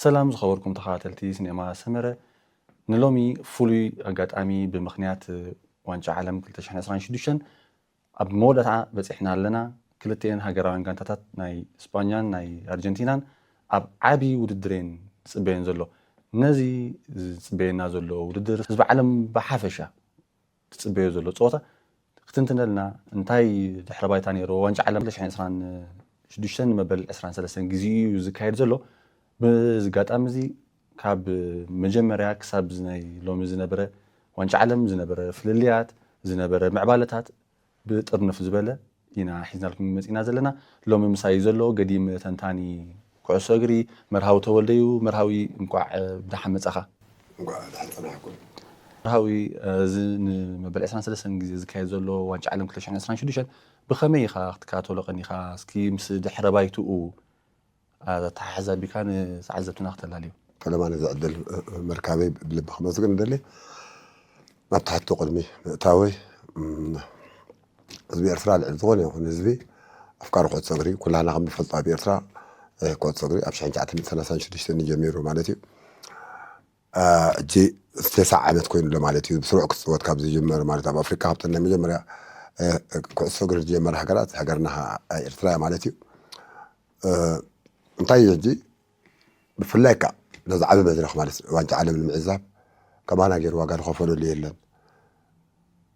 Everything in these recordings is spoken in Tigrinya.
ሰላም ዝኸበርኩም ተኸታተልቲ ሲኔማ ሰመረ፣ ንሎሚ ፍሉይ ኣጋጣሚ ብምኽንያት ዋንጫ ዓለም ክልተ ሽሕን ዕስራን ሽዱሽተን ኣብ መወዳእታ በፂሕና ኣለና። ክልቲኤን ሃገራውያን ጋንታታት ናይ ስጳኛን ናይ ኣርጀንቲናን ኣብ ዓቢ ውድድር እየን ዝፅበየን ዘሎ። ነዚ ዝፅበየና ዘሎ ውድድር ህዝቢ ዓለም ብሓፈሻ ዝፅበዮ ዘሎ ፀወታ ክትንትነልና፣ እንታይ ድሕረ ባይታ ነይርዎ፣ ዋንጫ ዓለም ክልተ ሽሕን ዕስራን ሽዱሽተን መበል ዕስራን ሰለስተን ግዜ እዩ ዝካየድ ዘሎ። በዚ ኣጋጣሚ እዚ ካብ መጀመርያ ክሳብ ናይ ሎሚ ዝነበረ ዋንጫ ዓለም ዝነበረ ፍልልያት፣ ዝነበረ ምዕባለታት ብጥርንፍ ዝበለ ኢና ሒዝናልኩም መፂና ዘለና። ሎሚ ምሳይ ዘሎ ገዲም ተንታኒ ኩዕሶ እግሪ መርሃዊ ተወልደ እዩ። መርሃዊ፣ እንኳዕ ብደሓን መጻኻ። እንኳዕ ደሓን ጸናሕኩም። መርሃዊ፣ እዚ ንመበል ዕስራን ሰለስተን ግዜ ዝካየድ ዘሎ ዋንጫ ዓለም ክልተ ሽሕን ዕስራን ሽዱሽተን ብኸመይ ኢኻ ክትከታተሎ ቀኒኻ? እስኪ ምስ ድሕረ ባይትኡ ኣተሓሕዛ ቢካ ንተዓዘብትና ክተላልዮ። ፈለማ ነዚ ዕድል ምርካበይ ብልቢ ከመስግን እደሊ። ናብቲ ሕቶ ቅድሚ ምእታወይ፣ ህዝቢ ኤርትራ ልዕሊ ዝኾነ ይኹን ህዝቢ ኣፍቃሪ ኩዕሶ እግሪ፣ ኩላህና ከም ንፈልጦ ኣብ ኤርትራ ኩዕሶ እግሪ ኣብ ሽሕን ትሽዓተ ሚእትን ሰላሳን ሽዱሽተን እዩ ጀሚሩ ማለት እዩ። ሕጂ ተስዓ ዓመት ኮይኑ ኣሎ ማለት እዩ። ብስሩዕ ክፅወት ካብ ዝጀመረ ማለት ኣብ ኣፍሪካ ካብተን ናይ መጀመርያ ኩዕሶ እግሪ ዝጀመረ ሃገራት ሃገርና ኤርትራ ማለት እዩ። እንታይ እዩ ሕጂ ብፍላይ ከዓ ነዚ ዓቢ መድረኽ ማለት ዋንጫ ዓለም ንምዕዛብ ከማና ገይሩ ዋጋ ዝኸፈለሉ የለን።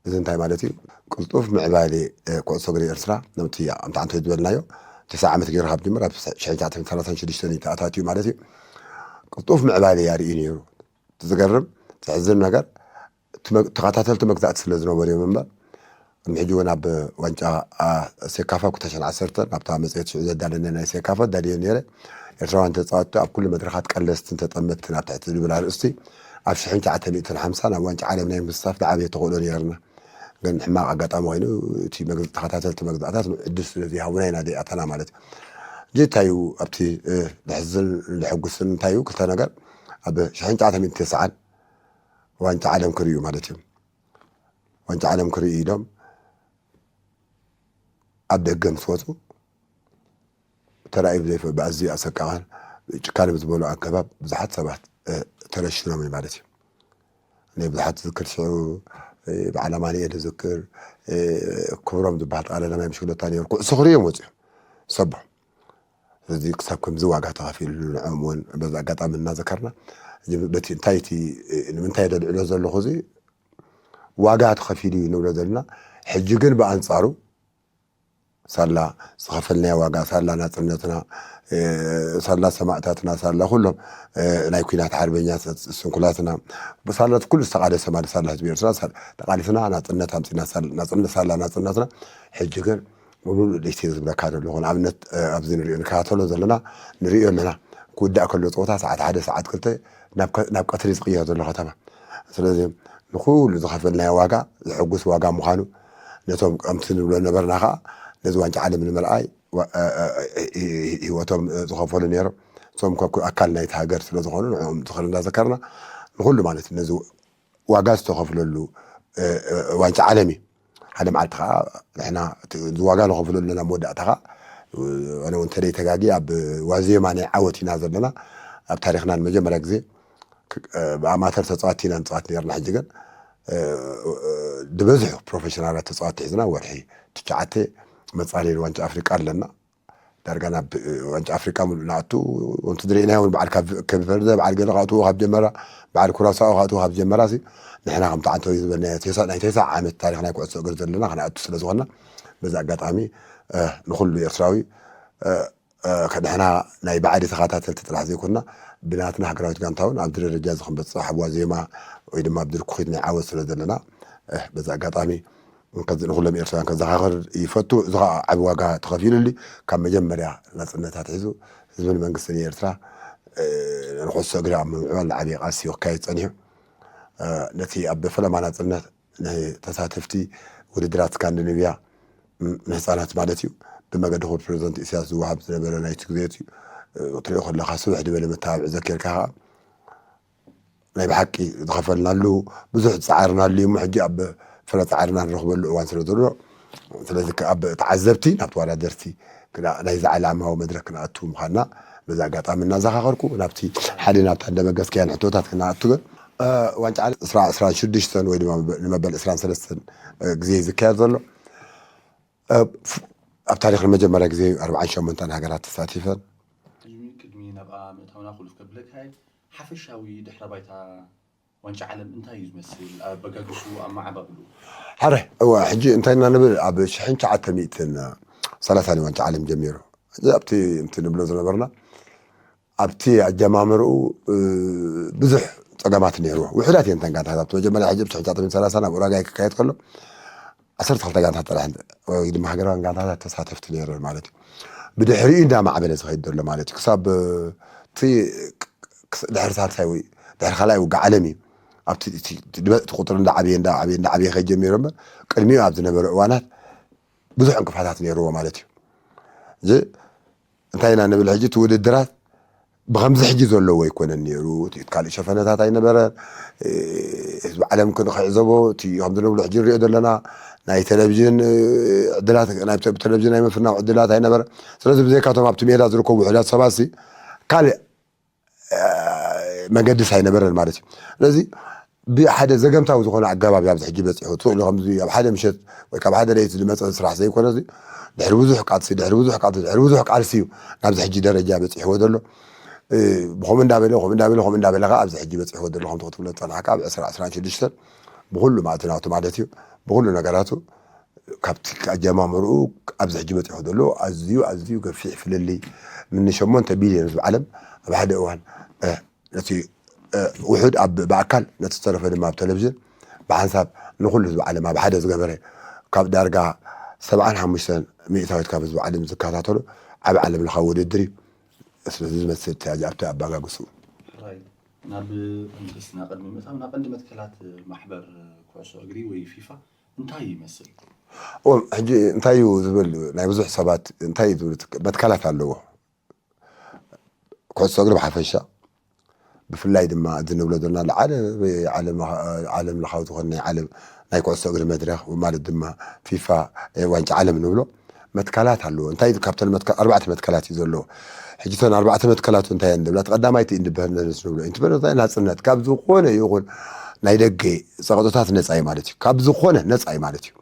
እዚ እንታይ ማለት እዩ? ቅልጡፍ ምዕባሌ ኩዕሶ እግሪ ኤርትራ ነቲ ኣምታዕንቶ ዝበልናዮ ተስዓ ዓመት ገይሩ ካብ ጅምር ኣብ ሽሕን ትሽዓተ ሚእትን ሰላሳን ሽዱሽተን እዩ ተኣታትዩ ማለት እዩ። ቅልጡፍ ምዕባሌ ያርኢ ነይሩ። ዝገርም ዘሕዝን ነገር ተኸታተልቲ መግዛእቲ ስለ ዝነበሩ እዮም እምበር ቅድሚ ሕጂ እውን ኣብ ዋንጫ ሴካፋ ኩተሸን ዓሰርተ ናብታ መፅሄት ሽዑ ዘዳለነ ናይ ሴካፋ ዳልዮ ነይረ። ኤርትራውያን ተፃወትቲ ኣብ ኩሉ መድረኻት ቀለስትን ተጠመትትን ኣብ ትሕቲ ዝብል ኣርእስቲ ኣብ ሽሕን ትሽዓተ ሚእትን ሓምሳ ናብ ዋንጫ ዓለም ናይ ምስታፍ ዝዓበየ ተኽእሎ ነይርና። ግን ሕማቕ ኣጋጣሚ ኮይኑ እቲ ተኸታተልቲ መግዛእታት ዕድል ስለ ዘይሃቡና ኢና ዘይኣተና ማለት እዩ። እንታይ እዩ ኣብቲ ዘሕዝን ዘሐጉስን እንታይ እዩ? ክልተ ነገር። ኣብ ሽሕን ትሽዓተ ሚእትን ተስዓን ዋንጫ ዓለም ክርእዩ ማለት እዮም። ዋንጫ ዓለም ክርእዩ ኢሎም ኣብ ደገ ምስ ወፁ ተራእዩ ብዘይፈ ብኣዝዩ ኣሰቃቕን ጭካነ ብዝመልኦ ኣገባብ ብዙሓት ሰባት ተረሽኖም እዩ ማለት እዩ። ናይ ብዙሓት ዝዝክር ሽዑ በዓል ኣማኑኤል ዝዝክር ክብሮም ዝበሃል ጠቕላላ ናይ ብሽክለታ ነይሩ ኩዕሶ ክርእዮም ወፂኦም ሰቦ እዚ ክሳብ ከምዚ ዋጋ ተኸፊሉ ንዕኦም እውን በዚ ኣጋጣሚ እናዘከርና በቲ እንታይ እቲ ንምንታይ ደልዕሎ ዘለኹ እዚ ዋጋ ተኸፊሉ እዩ ንብሎ ዘለና። ሕጂ ግን ብኣንፃሩ ሳላ ዝኸፈልናዮ ዋጋ ሳላ ናፅነትና ሳላ ሰማእታትና ሳላ ኩሎም ናይ ኩናት ሓርበኛ ስንኩላትና ብሳላ ኩሉ ዝተቃለሰ ማለት ሳላ ህዝቢ ኤርትራ ተቃሊስና ናፅነት ኣምፅና ናፅነት ሳላ ናፅነትና ሕጂ ግን ሙሉእ ልእሽተይ ዝብለካ ዘለኹ ንኣብነት ኣብዚ ንሪኦ ንከታተሎ ዘለና ንሪኦ ኣለና ክውዳእ ከሎ ፀወታ ሰዓት ሓደ ሰዓት ክልተ ናብ ቀትሪ ዝቕየር ዘሎ ከተማ ስለዚ ንኩሉ ዝኸፈልናዮ ዋጋ ዘሐጉስ ዋጋ ምዃኑ ነቶም ከምቲ ንብሎ ነበርና ከዓ ነዚ ዋንጫ ዓለም ንምርኣይ ህይወቶም ዝኸፈሉ ነይሮም እቶም ኣካል ናይቲ ሃገር ስለዝኾኑ ንዕኦም ዝኽር እንዳዘከርና ንኩሉ ማለት ነዚ ዋጋ ዝተኸፍለሉ ዋንጫ ዓለም እዩ። ሓደ መዓልቲ ከዓ ንሕና ዋጋ ንኸፍለሉ ናብ መወዳእታ ከዓ ኣነ እውን ተደይ ተጋጊ ኣብ ዋዜማ ናይ ዓወት ኢና ዘለና ኣብ ታሪክና ንመጀመርያ ግዜ ብኣማተር ተፃዋቲ ኢና ንፃወት ነርና ሕጂ ግን ዝበዝሑ ፕሮፌሽናላት ተፃዋቲ ሒዝና ወርሒ ትሽዓተ መፃለሊ ዋንጫ ኣፍሪቃ ኣለና ዳርጋ ናብ ዋንጫ ኣፍሪቃ ሙሉእ ንኣቱ ከምቲ ዝርኢናዮ እውን በዓል ኬፕ ቨርደ በዓል ገለ ክኣትዎ ካብ ጀመራ በዓል ኩራሳኦ ክኣትዎ ካብ ጀመራ ሲ ንሕና ከምቲ ዓንተው ዝበልናዮ ናይ ተስዓ ዓመት ታሪክ ናይ ኩዕሶ እግሪ ዘለና ክንኣቱ ስለ ዝኾንና በዚ ኣጋጣሚ ንኩሉ ኤርትራዊ ንሕና ናይ ባዕዲ ተኸታተልቲ ጥራሕ ዘይኮንና ብናትና ሃገራዊት ጋንታ እውን ኣብዚ ደረጃ እዚ ክንበፅሕ ኣብ ዋዜማ ወይ ድማ ኣብ ድርኩኺት ናይ ዓወት ስለ ዘለና በዚ ኣጋጣሚ ከዚ ንኩሎም ኤርትራውያን ከዘኻኽር ይፈቱ። እዚ ከዓ ዓቢ ዋጋ ተኸፊሉሉ ካብ መጀመርያ ናፅነት ኣትሒዙ ህዝብን መንግስትን ኤርትራ ንኩዕሶ እግሪ ኣብ ምምዕባል ዓቢ ቃልሲ ክካየድ ፀኒሑ ነቲ ኣብ ፈለማ ናፅነት ናይ ተሳተፍቲ ውድድራት ስካንዲኔቭያ ንህፃናት ማለት እዩ ብመገዲ ክቡር ፕሬዚደንት ኢሳያስ ዝወሃብ ዝነበረ ናይቲ ግዜት እዩ ክትሪኦ ከለካ ስብሕ ዝበለ መተባብዒ ዘኪርካ ከዓ ናይ ብሓቂ ዝኸፈልናሉ ብዙሕ ዝፀዓርናሉ እዩ እሞ ሕጂ ኣብ ፍረ ፃዕርና ንረኽበሉ እዋን ስለ ዘሎ ስለዚ ኣብ ተዓዘብቲ ናብ ተወዳደርቲ ናይዚ ዓላማዊ መድረክ ክንኣቱ ምዃንና በዚ ኣጋጣሚ እናዘኻኸርኩ፣ ናብቲ ሓደ ናብታ እንደመገስከያን ሕቶታት ክንኣቱ ግን፣ ዋንጫ ዓለም ዕስራ ዕስራን ሽዱሽተን ወይ ድማ ንመበል ዕስራን ሰለስተን ግዜ ዝካየድ ዘሎ፣ ኣብ ታሪኽ ንመጀመርያ ግዜ ኣርባዓን ሸሞንተን ሃገራት ተሳቲፈን። ቅድሚ ናብኣ ምእታውና ኩሉፍ ከብለካ ሓፈሻዊ ድሕረ ባይታ ዋንጫ ዓለም እንታይ እዩ ዝመስል? ኣበጋግሱ፣ ኣመዓባብሉ? ሕረ እወ፣ ሕጂ እንታይ ኢና ንብል? ኣብ ሽሕን ትሽዓተ ሚእትን ሰላሳን ዋንጫ ዓለም ጀሚሩ። እዚ ኣብቲ እቲ ንብሎ ዝነበርና ኣብቲ ኣጀማምርኡ ብዙሕ ፀገማት ነይርዎ። ውሕዳት እየን ተን ጋንታታት። ኣብቲ መጀመርያ ሕጂ ብ ሽሕን ትሽዓተ ሚእትን ሰላሳን ኣብ ኡራጋይ ክካየድ ከሎ ዓሰርተ ክልተ ጋንታት ጥራሕ ወይ ድማ ሃገራውያን ጋንታታት ተሳተፍቲ ነይረን ማለት እዩ። ብድሕሪኡ እንዳማዕበለ ዝኸይድ ዘሎ ማለት እዩ። ክሳብ እቲ ድሕሪ ሳልሳይ ወይ ድሕሪ ካልኣይ ውግእ ዓለም እዩ ኣብቲ እቲ ቁፅሪ እንዳዓበየ እንዳዓበየ እንዳዓበየ ከይድ ጀሚሩ እምበር ቅድሚኡ ኣብ ዝነበረ እዋናት ብዙሕ ዕንቅፋታት ነይርዎ ማለት እዩ። እዚ እንታይ ኢና ንብል ሕጂ? እቲ ውድድራት ብከምዚ ሕጂ ዘለዎ ኣይኮነን ነይሩ። እቲ ካልእ ሸፈነታት ኣይነበረን። ህዝቢ ዓለም ክንክዕዘቦ እቲ ከምዚ ንብሎ ሕጂ ንሪኦ ዘለና ናይ ቴሌቪዥን ዕድላት ናይ ብቴሌቪዥን ናይ ምፍናው ዕድላት ኣይነበረ። ስለዚ ብዘይካቶም ኣብቲ ሜዳ ዝርከቡ ውሕዳት ሰባት ካልእ መገድስ ኣይነበረን ማለት እዩ። ስለዚ ብሓደ ዘገምታዊ ዝኾነ ኣገባብ ኣብዚ ሕጂ በፂሑ ትኽእሉ ከምዚ ኣብ ሓደ ምሸት ወይ ካብ ሓደ ለይቲ ዝመፀ ስራሕ ዘይኮነ ድሕሪ ብዙሕ ቃልሲ ድሕሪ ብዙሕ ቃልሲ ድሕሪ ብዙሕ ቃልሲ እዩ ናብዚ ሕጂ ደረጃ በፂሕዎ ዘሎ። ብኸምኡ እንዳበለ ከምኡ እንዳበለ ከምኡ እንዳበለ ከዓ ኣብዚ ሕጂ በፂሕዎ ዘሎ ከምቲ ክትብሎ ዝፀናሕካ ኣብ ዕስራ ዕስራን ሽዱሽተን ብኩሉ ማእትናቱ ማለት እዩ ብኩሉ ነገራቱ ካብቲ ኣጀማምርኡ ኣብዚ ሕጂ በፂሑ ዘሎ ኣዝዩ ኣዝዩ ገፊሕ ፍልልይ ምኒ ሸሞንተ ቢልዮን ህዝቢ ዓለም ኣብ ሓደ እዋን ነቲ ውሑድ ኣብ ብኣካል ነቲ ዝተረፈ ድማ ኣብ ቴሌቪዥን ብሓንሳብ ንኩሉ ህዝቢ ዓለም ኣብ ሓደ ዝገበረ ካብ ዳርጋ ሰብዓን ሓሙሽተን ሚእታዊት ካብ ህዝቢ ዓለም ዝከታተሎ ዓብ ዓለም ለኻዊ ውድድር እዩ። ስለዚ ዝመስል ኣብቲ ኣባጋግሱ ናብ ንስና ቅድሚ ምእታው ናብ ቀንዲ መትከላት ማሕበር ኩዕሶ እግሪ ወይ ፊፋ እንታይ ይመስል? ሕጂ እንታይ እዩ ዝብል ናይ ብዙሕ ሰባት እንታይ ዝብል መትከላት ኣለዎ። ኩዕሶ እግሪ ብሓፈሻ ብፍላይ ድማ እዚ ንብሎ ዘለና ዓለም ለኻዊ ዝኾነ ናይ ዓለም ናይ ኩዕሶ እግሪ መድረኽ ማለት ድማ ፊፋ ዋንጫ ዓለም ንብሎ መትከላት ኣለዎ። እንታይ ካብተን ኣርባዕተ መትከላት እዩ ዘለዎ። ሕጂ ተን ኣርባዕተ መትከላት እንታይ እየን ንብላ? ቀዳማይቲ ኢንዲፐንደንስ ንብሎ። ኢንዲፐንደንስ ናፅነት ካብ ዝኾነ ይኹን ናይ ደገ ፀቕጦታት ነፃ እዩ ማለት እዩ። ካብ ዝኾነ ነፃ እዩ ማለት እዩ።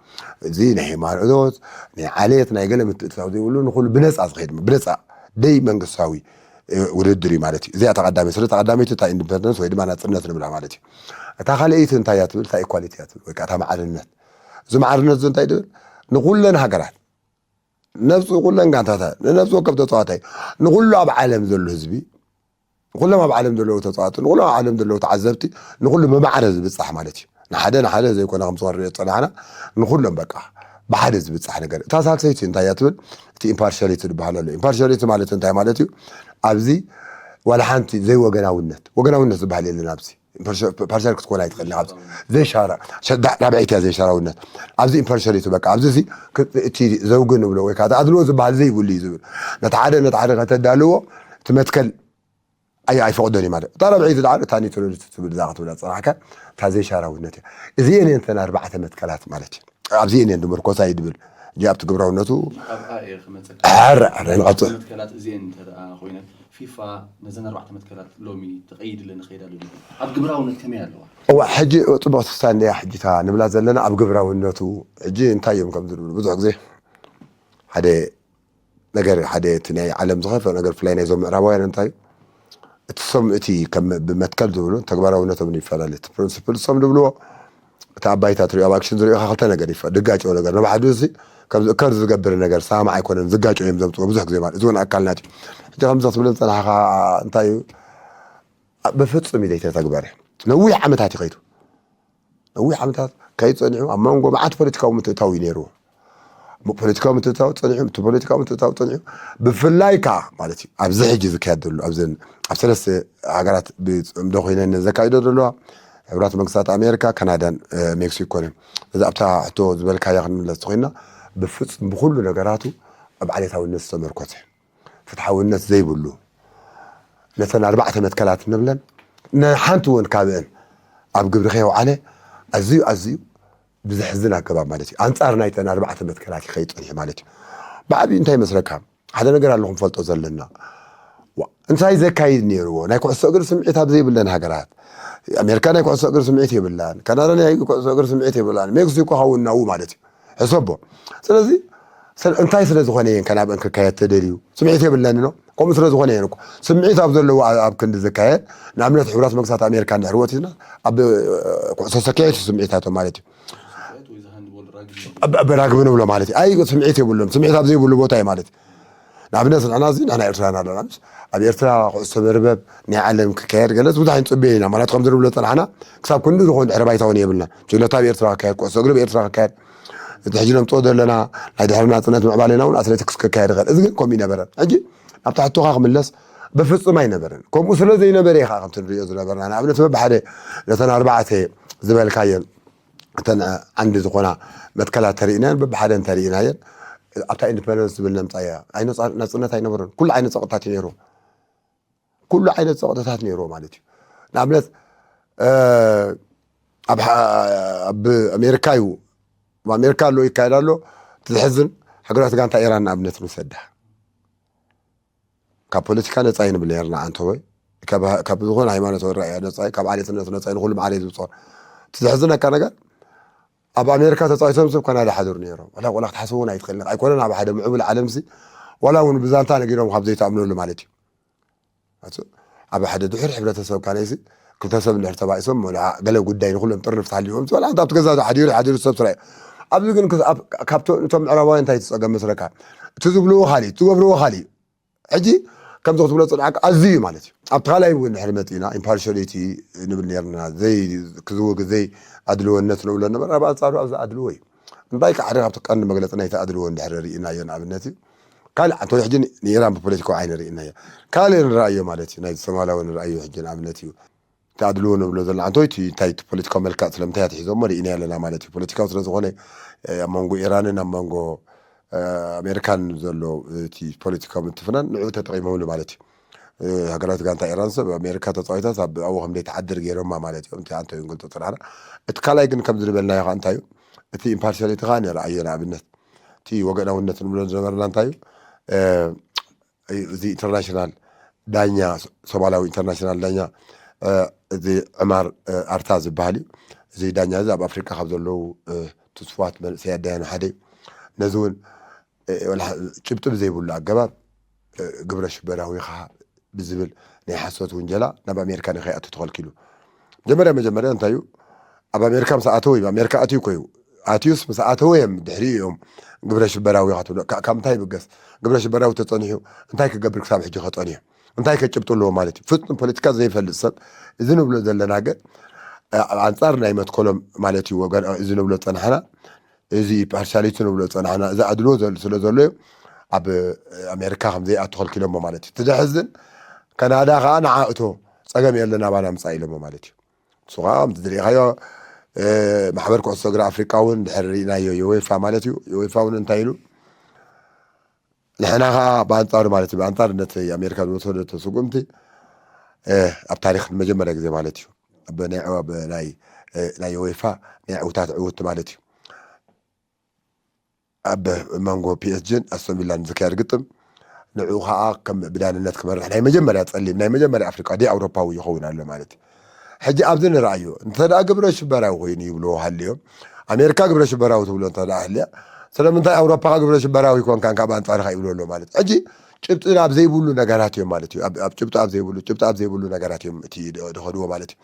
እዚ ናይ ሃይማኖት ናይ ዓሌት ናይ ገለ ምትእትታው ዘይብሉ ንኩሉ ብነፃ ዝኸይድ ብነፃ ደይ መንግስታዊ ውድድር እዩ ማለት እዩ። እዚኣ ተቐዳሚ ስለ ተቐዳሚቱ እታ ኢንዲፐንደንስ ወይ ድማ ናፅነት ንብላ ማለት እዩ። እታ ካልኣይቲ እንታይ እያ ትብል? እታ ኢኳሊቲ እያ ትብል ወይ ከዓ እታ ማዕርነት። እዚ ማዕርነት እዚ እንታይ ትብል? ንኩለን ሃገራት ነብሱ ኩለን ጋንታታት ንነብሲ ወከፍ ተፃዋታይ ንኩሉ ኣብ ዓለም ዘሎ ህዝቢ ንኩሎም ኣብ ዓለም ዘለዉ ተፃዋቲ ንኩሎም ኣብ ዓለም ዘለዉ ተዓዘብቲ ንኩሉ ብማዕረ ዝብፃሕ ማለት እዩ። ንሓደ ንሓደ ዘይኮነ ከም ዝወርድ ዝፀናሕና ንኩሎም በቃ ብሓደ ዝብፃሕ ነገር። እታ ሳልሰይቲ እንታይ እያ ትብል? እቲ ኢምፓርሻሊቲ ዝበሃል ኣሎ። ኢምፓርሻሊቲ ማለት እንታይ ማለት እዩ? ኣብዚ ዋላ ሓንቲ ዘይወገናውነት ወገናውነት ዝበሃል የለን ኣብዚ። ፓርሻል ክትኮን ኣይትኽእል ኢኻ። ዘይሻራ ራብዐይቲ እያ ዘይሻራውነት። ኣብዚ ኢምፓርሻሊቲ በቃ ኣብዚ እዚ እቲ ዘውጊ ንብሎ ወይ ከዓ ኣድልዎ ዝበሃል ዘይብሉ እዩ ዝብል ነቲ ሓደ ነቲ ሓደ ከተዳልዎ እቲ መትከል ኣይ ኣይፈቕዶን እዩ ማለት እታ ራብዐይቲ ዳዓል እታ ኒውትራሊቲ ትብል እዛ ክትብላ ዝፀናሕካ እታ ዘይሻራውነት እያ። እዚአን እየን እተን ኣርባዕተ መትከላት ማለት እዩ። ኣብዚአን እየን ዝምርኮሳ እዩ ዝብል እንጂ ኣብቲ ግብራውነቱ ኣብኣ እየ ክመፀካ ሕረ ሕረ ንቐፅል። መትከላት እዚአን እንተ ደኣ ኮይነን ፊፋ ነዘን ኣርባዕተ መትከላት ሎሚ ተቐይድለን ይኸይዳ ኣሎ ኣብ ግብራውነት ከመይ ኣለዋ? እዋ ሕጂ ፅቡቕ ትስታ እንድያ ሕጂ እታ ንብላ ዘለና ኣብ ግብራውነቱ ሕጂ እንታይ እዮም ከም ዝብሉ ብዙሕ ግዜ ሓደ ነገር ሓደ እቲ ናይ ዓለም ዝኸፈ ነገር ብፍላይ ናይዞም ምዕራባውያን እንታይ እዩ እቲ ሶም እቲ ከም ብመትከል ዝብሉ ተግባራውነቶም ይፈላለ እቲ ፕሪንስፕል ሶም ዝብልዎ እቲ ኣብ ባይታ ትሪኦ ኣብ ኣክሽን ዝሪኦካ ክልተ ነገር ይፈ ድጋጨው ነገር ንባሕዱ እዚ ከም ዝእከር ዝገብር ነገር ሳማ ኣይኮነን ዝጋጨው እዮም ዘምፅዎ ብዙሕ ግዜ ማለት እዚ እውን ኣካል ናት እዩ ሕጂ ከምዚ ክትብል ዝፀናሕካ እንታይ እዩ ብፍፁም እዩ ዘይተተግበረ ነዊሕ ዓመታት ይኸይዱ ነዊሕ ዓመታት ከይፀኒሑ ኣብ መንጎ መዓት ፖለቲካዊ ምትእታው እዩ ነይርዎ ፖለቲካዊ ምትእታው ፀኒሑ እቲ ፖለቲካዊ ምትእታው ፀኒሑ ብፍላይ ከዓ ማለት እዩ ኣብዚ ሕጂ ዝካየድ ዘሎ ኣብዘን ኣብ ሰለስተ ሃገራት ብፅምዶ ኮይነን ዘካይዶ ዘለዋ ሕቡራት መንግስታት ኣሜሪካ ካናዳን ሜክሲኮን እዮም እዚ ኣብታ ሕቶ ዝበልካያ ክንምለስ ተኮይና ብፍፁም ብኩሉ ነገራቱ ኣብ ዓሌታውነት ዝተመርኮሰ ፍትሓውነት ዘይብሉ ነተን ኣርባዕተ መትከላት ንብለን ንሓንቲ እውን ካብአን ኣብ ግብሪ ከየውዓለ ኣዝዩ ኣዝዩ ብዘሕዝን ኣገባብ ማለት እዩ ኣንፃር ናይተን ኣርባዕተ መትከላት ይኸይድ ፀኒሑ ማለት እዩ ብዓብዩ እንታይ ይመስለካ ሓደ ነገር ኣሎ ክንፈልጦ ዘለና። እንታይ ዘካይድ ነይርዎ? ናይ ኩዕሶ እግሪ ስምዒት ኣብ ዘይብለን ሃገራት፣ ኣሜሪካ ናይ ኩዕሶ እግሪ ስምዒት የብላን፣ ካናዳ ናይ ኩዕሶ እግሪ ስምዒት የብላን፣ ሜክሲኮ ሃውናው ማለት እዩ። ሕሰቦ። ስለዚ እንታይ ስለ ዝኾነ እየን ከናብአን ክካየድ ተደልዩ? ስምዒት የብለንኖ። ከምኡ ስለ ዝኾነ እየን እኮ። ስምዒት ኣብ ዘለዎ ኣብ ክንዲ ዝካየድ፣ ንኣብነት ሕቡራት መንግስታት ኣሜሪካ እንድሕር ወሲድና፣ ኣብ ኩዕሶ ሰኪዐት እዩ ስምዒታቶም ማለት እዩ። ኣብ ራግቢ ንብሎ ማለት እዩ። ኣይ ስምዒት የብሎም። ስምዒት ኣብ ዘይብሉ ቦታ እዩ ማለት እዩ። ንኣብነት ንሕና እዚ ንሕና ኤርትራና ኣለና። ኣብ ኤርትራ ኩዕሶ መርበብ ናይ ዓለም ክካየድ ገለስ ብዙሕ ኣይንጽበዮ ኢና። ማለት ከምዚ ንብሎ ጸናሕና ክሳብ ክንዲ ዝኾን ድሕሪ ባይታ እውን የብልና። ችሎታ ኣብ ኤርትራ ክካየድ፣ ኩዕሶ እግሪ ኣብ ኤርትራ ክካየድ፣ እቲ ሕጂ ነምጽኦ ዘለና ናይ ድሕሪ ናጽነት ምዕባሌና እውን ኣትሌቲክስ ክካየድ ይኽእል። እዚ ግን ከምኡ ይነበረን። ሕጂ ኣብ ትሕቶኻ ክምለስ ብፍጹም ኣይነበረን። ከምኡ ስለ ዘይነበረ እዩ ከዓ ከምቲ ንሪኦ ዝነበርና። ንኣብነት በብሓደ ነተን ኣርባዕተ ዝበልካየን እተን ዓንዲ ዝኾና መትከላት ተርእናየን በብሓደ እንተርእናየን ኣብታ ኢንዲፐንደንስ ዝብል ነምጻያ ኣይነጻ- ናጽነት ኣይነበረን። ኩሉ ዓይነት ጸቕጥታት እዩ ነይሩ። ኩሉ ዓይነት ጸቕጥታት ነይሩ ማለት እዩ። ንኣብነት ኣብ ኣሜሪካ እዩ፣ ኣብ ኣሜሪካ ኣሎ ይካየድ ኣሎ። እቲ ዝሕዝን ሃገራት ጋንታ ኢራን ንኣብነት ንውሰዳ። ካብ ፖለቲካ ነጻ ይንብል ነርና ኣንተ ወይ ካብ ዝኾነ ሃይማኖት ወራያ ነጻ፣ ካብ ዓሌትነት ነጻ፣ ንኹሉ ማዕረ ዝብጾ። እቲ ዘሕዝነካ ነገር ኣብ ኣሜሪካ ተጻዊቶም ሰብ ካናዳ ሓዱር ነይሮም። ዋላ ዋላ ክትሓስቡ እውን ኣይትኽእልን። ኣይኮነን ኣብ ሓደ ምዕቡል ዓለምሲ ዋላ እውን ብዛንታ ነጊሮም ካብ ዘይትኣምነሉ ማለት እዩ። ኣብ ሓደ ድሑር ሕብረተሰብ ካነይሲ ክልተ ሰብ እንድሕር ተባኢሶም ገለ ጉዳይ ንኩሎም ጥርንፍ ተሃልዎም ዋላ ኣብቲ ገዛ ሓዲሩ ሓዲሩ ሰብ ስራይ ኣብዚ ግን ካብቶም ምዕራባውያን እንታይ ትጸገም መስለካ? እቲ ዝብልዎ ካሊእ ትገብርዎ ካሊእ። ሕጂ ከምዚ ክትብሎ ጽንዓካ ኣዝዩ እዩ ማለት እዩ። ኣብቲ ካልኣይ እውን ድሕሪ መጺእና ኢምፓርሻሊቲ ንብል ነርና። ዘይ ክዝውግ ዘይ ኣድልወነት ንብሎ ነበርና። ብኣንጻሩ ኣብዚ ኣድልዎ እዩ። እንታይ ከዓ ሓደ ካብቲ ቀንዲ መግለጺ ናይቲ ኣድልዎ እንድሕር ርኢናዮ ንኣብነት እዩ። ካልእ ኣንቶኒ ሕጂ ንኢራን ብፖለቲካዊ ዓይኒ ርኢናዮ። ካልእ ንረኣዮ ማለት እዩ። ናይ ሶማላዊ ንረኣዮ ሕጂ ንኣብነት እዩ። እቲ ኣድልዎ ንብሎ ዘለና ኣንቶይ እቲ እንታይ እቲ ፖለቲካዊ መልክዕ ስለምንታይ ኣትሒዞሞ ርኢና ኣለና ማለት እዩ። ፖለቲካዊ ስለ ዝኾነ ኣብ መንጎ ኢራንን ኣብ መንጎ ኣሜሪካን ዘሎ እቲ ፖለቲካዊ ምትፍናን ንዕኡ ተጠቂሞምሉ ማለት እዩ። ሃገራት ጋንታ ኢራን ሰብ ኣሜሪካ ተፃዊታስ ኣብኡ ከም ዘይትሓድር ገይሮማ ማለት እዮም። እቲ ኣንቶይ እንግልጦ ፅናዕና እቲ ካልኣይ ግን ከም ዝንበልናዮ ከዓ እንታይ እዩ እቲ ኢምፓርሻሊቲ ከዓ ንረኣዮ ንኣብነት እቲ ወገናውነት ንብሎ ዝነበርና እንታይ እዩ እዚ ኢንተርናሽናል ዳኛ ሶማላዊ ኢንተርናሽናል ዳኛ እዚ ዕማር ኣርታ ዝበሃል እዩ። እዚ ዳኛ እዚ ኣብ ኣፍሪቃ ካብ ዘለዉ ትስፉዋት መንእሰያት ዳያኑ ሓደ እዩ። ነዚ እውን ጭብጢ ብዘይብሉ ኣገባብ ግብረ ሽበራዊ ኢኻ ብዝብል ናይ ሓሶት ውንጀላ ናብ ኣሜሪካ ንኸይኣቱ ተኸልኪሉ። መጀመርያ መጀመርያ እንታይ እዩ ኣብ ኣሜሪካ ምስ ኣተወ እዩ ኣሜሪካ ኣትዩ ኮዩ ኣትዩስ ምስ ኣተወ እዮም ድሕሪ እዮም ግብረ ሽበራዊ ኢኻ ትብሎ ካብ ምንታይ ይብገስ ግብረ ሽበራዊ ተፀኒሑ እንታይ ክገብር ክሳብ ሕጂ ከፀኒሑ እንታይ ከጭብጡ ኣለዎ ማለት እዩ ፍፁም ፖለቲካ ዘይፈልጥ ሰብ እዚ ንብሎ ዘለና ግን ኣንፃር ናይ መትከሎም ማለት እዩ እዚ ንብሎ ፀናሕና እዚ ፓርሻሊቲ ንብሎ ዝፀናሕና እዚ ኣድልዎ ስለ ዘሎ እዩ ኣብ ኣሜሪካ ከም ዘይኣቱ ከልኪሎሞ ማለት እዩ ትደሕዝን ካናዳ ከዓ ንዓ እቶ ፀገም የለን ኣባና ምፃእ ኢሎሞ ማለት እዩ ንሱ ከዓ ከምቲ ዝሪኢኻዮ ማሕበር ኩዕሶ እግሪ ኣፍሪቃ እውን ድሕሪ ርኢናዮ ዮዌፋ ማለት እዩ ዮዌፋ እውን እንታይ ኢሉ ንሕና ከዓ ብኣንፃሩ ማለት እዩ ብኣንፃር ነቲ ኣሜሪካ ዝወሰደቶ ስጉምቲ ኣብ ታሪክ ንመጀመርያ ግዜ ማለት እዩ ኣብ ናይ ዮዌፋ ናይ ዕውታት ዕውት ማለት እዩ ኣብ መንጎ ፒኤስጂን ኣስቶን ቪላን ዝካየድ ግጥም ንዕኡ ከዓ ከም ብዳንነት ክመርሕ ናይ መጀመርያ ፀሊም ናይ መጀመርያ ኣፍሪቃ ዲ ኣውሮፓዊ ይኸውን ኣሎ ማለት እዩ ሕጂ ኣብዚ ንረኣዮ እንተ ግብረ ሽበራዊ ኮይኑ ይብልዎ ሃልዮም ኣሜሪካ ግብረ ሽበራዊ ትብሎ እንተ ህልያ ስለምንታይ ኣውሮፓ ግብረ ሽበራዊ ኮንካ ካብ ኣንፃርካ ይብሉ ኣሎ ማለት ሕጂ ጭብጢ ኣብ ዘይብሉ ነገራት እዮም ማለት እዩ ኣብ ጭብጢ ኣብ ዘይብሉ ጭብጢ ኣብ ዘይብሉ ነገራት እዮም እቲ ድኸድዎ ማለት እዩ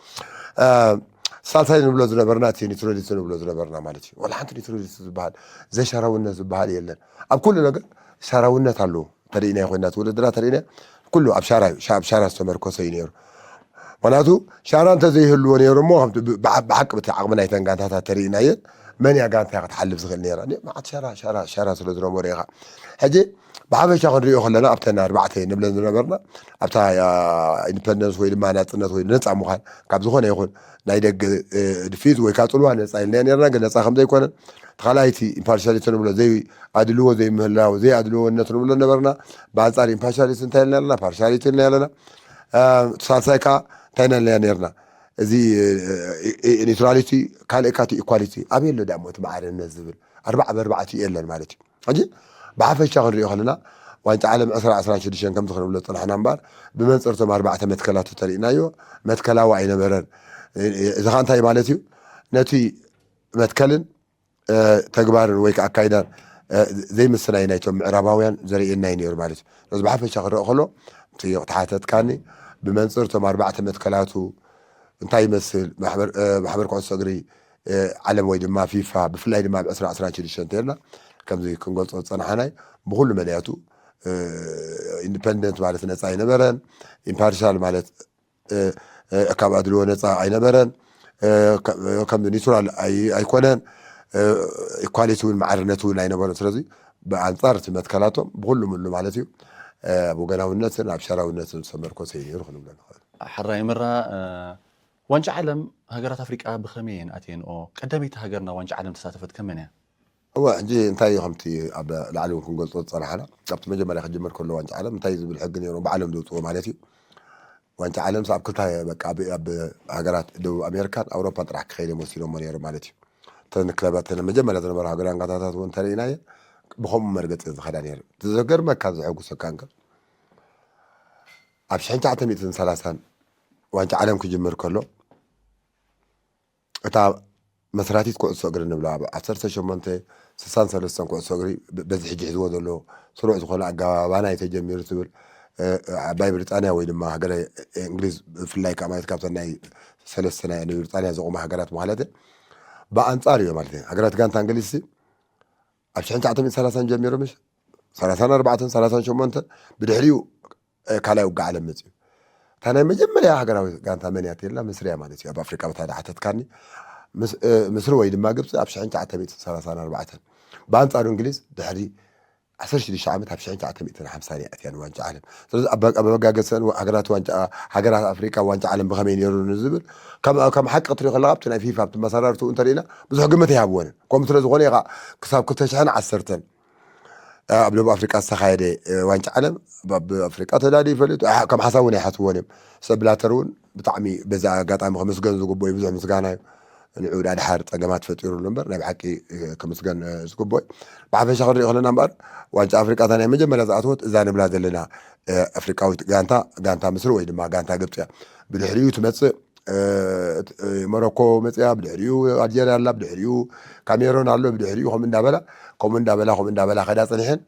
ሳልሳይ ንብሎ ዝነበርና እቲ ኒትሮሊስ ንብሎ ዝነበርና ማለት እዩ ወላ ሓንቲ ኒትሮሊስ ዝበሃል ዘሻራውነት ዝበሃል የለን ኣብ ኩሉ ነገር ሻራውነት ኣለዎ ተርእና ኮይና ትውልድና ተርእና ኩሉ ኣብ ሻራ ኣብ ሻራ ዝተመርኮሰ እዩ ነይሩ ምክንያቱ ሻራ እንተዘይህልዎ ነይሩ እሞ ብሓቂ ብቲ ዓቕሚ ናይ ተንጋንታታት ተርእናየን መን እያ ጋንታ ክትሓልፍ ዝኽእል ነይራ መዓት ሻራ ሻራ ሻራ ስለ ዝነበሩ ኢኻ ሕጂ ብሓፈሻ ክንሪኦ ከለና ኣብተን ኣርባዕተ ንብለን ዝነበርና ኣብታ ኢንዲፐንደንስ ወይ ድማ ናፅነት ወይ ነፃ ምዃን ካብ ዝኾነ ይኹን ናይ ደገ ድፊዝ ወይ ካብ ፅልዋ ነፃ ኢልና ነርና ግን ነፃ ከም ዘይኮነን ተኻላይቲ ኢምፓርሻሊቲ ንብሎ ዘይ ኣድልዎ ዘይምህላው ዘይ ኣድልዎነት ንብሎ ነበርና ብኣንፃር ኢምፓርሻሊቲ እንታይ ኢልና ኣለና ፓርሻሊቲ ኢልና ኣለና ሳልሳይ ከዓ እንታይ ኢና ነርና እዚ ኒውትራሊቲ ካልእ ካቲ ኢኳሊቲ ኣበይ ኣሎ ዳሞ እቲ ማዕርነት ዝብል ኣርባዕ በርባዕቲ የለን ማለት እዩ ሕጂ ብሓፈሻ ክንሪኦ ከለና ዋንጫ ዓለም ዕስራ ዕስራን ሽዱሽተን ከምዚ ክንብሎ ዝጸናሕና እምበኣር፣ ብመንጽር እቶም ኣርባዕተ መትከላቱ ተሪእናዮ፣ መትከላዊ ኣይነበረን። እዚ ኸኣ እንታይ ማለት እዩ? ነቲ መትከልን፣ እ፣ ተግባርን ወይ ከኣ ኣካይዳን፣ እ፣ ዘይምስናይ ናይቶም ምዕራባውያን ዘርእየና እዩ ነይሩ ማለት እዩ። ስለዚ ብሓፈሻ ክረአ ከሎ፣ እቲ ተሓተትካኒ፣ ብመንጽር እቶም ኣርባዕተ መትከላቱ እንታይ ይመስል? ማሕበር፣ እ፣ ማሕበር ኩዕሶ እግሪ፣ እ፣ ዓለም ወይ ድማ ፊፋ፣ ብፍላይ ድማ ኣብ ዕስራ ዕስራን ሽዱሽተን እንተልና፣ ከምዚ ክንገልጾ ዝጸናሕናይ፣ ብኹሉ መዳያቱ፣ እ፣ ኢንዲፐንደንት ማለት ነጻ ኣይነበረን፣ ኢምፓርሻል ማለት፣ እ፣ እ፣ ካብ ኣድልዎ ነጻ ኣይነበረን፣ እ፣ ከ-፣ ከም ኒውትራል ኣይ-፣ ኣይኮነን፣ እ፣ ኢኳሊቲ እውን ማዕርነት እውን ኣይነበሮን። ስለዚ ብኣንጻር እቲ መትከላቶም ብኹሉ ምሉ ማለት እዩ፣ እ፣ ኣብ ወገናውነትን ኣብ ሸራውነትን ዝተመርኮሰ እዩ ነይሩ ክንብሎ ንኽእል። ሕራይ ምራ፣ እ፣ ዋንጫ ዓለም ሃገራት ኣፍሪቃ ብኸመይ እየን ኣትየንኦ? ቀዳመይቲ ሃገር ናብ ዋንጫ ዓለም ተሳተፈት ከመን እያ? እወ፣ ሕጂ እንታይ እዩ ከምቲ ኣብ ላዕሊ እውን ክንገልጾ ዝጸናሕና፣ ካብቲ መጀመርያ ክጅምር ከሎ ዋንጫ ዓለም እንታይ እዩ ዝብል ሕጊ ነይሮም ባዕሎም ዘውጽኦ ማለት እዩ። ዋንጫ ዓለምስ ኣብ ክልተ በቃ ኣብ፣ ኣብ ሃገራት ደቡብ ኣሜሪካን ኣውሮፓን ጥራሕ ክኸይድ እዮም ወሲኖሞ ነይሩ ማለት እዩ። እተን ክለባት እተን መጀመርያ ዝነበራ ሃገራውያን ጋንታታት እውን እንተርኢናየን ብኸምኡ መርገጺ ዝኸዳ ነይሩ። እቲ ዘገርመካ ዘሐጉሰካ እንከ ኣብ ሽሕን ትሽዓተ ሚእትን ሰላሳን ዋንጫ ዓለም ክጅምር ከሎ እታ መስራቲት ኩዕሶ እግሪ ንብላ ኣብ ዓሰርተ ሸሞንተ ስሳን ሰለስተን ኩዕሶ እግሪ ብ-፣ በዚ ሕጂ ሒዝዎ ዘሎ ስሩዕ ዝኾነ ኣገባባና እዩ ተጀሚሩ ትብል፣ እ፣ ዓባይ ብሪጣንያ ወይ ድማ ሃገረ እንግሊዝ ብፍላይ ከኣ ማለት ካብተን ናይ ሰለስተ ናይ ንብሪጣንያ ዘቑማ ሃገራት ማለት እየ። ብኣንጻር እዩ ማለት እዩ። ሃገራት ጋንታ እንግሊዝ ኣብ ሽሕን ትሽዓተ ሚእትን ሰላሳን ጀሚሩ ምሽ ሰላሳን ኣርባዕተን ሰላሳን ሸሞንተን ብድሕሪኡ እ፣ ካልኣይ ውግእ ዓለም መጺኡ። እታ ናይ መጀመርያ ሃገራዊ ጋንታ መን እያ ተልና? ምስሪ እያ ማለት እዩ። ኣብ ኣፍሪቃ በታ ዝሓተትካኒ ምስ-፣ እ፣ ምስሪ ወይ ድማ ግብጺ ኣብ ሽሕን ትሽዓተ ሚእትን ሰላሳን ኣርባዕተን። ብኣንጻሩ እንግሊዝ ድሕሪ ዓሰርተ ሽዱሽተ ዓመት ኣብ ሽሕን ትሽዓተ ሚእትን ሓምሳን እያ ኣትያ ንዋንጫ ዓለም። ስለዚ ኣብ፣ ኣብ መበጋገሰን ሃገራት ዋንጫ፣ ሃገራት ኣፍሪቃ ዋንጫ ዓለም ብኸመይ ነይሩ ንዝብል ከም፣ ከም ሓቂ ክትሪኦ ከለኻ ኣብቲ ናይ ፊፋ ኣብቲ መሰራርትኡ እንተሪእና ብዙሕ ግምት ኣይሃብዎን። ከምኡ ስለ ዝኾነ እዩ ከዓ ክሳብ ክልተ ሽሕን ዓሰርተን ኣብ ደቡብ ኣፍሪቃ ዝተኻየደ፣ እ፣ ዋንጫ ዓለም ኣብ ኣፍሪቃ ተዳልዩ ይፈልጥ። ኣሕ-፣ ከም ሓሳብ እውን ኣይሓስብዎን እዮም። ሰብ ብላተር እውን ብጣዕሚ በዚ ኣጋጣሚ ክምስገን ዝግብኦ እዩ። ብዙሕ ምስጋና እዩ። ንዑ ደኣ ድሓር ጸገማት ፈጢሩሉ እምበር ናይ ብሓቂ፣ እ፣ ክምስገን፣ እ፣ ዝግብኦ እዩ። ብሓፈሻ ክንሪኦ ከለና እምበኣር ዋንጫ ኣፍሪቃ እታ ናይ መጀመርያ ዝኣተወት እዛ ንብላ ዘለና፣ እ፣ ኣፍሪቃዊት ጋንታ፣ ጋንታ ምስሪ ወይ ድማ ጋንታ ግብጺ እያ። ብድሕሪኡ ትመጽእ እ፣ እ፣ ሞሮኮ መጽያ፣ ብድሕሪኡ ኣልጀርያ ኣላ፣ ብድሕሪኡ ካሜሮን ኣሎ፣ ብድሕሪኡ ከምኡ እንዳበላ፣ ከምኡ እንዳበላ፣ ከምኡ እንዳበላ ከዳ ጸኒሐን።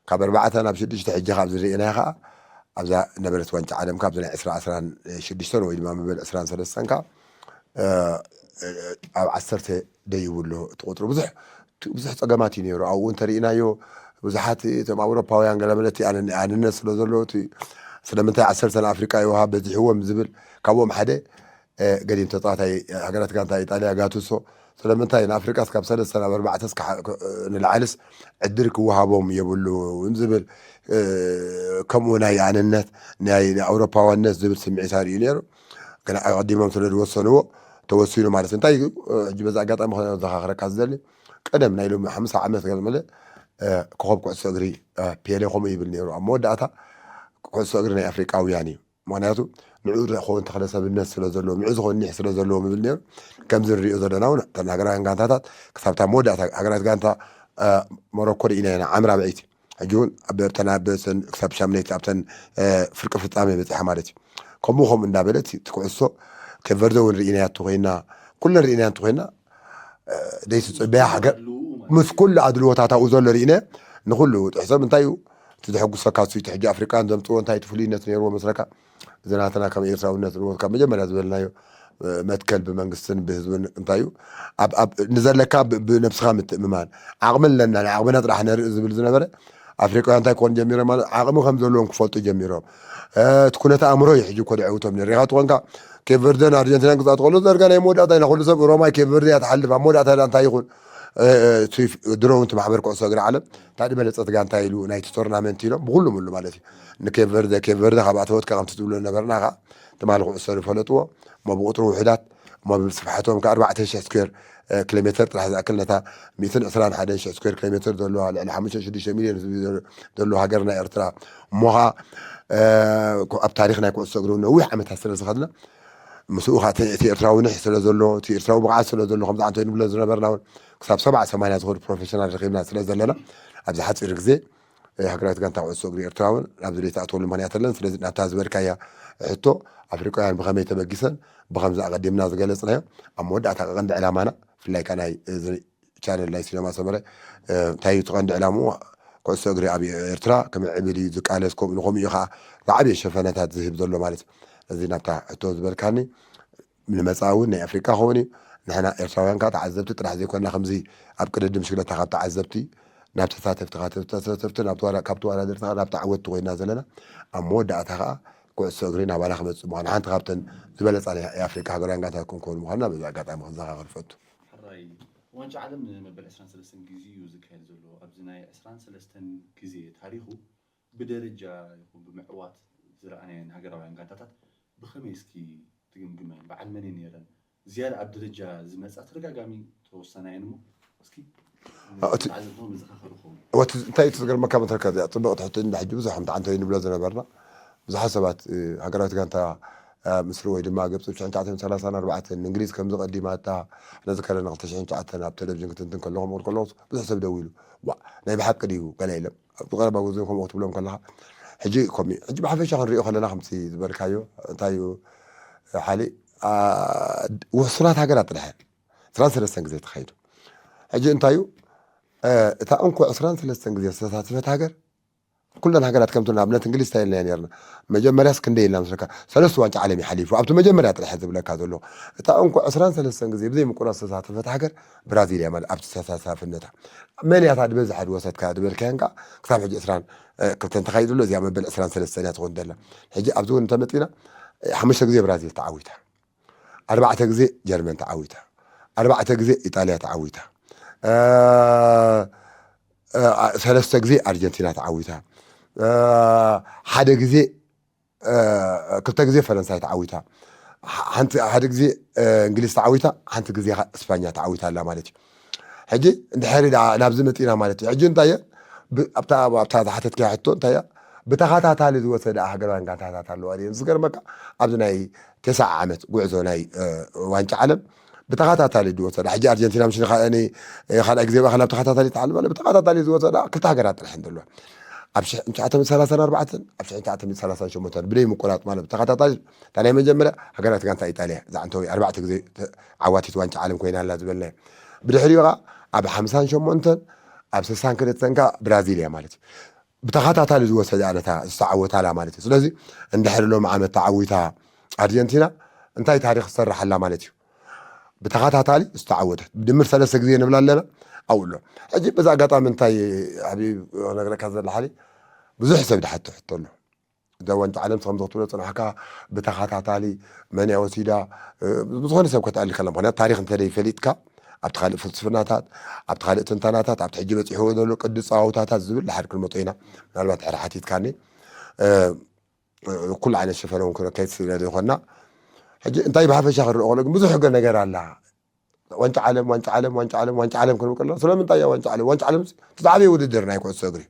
ካብ ኣርባዕተ ናብ ሽዱሽተ ሕጂ ካብ ዝርኢናዮ ከኣ ኣብዛ ነበረት ዋንጫ ዓለም ካብዚ ናይ ዕስራ ዕስራን ሽዱሽተን ወይ ድማ መበል ዕስራን ሰለስተን ከኣ፣ እ፣ እ፣ ኣብ ዓሰርተ ደይቡ ኣሎ እቲ ቁጽሪ። ብዙሕ፣ ብዙሕ ጸገማት እዩ ነይሩ። ኣብኡ እንተርኢናዮ ብዙሓት እቶም ኣውሮፓውያን ገለ መለቲ ኣነ-፣ ኣንነት ስለ ዘለዎ እቲ ስለምንታይ ዓሰርተ ንኣፍሪቃ ይወሃብ በዚሕዎም ዝብል ካብኦም ሓደ እ፣ ገዲም ተጻዋታይ ሃገራት ጋንታ ኢጣልያ ጋቱሶ፣ ስለምንታይ ንኣፍሪቃስ ካብ ሰለስተ ናብ ኣርባዕተ እስከ ሓ-፣ ክ-፣ ንላዕልስ ዕድል ክወሃቦም የብሉን ዝብል፣ እ፣ ከምኡ ናይ ኣንነት፣ ናይ፣ ናይ ኣውሮፓዋነት ዝብል ስምዒት ኣርእዩ ነይሩ። ግን ኣቐዲሞም ስለ ዝወሰንዎ፣ ተወሲኑ ማለት እዩ። እንታይ እዩ፣ እ፣ ሕጂ በዚ ኣጋጣሚ ከዘኻኽረካ ዝደሊ፣ ቀደም ናይ ሎሚ ሓምሳ ዓመት ገለ መለ፣ እ፣ ኮኸብ ኩዕሶ እግሪ፣ እ፣ ፔሌ ከምኡ ይብል ነይሩ። ኣብ መወዳእታ ኩዕሶ እግሪ ናይ ኣፍሪቃውያን እዩ። ምኽንያቱ ንዑ ዝኸውን ተኽለ ሰብነት ስለ ዘለዎ፣ ንዑ ዝኸውን ኒሕ ስለ ዘለዎ ምብል ነይሩ። ከምዚ ንሪኦ ዘለና እውን እተን ሃገራውያን ጋንታታት ክሳብ እታ መወዳእታ ሃገራት ጋንታ፣ እ፣ ሞሮኮ ርኢና ኢና ዓምራ ብዐይቲ። ሕጂ እውን ኣብ እተን ኣብ ሰን-፣ ክሳብ ሻምነይቲ ኣብተን፣ እ፣ ፍርቂ ፍጻሜ በጺሓ ማለት እዩ። ከምኡ ከምኡ እንዳበለት እቲ ኩዕሶ ኬፕ ቨርደ እውን ርኢናያ እንተኾይና፣ ኩለን ርኢናያ እንተኾይና፣ እ፣ ዘይትጽበያ ሃገር ምስ ኩሉ ኣድልዎታት ኣብኡ ዘሎ ርኢነ ንኹሉ ጥሕሶም እንታይ እዩ እቲ ዘሐጉሰካ? እሱ እቲ ሕጂ ኣፍሪቃን ዘምጽዎ እንታይ እቲ ፍሉይነት ነይርዎ መስለካ? እዚ ናትና ከም ኤርትራውነት ንዎ ካብ መጀመርያ ዝበልናዮ፣ እ፣ መትከል ብመንግስትን ብህዝብን እንታይ እዩ? ኣብ፣ ኣብ ንዘለካ ብ-፣ ብነብስኻ ምትእምማን፣ ዓቕሚ ኣለና፣ ናይ ዓቕምና ጥራሕ ነርኢ ዝብል ዝነበረ ኣፍሪቃውያን እንታይ ክኾኑ ጀሚሮም ማለት ዓቕሚ ከም ዘለዎም ክፈልጡ ጀሚሮም። እ፣ እቲ ኩነት ኣእምሮ እዩ ሕጂ እኮ ደዕውቶም ነይሩ። ሪኻ ትኾንካ ኬፕ ቨርደን ኣርጀንቲናን ክጻወቱ ከሎ ዘርጋ ናይ መወዳእታ ኢና። ኩሉ ሰብ ሮማይ ኬፕ ቨርደ እያ ትሓልፍ፣ ኣብ መወዳእታ ኢላ እንታይ ይኹን፣ እ፣ እ፣ እቲ ድሮ እውን እቲ ማሕበር ኩዕሶ እግሪ ዓለም እታ ዝበለጸት ጋንታ ኢሉ ናይቲ ቶርናመንት ኢሎም ብኹሉ ምሉ ማለት እዩ። ንኬፕ ቨርደ፣ ኬፕ ቨርደ ካብ ኣተወትካ ከምቲ ትብሎ ነበርና ከኣ ትማሊ ኩዕሶ ዝፈለጥዎ፣ እሞ ብቁጽሪ ውሑዳት፣ እሞ ብስፍሓቶም ከኣ ኣርባዕተ ሽሕ ስኩዌር፣ እ፣ ኪሎ ሜትር ጥራሕ ዝኣክል ነታ ሚእትን ዕስራን ሓደን ሽሕ ስኩዌር ኪሎ ሜትር ዘለዋ ልዕሊ ሓሙሽተ ሽዱሽተ ሚልዮን ህዝቢ ዘለ-፣ ዘለዎ ሃገርና ኤርትራ፣ እሞ ኸኣ፣ እ፣ ኩ-፣ ኣብ ታሪኽ ናይ ኩዕሶ እግሪ እውን ነዊሕ ዓመታት ስለ ዝኸድና፣ ምስኡ ኸኣ እቲ፣ እቲ ኤርትራዊ ኒሕ ስለ ዘሎ፣ እቲ ኤርትራዊ ብቕዓት ስለ ዘሎ፣ ከምዚ ዓንቶ ንብሎ ዝነበርና እውን ክሳብ ሰብዓ ሰማንያ ዝኸዱ ፕሮፌሽናል ረኺብና ስለ ዘለና፣ ኣብዚ ሓጺር ግዜ ሃገራዊት ጋንታ ኩዕሶ እግሪ ኤርትራ እውን ናብ ዝደይ ትኣትወሉ ምኽንያት ኣለን። ስለዚ ናብታ ዝበልካያ ሕቶ ኣፍሪቃውያን ብኸመይ ተበጊሰን ብኸምዚ ኣቐዲምና ዝገለጽናዮ ኣብ መወዳእታ ቀንዲ ዕላማና ብፍላይ ከኣ ናይ እዚ ቻነል ናይ ሲነማ ሰመረ እንታይ እዩ እቲ ቀንዲ ዕላምኡ? ኩዕሶ እግሪ ኣብ ኤርትራ ክምዕብል እዩ ዝቃለስ፣ ከምኡ ንኸምኡ እዩ ከዓ ዝዓበየ ሸፈነታት ዝህብ ዘሎ ማለት እዩ። እዚ ናብታ ሕቶ ዝበልካኒ ንመጻኢ እውን ናይ ኣፍሪቃ ክኸውን እዩ። ንሕና ኤርትራውያን ከዓ ተዓዘብቲ ጥራሕ ዘይኮንና ከምዚ ኣብ ቅድድም ሽግለታ ካብ ተዓዘብቲ ናብ ተሳተፍቲ ካብ ተሳተፍቲ ናብ ተወዳ- ካብ ተወዳደርቲ ከዓ ናብ ተዓወትቲ ኮይና ዘለና ኣብ መወዳእታ ከዓ ኩዕሶ እግሪ ናባና ክመፅእ ምዃኑ ሓንቲ ካብተን ዝበለፃ ናይ ኣፍሪቃ ሃገራውያን ጋንታት ክንከውን ምዃንና በዚ ኣጋጣሚ ክዘኻኸር ፈቱ። ሕራይ ዋንጫ ዓለም ንመበል ዕስራን ሰለስተን ግዜ እዩ ዝካየድ ዘሎ። ኣብዚ ናይ ዕስራን ሰለስተን ግዜ ታሪኹ ብደረጃ ይኹን ብምዕዋት ዝረኣናየን ሃገራውያን ጋንታታት ብኸመይ እስኪ ትግምግመን? በዓል መን እየን ነይረን? ዝያዳ ኣብ ደረጃ ዝመፃ ተደጋጋሚ ተወሰናየን እሞ እስኪ ኣዎ፣ እቲ- ተዓዘብቶም መዘኻኸሪ ክኸውን። ወቲ እንታይ እቲ ዝገርመካ መትረካ እዚኣ ፅብቕቲ ሕቶ እንዳ ሕጂ ብዙሕ ከምቲ ዓንተ ንብሎ ዝነበርና ብዙሓት ሰባት እ፣ ሃገራዊት ጋንታ እ፣ ምስሪ ወይ ድማ ግብፂ ብ ትሽዓተ ሚእትን ሰላሳን ኣርባዕተን ንእንግሊዝ ከም ዝቐዲማታ ነዚ ከለና ክልተ ሽሕን ትሽዓተን ኣብ ቴሌቪዥን ክትንትን ከለኹም ከለኹ ብዙሕ ሰብ ደው ኢሉ ዋ ናይ ብሓቂ ድዩ ገለ ኢሎም ኣብቲ ቀረባ ግዜ ከምኡ ክትብሎም ከለኻ ሕጂ ከምኡ እዩ። ሕጂ ብሓፈሻ ክንሪኦ ከለና ከምቲ ዝበልካዮ እንታይ እዩ ሓሊ አ፣ ውሱናት ሃገራት ጥራሕ እየን ዕስራን ሰለስተን ግዜ ተኻይዱ። ሕጂ እንታይ እዩ እ፣ እታ እንኮ ዕስራን ሰለስተን ግዜ ዝተሳተፈት ሃገር ኩለን ሃገራት ከምቲ ንኣብነት እንግሊዝ እንታይ ኢልና ነርና መጀመርያስ ክንደይ ኢልና መስለካ ሰለስተ ዋንጫ ዓለም ይሓሊፉ ኣብቲ መጀመርያ ጥራሕ ዝብለካ ዘሎ እታ እንኮ ዕስራን ሰለስተን ግዜ ብዘይ ምቁራፅ ዝተሳተፈት ሃገር ብራዚል እያ ማለት ኣብቲ ተሳታፍነታ መን እያ እታ ዝበዝሐ ዝወሰድካ ዝበልካያን ከዓ ክሳብ ሕጂ ዕስራን እ፣ ክልተን ተኻይዱ ኣሎ እዚኣ መበል ዕስራን ሰለስተን እያ ትኾን ዘላ ሕጂ ኣብዚ እውን እንተመፂና እ፣ ሓሙሽተ ግዜ ብራዚል ተዓዊታ ኣርባዕተ ግዜ ጀርመን ተዓዊታ ኣርባዕተ ግዜ ኢጣልያ ተዓዊታ እ፣ እ፣ ሰለስተ ግዜ ኣርጀንቲና ተዓዊታ እ፣ ሓደ ግዜ እ፣ ክልተ ግዜ ፈረንሳይ ተዓዊታ ሓንቲ ሓደ ግዜ እ፣ እንግሊዝ ተዓዊታ ሓንቲ ግዜ ኸ እስፓኛ ተዓዊታ ኣላ ማለት እዩ ሕጂ እንድሕሪ ደኣ ናብዚ መፂና ማለት እዩ ሕጂ እንታይ እየ ብ- ኣብታ ኣብታ ዝሓተትካያ ሕቶ እንታይ እያ ብተኸታታሊ ዝወሰዳ ሃገራውያን ጋንታታት ኣለዋ ድየን ዝገርመካ ኣብዚ ናይ ተስዓ ዓመት ጉዕዞ ናይ እ፣ ዋንጫ ዓለም ብተኸታታሊ ዝወሰዳ ሕጂ ኣርጀንቲና ምሽ ካልኣይ ግዜ ብኣኸል ኣብ ተኸታታሊ ተዓልም ኣለ ብተኸታታሊ ዝወሰዳ ክልተ ሃገራት ጥራሕ ዘለዋ ኣብ ሽሕ ትሽዓተ ሚእትን ሰላሳን ኣርባዕተን ኣብ ሽሕ ትሽዓተ ሚእትን ሰላሳን ሸሞንተን ብደይ ምቁራፅ ማለት ብተኸታታሊ እታ ናይ መጀመርያ ሃገራት ጋንታ ኢጣልያ ዛዕንተዊ ኣርባዕተ ግዜ ተ- ዓዋቲት ዋንጫ ዓለም ኮይና ኣላ ዝበልናዮ ብድሕሪኡ ከዓ ኣብ ሓምሳን ሸሞንተን ኣብ ስሳን ክልተን ከዓ ብራዚል እያ ማለት እዩ ብተኸታታሊ ዝወሰደ ኣነታ ዝተዓወታላ ማለት እዩ ስለዚ እንድሕሪ ሎም ዓመት ተዓዊታ ኣርጀንቲና እንታይ ታሪክ ዝሰርሓላ ማለት እዩ ብተኸታታሊ ዝተዓወተት ብድምር ሰለስተ ግዜ ንብላ ኣለና ኣብኡ ኣሎ ሕጂ በዚ ኣጋጣሚ እንታይ ሓቢብ ክነግረካ ዘለሓሊ ብዙሕ ሰብ ድሓቶ ሕቶ ኣሎ እዛ ዋንጫ ዓለም ከም ክትብሎ ፅናሕካ ብተኸታታሊ መን እያ ወሲዳ እ፣ ብዝኾነ ሰብ ከተኣሊ ከላ ምክንያት ታሪክ እንተደይ ፈሊጥካ ኣብቲ ካልእ ፍልስፍናታት ኣብቲ ካልእ ትንተናታት ኣብቲ ሕጂ በፂሕዎ ዘሎ ቅዲ ፀዋውታታት ዝብል ድሓር ክንመጦ ኢና ምናልባት ድሕሪ ሓቲትካኒ እ፣ እ፣ ኩሉ ዓይነት ሽፈነ እውን ክነካይድ ስለ ዘይኮና ሕጂ እንታይ ብሓፈሻ ክረኦ ከሎ ግን ብዙሕ ገ ነገር ኣላ ዋንጫ ዓለም ዋንጫ ዓለም ዋንጫ ዓለም ዋንጫ ዓለም ክንብል ከለና ስለምንታይ እያ ዋንጫ ዓለም ዋንጫ ዓለም እቲ ዝዓበየ ውድድር ናይ ኩዕሶ እግሪ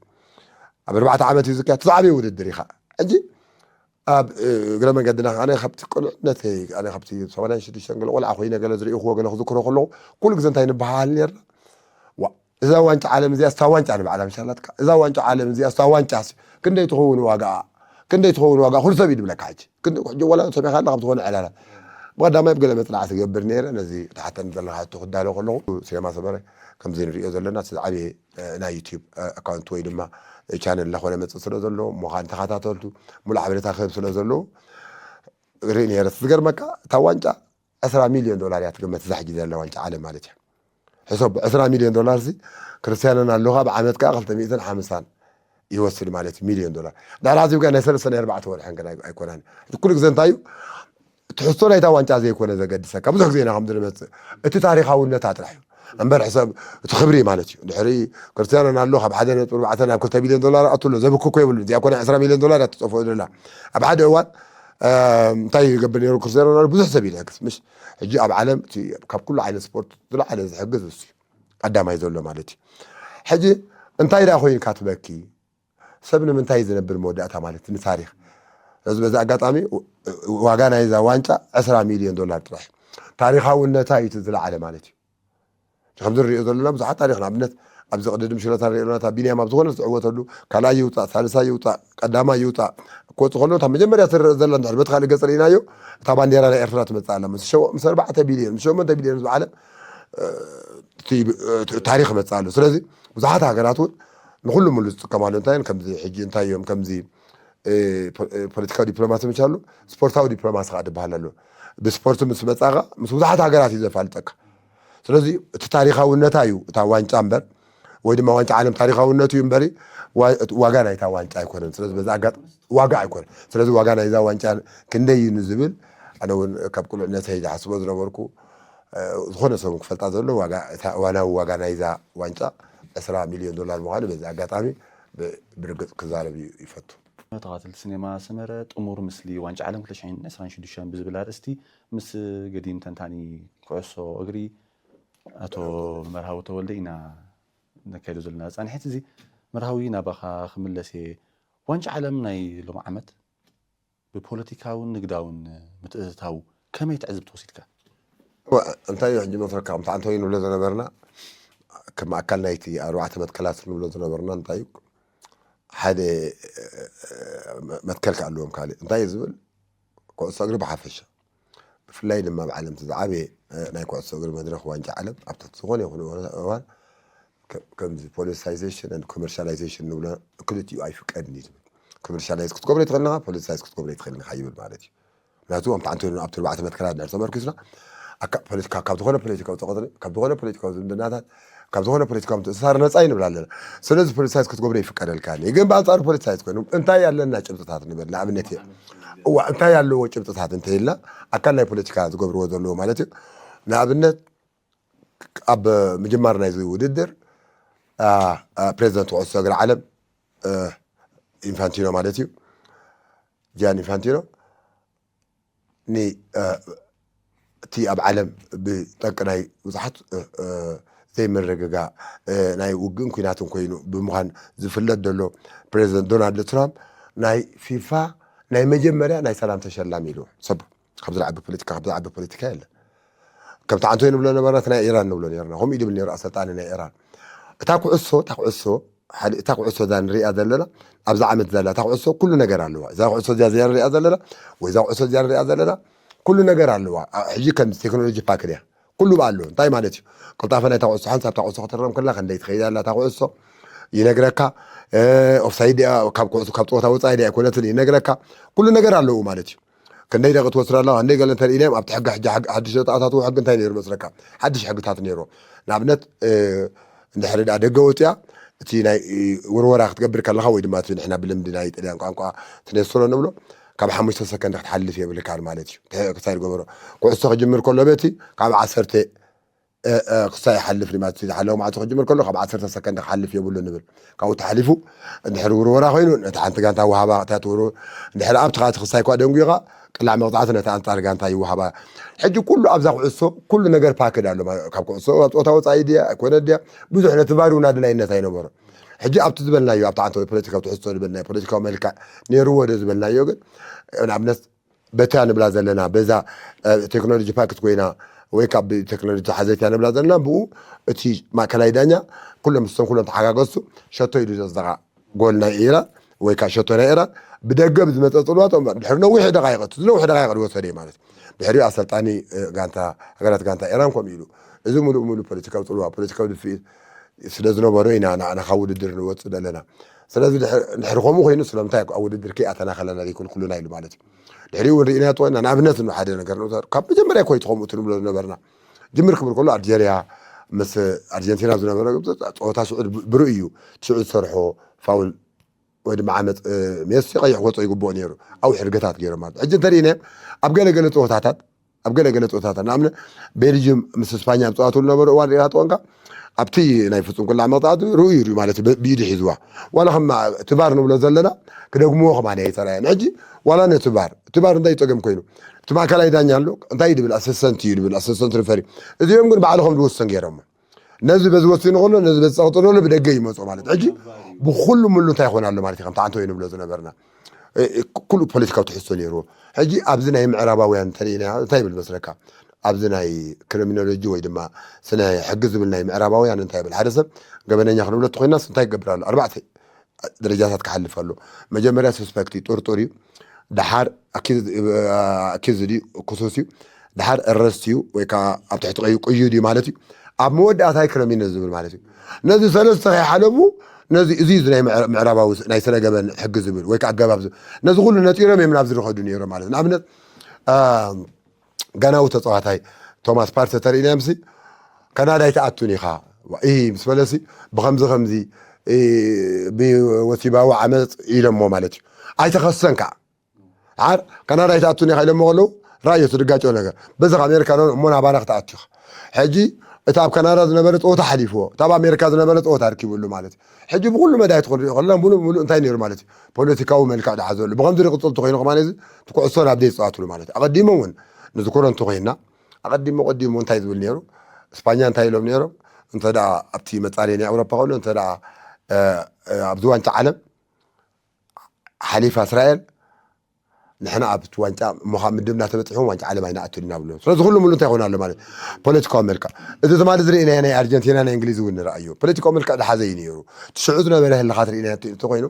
ኣብ ኣርባዕተ ዓመት እዩ ዝካየድ እቲ ዝዓበየ ውድድር እዩ ከዓ ሕጂ ኣብ እ፣ እግረ መንገድና ኣነ ካብቲ ቁልዕነተይ ኣነ ካብቲ ሰማንያን ሽዱሽተን ገለ ቆልዓ ኮይነ ገለ ዝርእኽዎ ገለ ክዝክሮ ከለኹ ኩሉ ግዜ እንታይ ንበሃል ነርና ዋ እዛ ዋንጫ ዓለም እዚኣ ስታ ዋንጫ ንባዕላ ምሻላትካ እዛ ዋንጫ ዓለም እዚኣ ስታ ዋንጫ ክንደይ ትኸውን ዋጋኣ ክንደይ ትኸውን ዋጋ ኩሉ ሰብ እዩ ድብለካ ሕጂ ክንደይ ሕጂ ወላ ሰብ ኢኻ ካብ ዝኾነ ዕላላት ብቐዳማይ ብገለ መፅናዕቲ ገብር ነይረ ነዚ ተሓተኒ ዘለካ ሕቶ ክዳሎ ከለኹ ሲነማ ሰመረ ከምዚ ንሪኦ ዘለና እቲ ዝዓበየ እ፣ ናይ ዩቲዩብ ኣካውንት ወይ ድማ ቻነል እናኾነ መፅእ ስለ ዘሎ እሞ ከዓ ንተኸታተልቱ ሙሉእ ሓበሬታ ክህብ ስለ ዘለዎ ርኢ ነይረ ዝገርመካ እታ ዋንጫ ዕስራ ሚልዮን ዶላር እያ ትግመት እዛ ሕጂ ዘላ ዋንጫ ዓለም ማለት እያ ሕሰብ ዕስራ ሚልዮን ዶላር ሲ ክርስቲያኖ ሮናልዶ ከዓ ብዓመት ከዓ ክልተ ሚእትን ሓምሳን ይወስድ ማለት እዩ ሚልዮን ዶላር ድሕሪ ሓሲብካ ናይ ሰለስተ ናይ ኣርባዕተ ወርሕን ግን ኣይ- ኣይኮነን እቲ ኩሉ ግዜ እንታይ እዩ ትሕዝቶ ናይታ ዋንጫ ዘይኮነ ዘገድሰካ ብዙሕ ግዜ ኢና ከም ዝንመፅእ እቲ ታሪካውነታ ጥራሕ እዩ እምበር ሕሰብ እቲ ክብሪ ማለት እዩ ድሕሪ ክርስቲያኖ ሮናልዶ ካብ ሓደ ነጥቢ ኣርባዕተ ናብ ክልተ ቢልዮን ዶላር ኣትሎ ዘብክኮ የብሉ እዚኣ ኮነ ዕስራ ሚልዮን ዶላር እያ ትጠፍኦ ዘላ ኣብ ሓደ እዋን እ፣ እንታይ ይገብር ነይሩ ክርስቲያኖ ሮናልዶ ብዙሕ ሰብ ይልሕግዝ ምሽ ሕጂ ኣብ ዓለም እቲ ካብ ኩሉ ዓይነት ስፖርት ዝለዓለ ዝሕግዝ እሱ እዩ ቀዳማይ ዘሎ ማለት እዩ ሕጂ እንታይ ደኣ ኮይንካ ትበኪ ሰብ ንምንታይ ዝነብር መወዳእታ ማለት ንታሪክ እዚ በዚ ኣጋጣሚ ዋጋ ናይዛ ዋንጫ ዕስራ ሚልዮን ዶላር ጥራሕ ታሪካውነታ እዩ ዝለዓለ ማለት እዩ ከምዚ ንሪኦ ዘለና ብዙሓት ታሪክ ንኣብነት ኣብዚ ቅድድም ሽረታ ንሪኦ ኣለና። እታ ቢንያም ኣብ ዝኾነ ዝዕወተሉ ካልኣይ ይውፃእ፣ ሳልሳይ ይውፃእ፣ ቀዳማይ ይውፃእ ክወፅእ ከሎ እታ መጀመርያ ትረአ ዘላ እንድሕር በቲ ካልእ ገፅ ርኢናዮ እታ ባንዴራ ናይ ኤርትራ ትመፅእ ኣላ። ምስ ሸው- ምስ ኣርባዕተ ቢልዮን ምስ ሸሞንተ ቢልዮን ዝበዓለ እ፣ እቲ እ፣ እቲ ታሪኽ መፅእ ኣሎ። ስለዚ ብዙሓት ሃገራት እውን ንኩሉ ሙሉ ዝጥቀማሉ እንታይ ከምዚ ሕጂ እንታይ እዮም ከምዚ እ፣ ፖ- እ፣ ፖለቲካዊ ዲፕሎማሲ ምቻሉ ስፖርታዊ ዲፕሎማሲ ከዓ ዝበሃል ኣሎ። ብስፖርት ምስ መፃኻ ምስ ብዙሓት ሃገራት እዩ ዘፋልጠካ። ስለዚ እቲ ታሪኻውነታ እዩ እታ ዋንጫ እምበር ወይ ድማ ዋንጫ ዓለም ታሪኻውነቱ እዩ እምበሪ ዋ- ዋጋ ናይታ ዋንጫ ኣይኮነን። ስለዚ በዚ ኣጋጥ ዋጋ ኣይኮነን። ስለዚ ዋጋ ናይዛ ዋንጫ ክንደይ እዩ ንዝብል ኣነ እውን ካብ ቁልዕነተይ ዝሓስቦ ዝነበርኩ እ፣ ዝኾነ ሰብ ክፈልጣ ዘሎ ዋጋ እታ እዋናዊ ዋጋ ናይዛ ዋንጫ ዕስራ ሚልዮን ዶላር ምዃኑ በዚ ኣጋጣሚ ብ- ብርግፅ ክዛረብ እዩ ይፈቱ። ተኸታተልቲ ሲኔማ ሰመረ ጥሙር ምስሊ ዋንጫ ዓለም ክልተ ሽሕን ዕስራን ሽዱሽተን ብዝብል ኣርእስቲ ምስ ገዲም ተንታኒ ኩዕሶ እግሪ ኣቶ መርሃዊ ተወልደ ኢና ነካይዶ ዘለና ፃንሒት። እዚ መርሃዊ ናባኻ ክምለስ እየ። ዋንጫ ዓለም ናይ ሎም ዓመት ብፖለቲካውን ንግዳውን ምትእትታው ከመይ ትዕዝብቲ ወሲድካ? እዋ፣ እንታይ እዩ ሕጂ መስለካ ከምቲ ኣንቶኒ ንብሎ ዝነበርና ከም ኣካል ናይቲ ኣርባዕተ መትከላት ንብሎ ዝነበርና እንታይ እዩ ሓደ እ፣ መትከል ክኣልዎም ካልእ እንታይ እዩ ዝብል ኩዕሶ እግሪ ብሓፈሻ ብፍላይ ድማ ኣብ ዓለም እቲ ዝዓበየ እ፣ ናይ ኩዕሶ እግሪ መድረኽ ዋንጫ ዓለም ኣብ ትሕቲ ዝኾነ ይኹን እዋን ከ- ከምዚ ፖለቲሳይዜሽን ን ኮመርሻላይዜሽን ንብሎ ክልቲኡ ኣይፍቀድን እዩ ዝብል። ኮመርሻላይዝ ክትገብሮ ይትኽእል ኢኻ፣ ፖለቲሳይዝ ክትገብሮ ይትኽእል ኢኻ ይብል ማለት እዩ። ምክንያቱ ከምቲ ኣንቶኒ ኣብቲ ኣርባዕተ መትከላት ድሕር ተመርኪስና ኣካ- ፖለቲካ ካብ ዝኾነ ፖለቲካዊ ፀቕጢ ካብ ዝኾነ ፖለቲካዊ ዝምድናታት ካብ ዝኾነ ፖለቲካዊ ምትእስሳር ነፃ እዩ ንብል ኣለና። ስለዚ ፖለቲሳይዝ ክትገብሮ ይፍቀደልካ እዩ። ግን ብኣንፃሩ ፖለቲሳይዝ ኮይኑ እንታይ ኣለና ጭብጥታት ንብል ንኣብነት እየ እዋ እንታይ ኣለዎ ጭብጥታት እንተኢልና ኣካል ናይ ፖለቲካ ዝገብርዎ ዘለዎ ማለት እዩ። ንኣብነት ኣብ ምጅማር ናይዚ ውድድር አ፣ አ፣ ፕሬዚደንት ኩዕሶ እግሪ ዓለም እ፣ ኢንፋንቲኖ ማለት እዩ ጂያን ኢንፋንቲኖ ን እ፣ እቲ ኣብ ዓለም ብጠንቂ ናይ ብዙሓት እ፣ እ፣ ዘይምርግጋእ እ፣ ናይ ውግእን ኩናትን ኮይኑ ብምዃን ዝፍለጥ ዘሎ ፕሬዚደንት ዶናልድ ትራምፕ ናይ ፊፋ ናይ መጀመርያ ናይ ሰላም ተሸላሚ ኢሉ ሰብ ካብዚ ዓቢ ፖለቲካ ካብዚ ዓቢ ፖለቲካ የለን። ከምቲ ኣንቶኒ ንብሎ ነበርና እቲ ናይ ኢራን ንብሎ ነርና ከምኡ ይድብል ነሩ ኣሰልጣኒ ናይ ኢራን። እታ ኩዕሶ እታ ኩዕሶ ሓደ እታ ኩዕሶ እዛ ንሪኣ ዘለና ኣብዚ ዓመት ዘላ እታ ኩዕሶ ኩሉ ነገር ኣለዋ። እዛ ኩዕሶ እዚኣ እዚኣ ንሪኣ ዘለና ወይ እዛ ኩዕሶ እዚኣ ንሪኣ ዘለና ኩሉ ነገር ኣለዋ። ኣ- ሕጂ ከም ቴክኖሎጂ ፓክድ እያ ኩሉ ኣሎ። እንታይ ማለት እዩ? ቅልጣፈ ናይታ ኩዕሶ ሓንሳብ እታ ኩዕሶ ክትረም ከላ ክንደይ ትኸይድ ኣላ እታ ኩዕሶ ይነግረካ። እ፣ ኦፍሳይድ ድያ ካብ ኩዕሶ ካብ ፀወታ ወፃኢ ድያ ኣይኮነትን ይነግረካ። ኩሉ ነገር ኣለዉ ማለት እዩ። ክንደይ ደቂ ትወስድ ኣለዋ ክንደይ ገለ እንተርኢናዮም ኣብቲ ሕጊ ሕጂ ሓድሽ ዘተኣታትዎ ሕጊ እንታይ ነይሩ መስለካ? ሓድሽ ሕግታት ነይርዎ። ንኣብነት እንድሕሪ ደኣ ደገ ወፅያ እቲ ናይ ውርወራ ክትገብር ከለካ ወይ ድማ እቲ ንሕና ብልምዲ ናይ ጥልያን ቋንቋ እቲ ኔስትሮ ንብሎ ካብ ሓሙሽተ ሰከንድ ክትሓልፍ የብልካን ማለት እዩ። ክሳይ ዝገበሮ ኩዕሶ ክጅምር ከሎ በቲ ካብ ዓሰርተ ክሳይ ይሓልፍ ማለት ዝሓለወ ማዕፆ ክጅምር ከሎ ካብ ዓሰርተ ሰከንድ ክሓልፍ የብሉ ንብል። ካብኡ ተሓሊፉ እንድሕር ውርወራ ኮይኑ ነቲ ሓንቲ ጋንታ ውሃባ እታትውሩ እንድሕር ኣብቲ ካቲ ክሳይ ኳ ደንጉኻ ቅላዕ መቕፃዕቲ ነቲ ኣንፃር ጋንታ ይወሃባ። ሕጂ ኩሉ ኣብዛ ኩዕሶ ኩሉ ነገር ፓክድ ኣሎ። ካብ ኩዕሶ ኣብ ፀወታ ወፃኢ ድያ ኣይኮነ ድያ ብዙሕ ነቲ ቫሪ እውን ኣድላይነት ኣይነበሮ። ሕጂ ኣብቲ ዝበልናዮ ኣብቲ ዓንተ ወይ ፖለቲካዊ ትሕዝቶ ዝበልናዮ ፖለቲካዊ መልክዕ ነይርዎ ዶ ዝበልናዮ ግን ንኣብነት በታ ንብላ ዘለና በዛ ቴክኖሎጂ ፓክት ኮይና ወይ ካብ ቴክኖሎጂ ሓዘት እያ ንብላ ዘለና ብኡ እቲ ማእከላይ ዳኛ ኩሎም ምስቶም ኩሎም ተሓጋገዝቱ ሸቶ ኢሉ ዘፅደቓ ጎል ናይ ኢራን ወይ ከዓ ሸቶ ናይ ኢራን ብደገ ብዝመፀ ፅልዋ ድሕሪ ነዊሕ ደቃይቀ ዝነዊሕ ደቃይቀ ዝወሰደ ማለት ድሕሪኡ ኣሰልጣኒ ጋንታ ሃገራት ጋንታ ኢራን ከምኡ ኢሉ እዚ ሙሉእ ሙሉእ ፖለቲካዊ ፅልዋ ፖለቲካዊ ድፍኢት ስለ ዝነበሮ ኢና ንዓና ካብ ውድድር ንወፅእ ዘለና። ስለዚ ድሕሪ ከምኡ ኮይኑ ስለምንታይ ኣብ ውድድር ከይኣተና ከለና ዘይኮን ኩሉና ኢሉ ማለት እዩ። ድሕሪኡ እውን ርኢናዮ ተኾይና ንኣብነት ን ሓደ ነገር ንውሰድ ካብ መጀመርያ እኮ እቲ ከምኡ ትንብሎ ዝነበርና ጅምር ክብል ከሎ ኣልጀርያ ምስ ኣርጀንቲና ዝነበረ ፀወታ ሽዑ ብርኡ እዩ ሽዑ ዝሰርሖ ፋውል ወይ ድማ ዓመፅ ሜሲ ቀይሕ ክወፅኦ ይግብኦ ነይሩ ኣብኡ ሕርገታት ገይሮም ማለት ሕጂ እንተርኢናዮም ኣብ ገለገለ ፀወታታት ኣብ ገለገለ ፀወታታት ንኣብነት ቤልጅም ምስ ስፓኛ ኣብ ፀዋትሉ ነበሩ እዋን ሪኢና ተኾንካ ኣብቲ ናይ ፍፁም ቅላዕ መቕፃዕቲ ርኡ እዩ ማለት ብኢዱ ሒዝዋ ዋላ ከም እቲ ቫር ንብሎ ዘለና ክደግምዎ ከማን ኣይተራየን ሕጂ ዋላ ነቲ ቫር እቲ ቫር እንታይ ፀገም ኮይኑ እቲ ማእከላይ ዳኛ ኣሎ እንታይ ድብል ኣሰሰንት እዩ ድብል ኣሰሰንት ሪፈሪ እዚኦም ግን ባዕልኹም ዝውስን ገይሮሞ ነዚ በዚ ወሲኑ ከሎ ነዚ በዚ ፀቕጥሎ ብደገ ይመፁ ማለት ሕጂ ብኩሉ ሙሉ እንታይ ይኾን ኣሎ ማለት ከምቲ ዓንቶ ንብሎ ዝነበርና ኩሉ ፖለቲካዊ ትሕዝቶ ነይርዎ ሕጂ ኣብዚ ናይ ምዕራባውያን እንተርኢና እንታይ ይብል መስለካ ኣብዚ ናይ ክሪሚኖሎጂ ወይ ድማ ስነ ሕጊ ዝብል ናይ ምዕራባውያን እንታይ ይብል? ሓደ ሰብ ገበነኛ ክንብሎ እንተኮይናስ እንታይ ይገብር ኣሎ? ኣርባዕተ ደረጃታት ክሓልፍ ኣሎ። መጀመርያ ሱስፐክት እዩ፣ ጥርጡር እዩ። ደሓር ኣኪዝ ድዩ፣ ክሱስ እዩ። ደሓር እረስት እዩ ወይ ከዓ ኣብ ትሕቲ ቀዩ ቅዩ ድዩ ማለት እዩ። ኣብ መወዳእታይ ክረሚነ ዝብል ማለት እዩ። ነዚ ሰለስተ ከይሓለፉ ነዚ እዚ እዚ ናይ ምዕራባዊ ናይ ስነ ገበን ሕጊ ዝብል ወይ ከዓ ኣገባብ ዝብል ነዚ ኩሉ ነጢሮም እዮም ናብዚ ዝኸዱ ነይሮም ማለት እዩ። ንኣብነት ጋናዊ ተፃዋታይ ቶማስ ፓርተ ተርእናዮም ሲ ካናዳ ኣይትኣቱን ኢኻ ኢ ምስ በለሲ ብከምዚ ከምዚ ብወሲባዊ ዓመፅ ኢሎሞ ማለት እዩ። ኣይተኸሰን ከዓ ዓር ካናዳ ኣይትኣቱን ኢኻ ኢሎሞ ከለዉ ራእዮ ትድጋጨው ነገር በዚ ኣሜሪካ ዶ እሞ ናባና ክትኣቱ ኢኻ። ሕጂ እቲ ኣብ ካናዳ ዝነበረ ፀወታ ሓሊፍዎ እቲ ኣብ ኣሜሪካ ዝነበረ ፀወታ ኣርኪብሉ ማለት እዩ። ሕጂ ብኩሉ መዳይ ትኾን ሪኦ ከለና ሙሉእ ሙሉእ እንታይ ነይሩ ማለት እዩ። ፖለቲካዊ መልክዕ ድሓዘሉ ብከምዚ ዝቕፅል ተኮይኑ ከማን እዚ ትኩዕሶ ናብ ደይ ዝፃወትሉ ማለት እዩ። ኣቐዲሞ እውን ንዝኮነ እንተኮይንና ኣቐዲሞ ቀዲሙ እንታይ ዝብል ነይሩ? እስፓኛ እንታይ ኢሎም ነይሮም? እንተ ደኣ ኣብቲ መጻረይ ናይ ኣውሮፓ ኮይኑ እንተ ደኣ ኣብዚ ዋንጫ ዓለም ሓሊፋ እስራኤል ንሕና ኣብቲ ዋንጫ እሞ ካብ ምድብ እናተበፅሑ ዋንጫ ዓለም ኣይንኣቱን ኢና ብሎ። ስለዚ ኩሉ ሙሉ እንታይ ይኾን ኣሎ ማለት ፖለቲካዊ መልክዕ። እዚ ትማሊ ዝርኢናዮ ናይ ኣርጀንቲና ናይ እንግሊዝ እውን ንረኣዮ። ፖለቲካዊ መልክዕ ድሓዘ እዩ ነይሩ። እቲ ሽዑ ዝነበረ ህልኻት ርኢናዮ እንተኮይኑ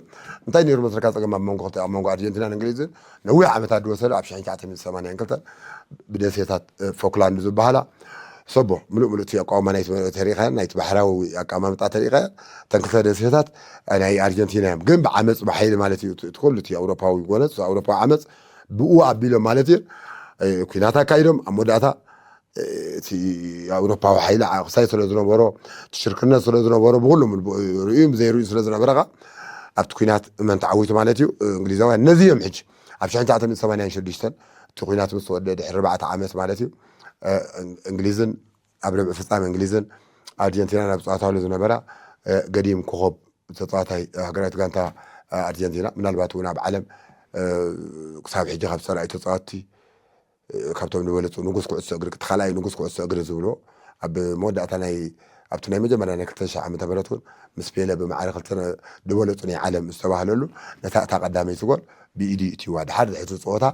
እንታይ ነይሩ መስለካ ፀገም ኣብ መንጎ ክልተ ኣብ መንጎ ኣርጀንቲናን እንግሊዝን ነዊሕ ዓመታት ዝወሰደ ኣብ ሽሕን ትሽዓተ ሚእትን ሰማንያን ክልተን ብደሴታት ፎክላንድ ዝበሃላ ሰቦ ምሉእ ምሉእ እቲ ኣቃውማ ናይቲ ተሪኸ ናይቲ ባሕራዊ ኣቀማምጣ ተሪኸ እተን ክልተ ደሴታት ናይ ኣርጀንቲና እዮም። ግን ብዓመፅ ብሓይሊ ማለት እዩ እቲ ኩሉ እቲ ኣውሮፓዊ ጎነፅ ኣውሮፓዊ ዓመፅ ብኡ ኣቢሎም ማለት እዩ ኩናት ኣካይዶም ኣብ መወዳእታ እቲ ኣውሮፓዊ ሓይሊ ዓቕሳይ ስለ ዝነበሮ እቲ ሽርክነት ስለ ዝነበሮ ብኩሉ ርእዩ ዘይርእዩ ስለ ዝነበረ ከዓ ኣብቲ ኩናት መን ተዓዊቱ ማለት እዩ እንግሊዛውያን ነዚ እዮም ሕጂ ኣብ ሽሕን ትሽዓተ ሚእትን ሰማንያን ሽዱሽተን እቲ ኩናት ምስ ተወደአ ድሕሪ ኣርባዕተ ዓመት ማለት እዩ እንግሊዝን ኣብ ርብዒ ፍፃመ እንግሊዝን ኣርጀንቲናን ኣብ ፀዋታሉ ዝነበራ ገዲም ኮኸብ ተፃዋታይ ሃገራዊት ጋንታ ኣርጀንቲና ምናልባት እውን ኣብ ዓለም ክሳብ ሕጂ ካብ ዝፀላዩ ተፃወትቲ ካብቶም ዝበለፁ ንጉስ ኩዕሶ እግሪ እቲ ካልኣይ ንጉስ ኩዕሶ እግሪ ዝብልዎ ኣብ መወዳእታ ናይ ኣብቲ ናይ መጀመርያ ናይ ክልተ ሽሕ ዓመተ ምህረት እውን ምስ ፔለ ብማዕረ ክልተ ዝበለፁ ናይ ዓለም ዝተባህለሉ ነታ እታ ቀዳመይቲ ጎል ብኢዱ ይእትይዋ ድሓር ድሕቲ ፀወታ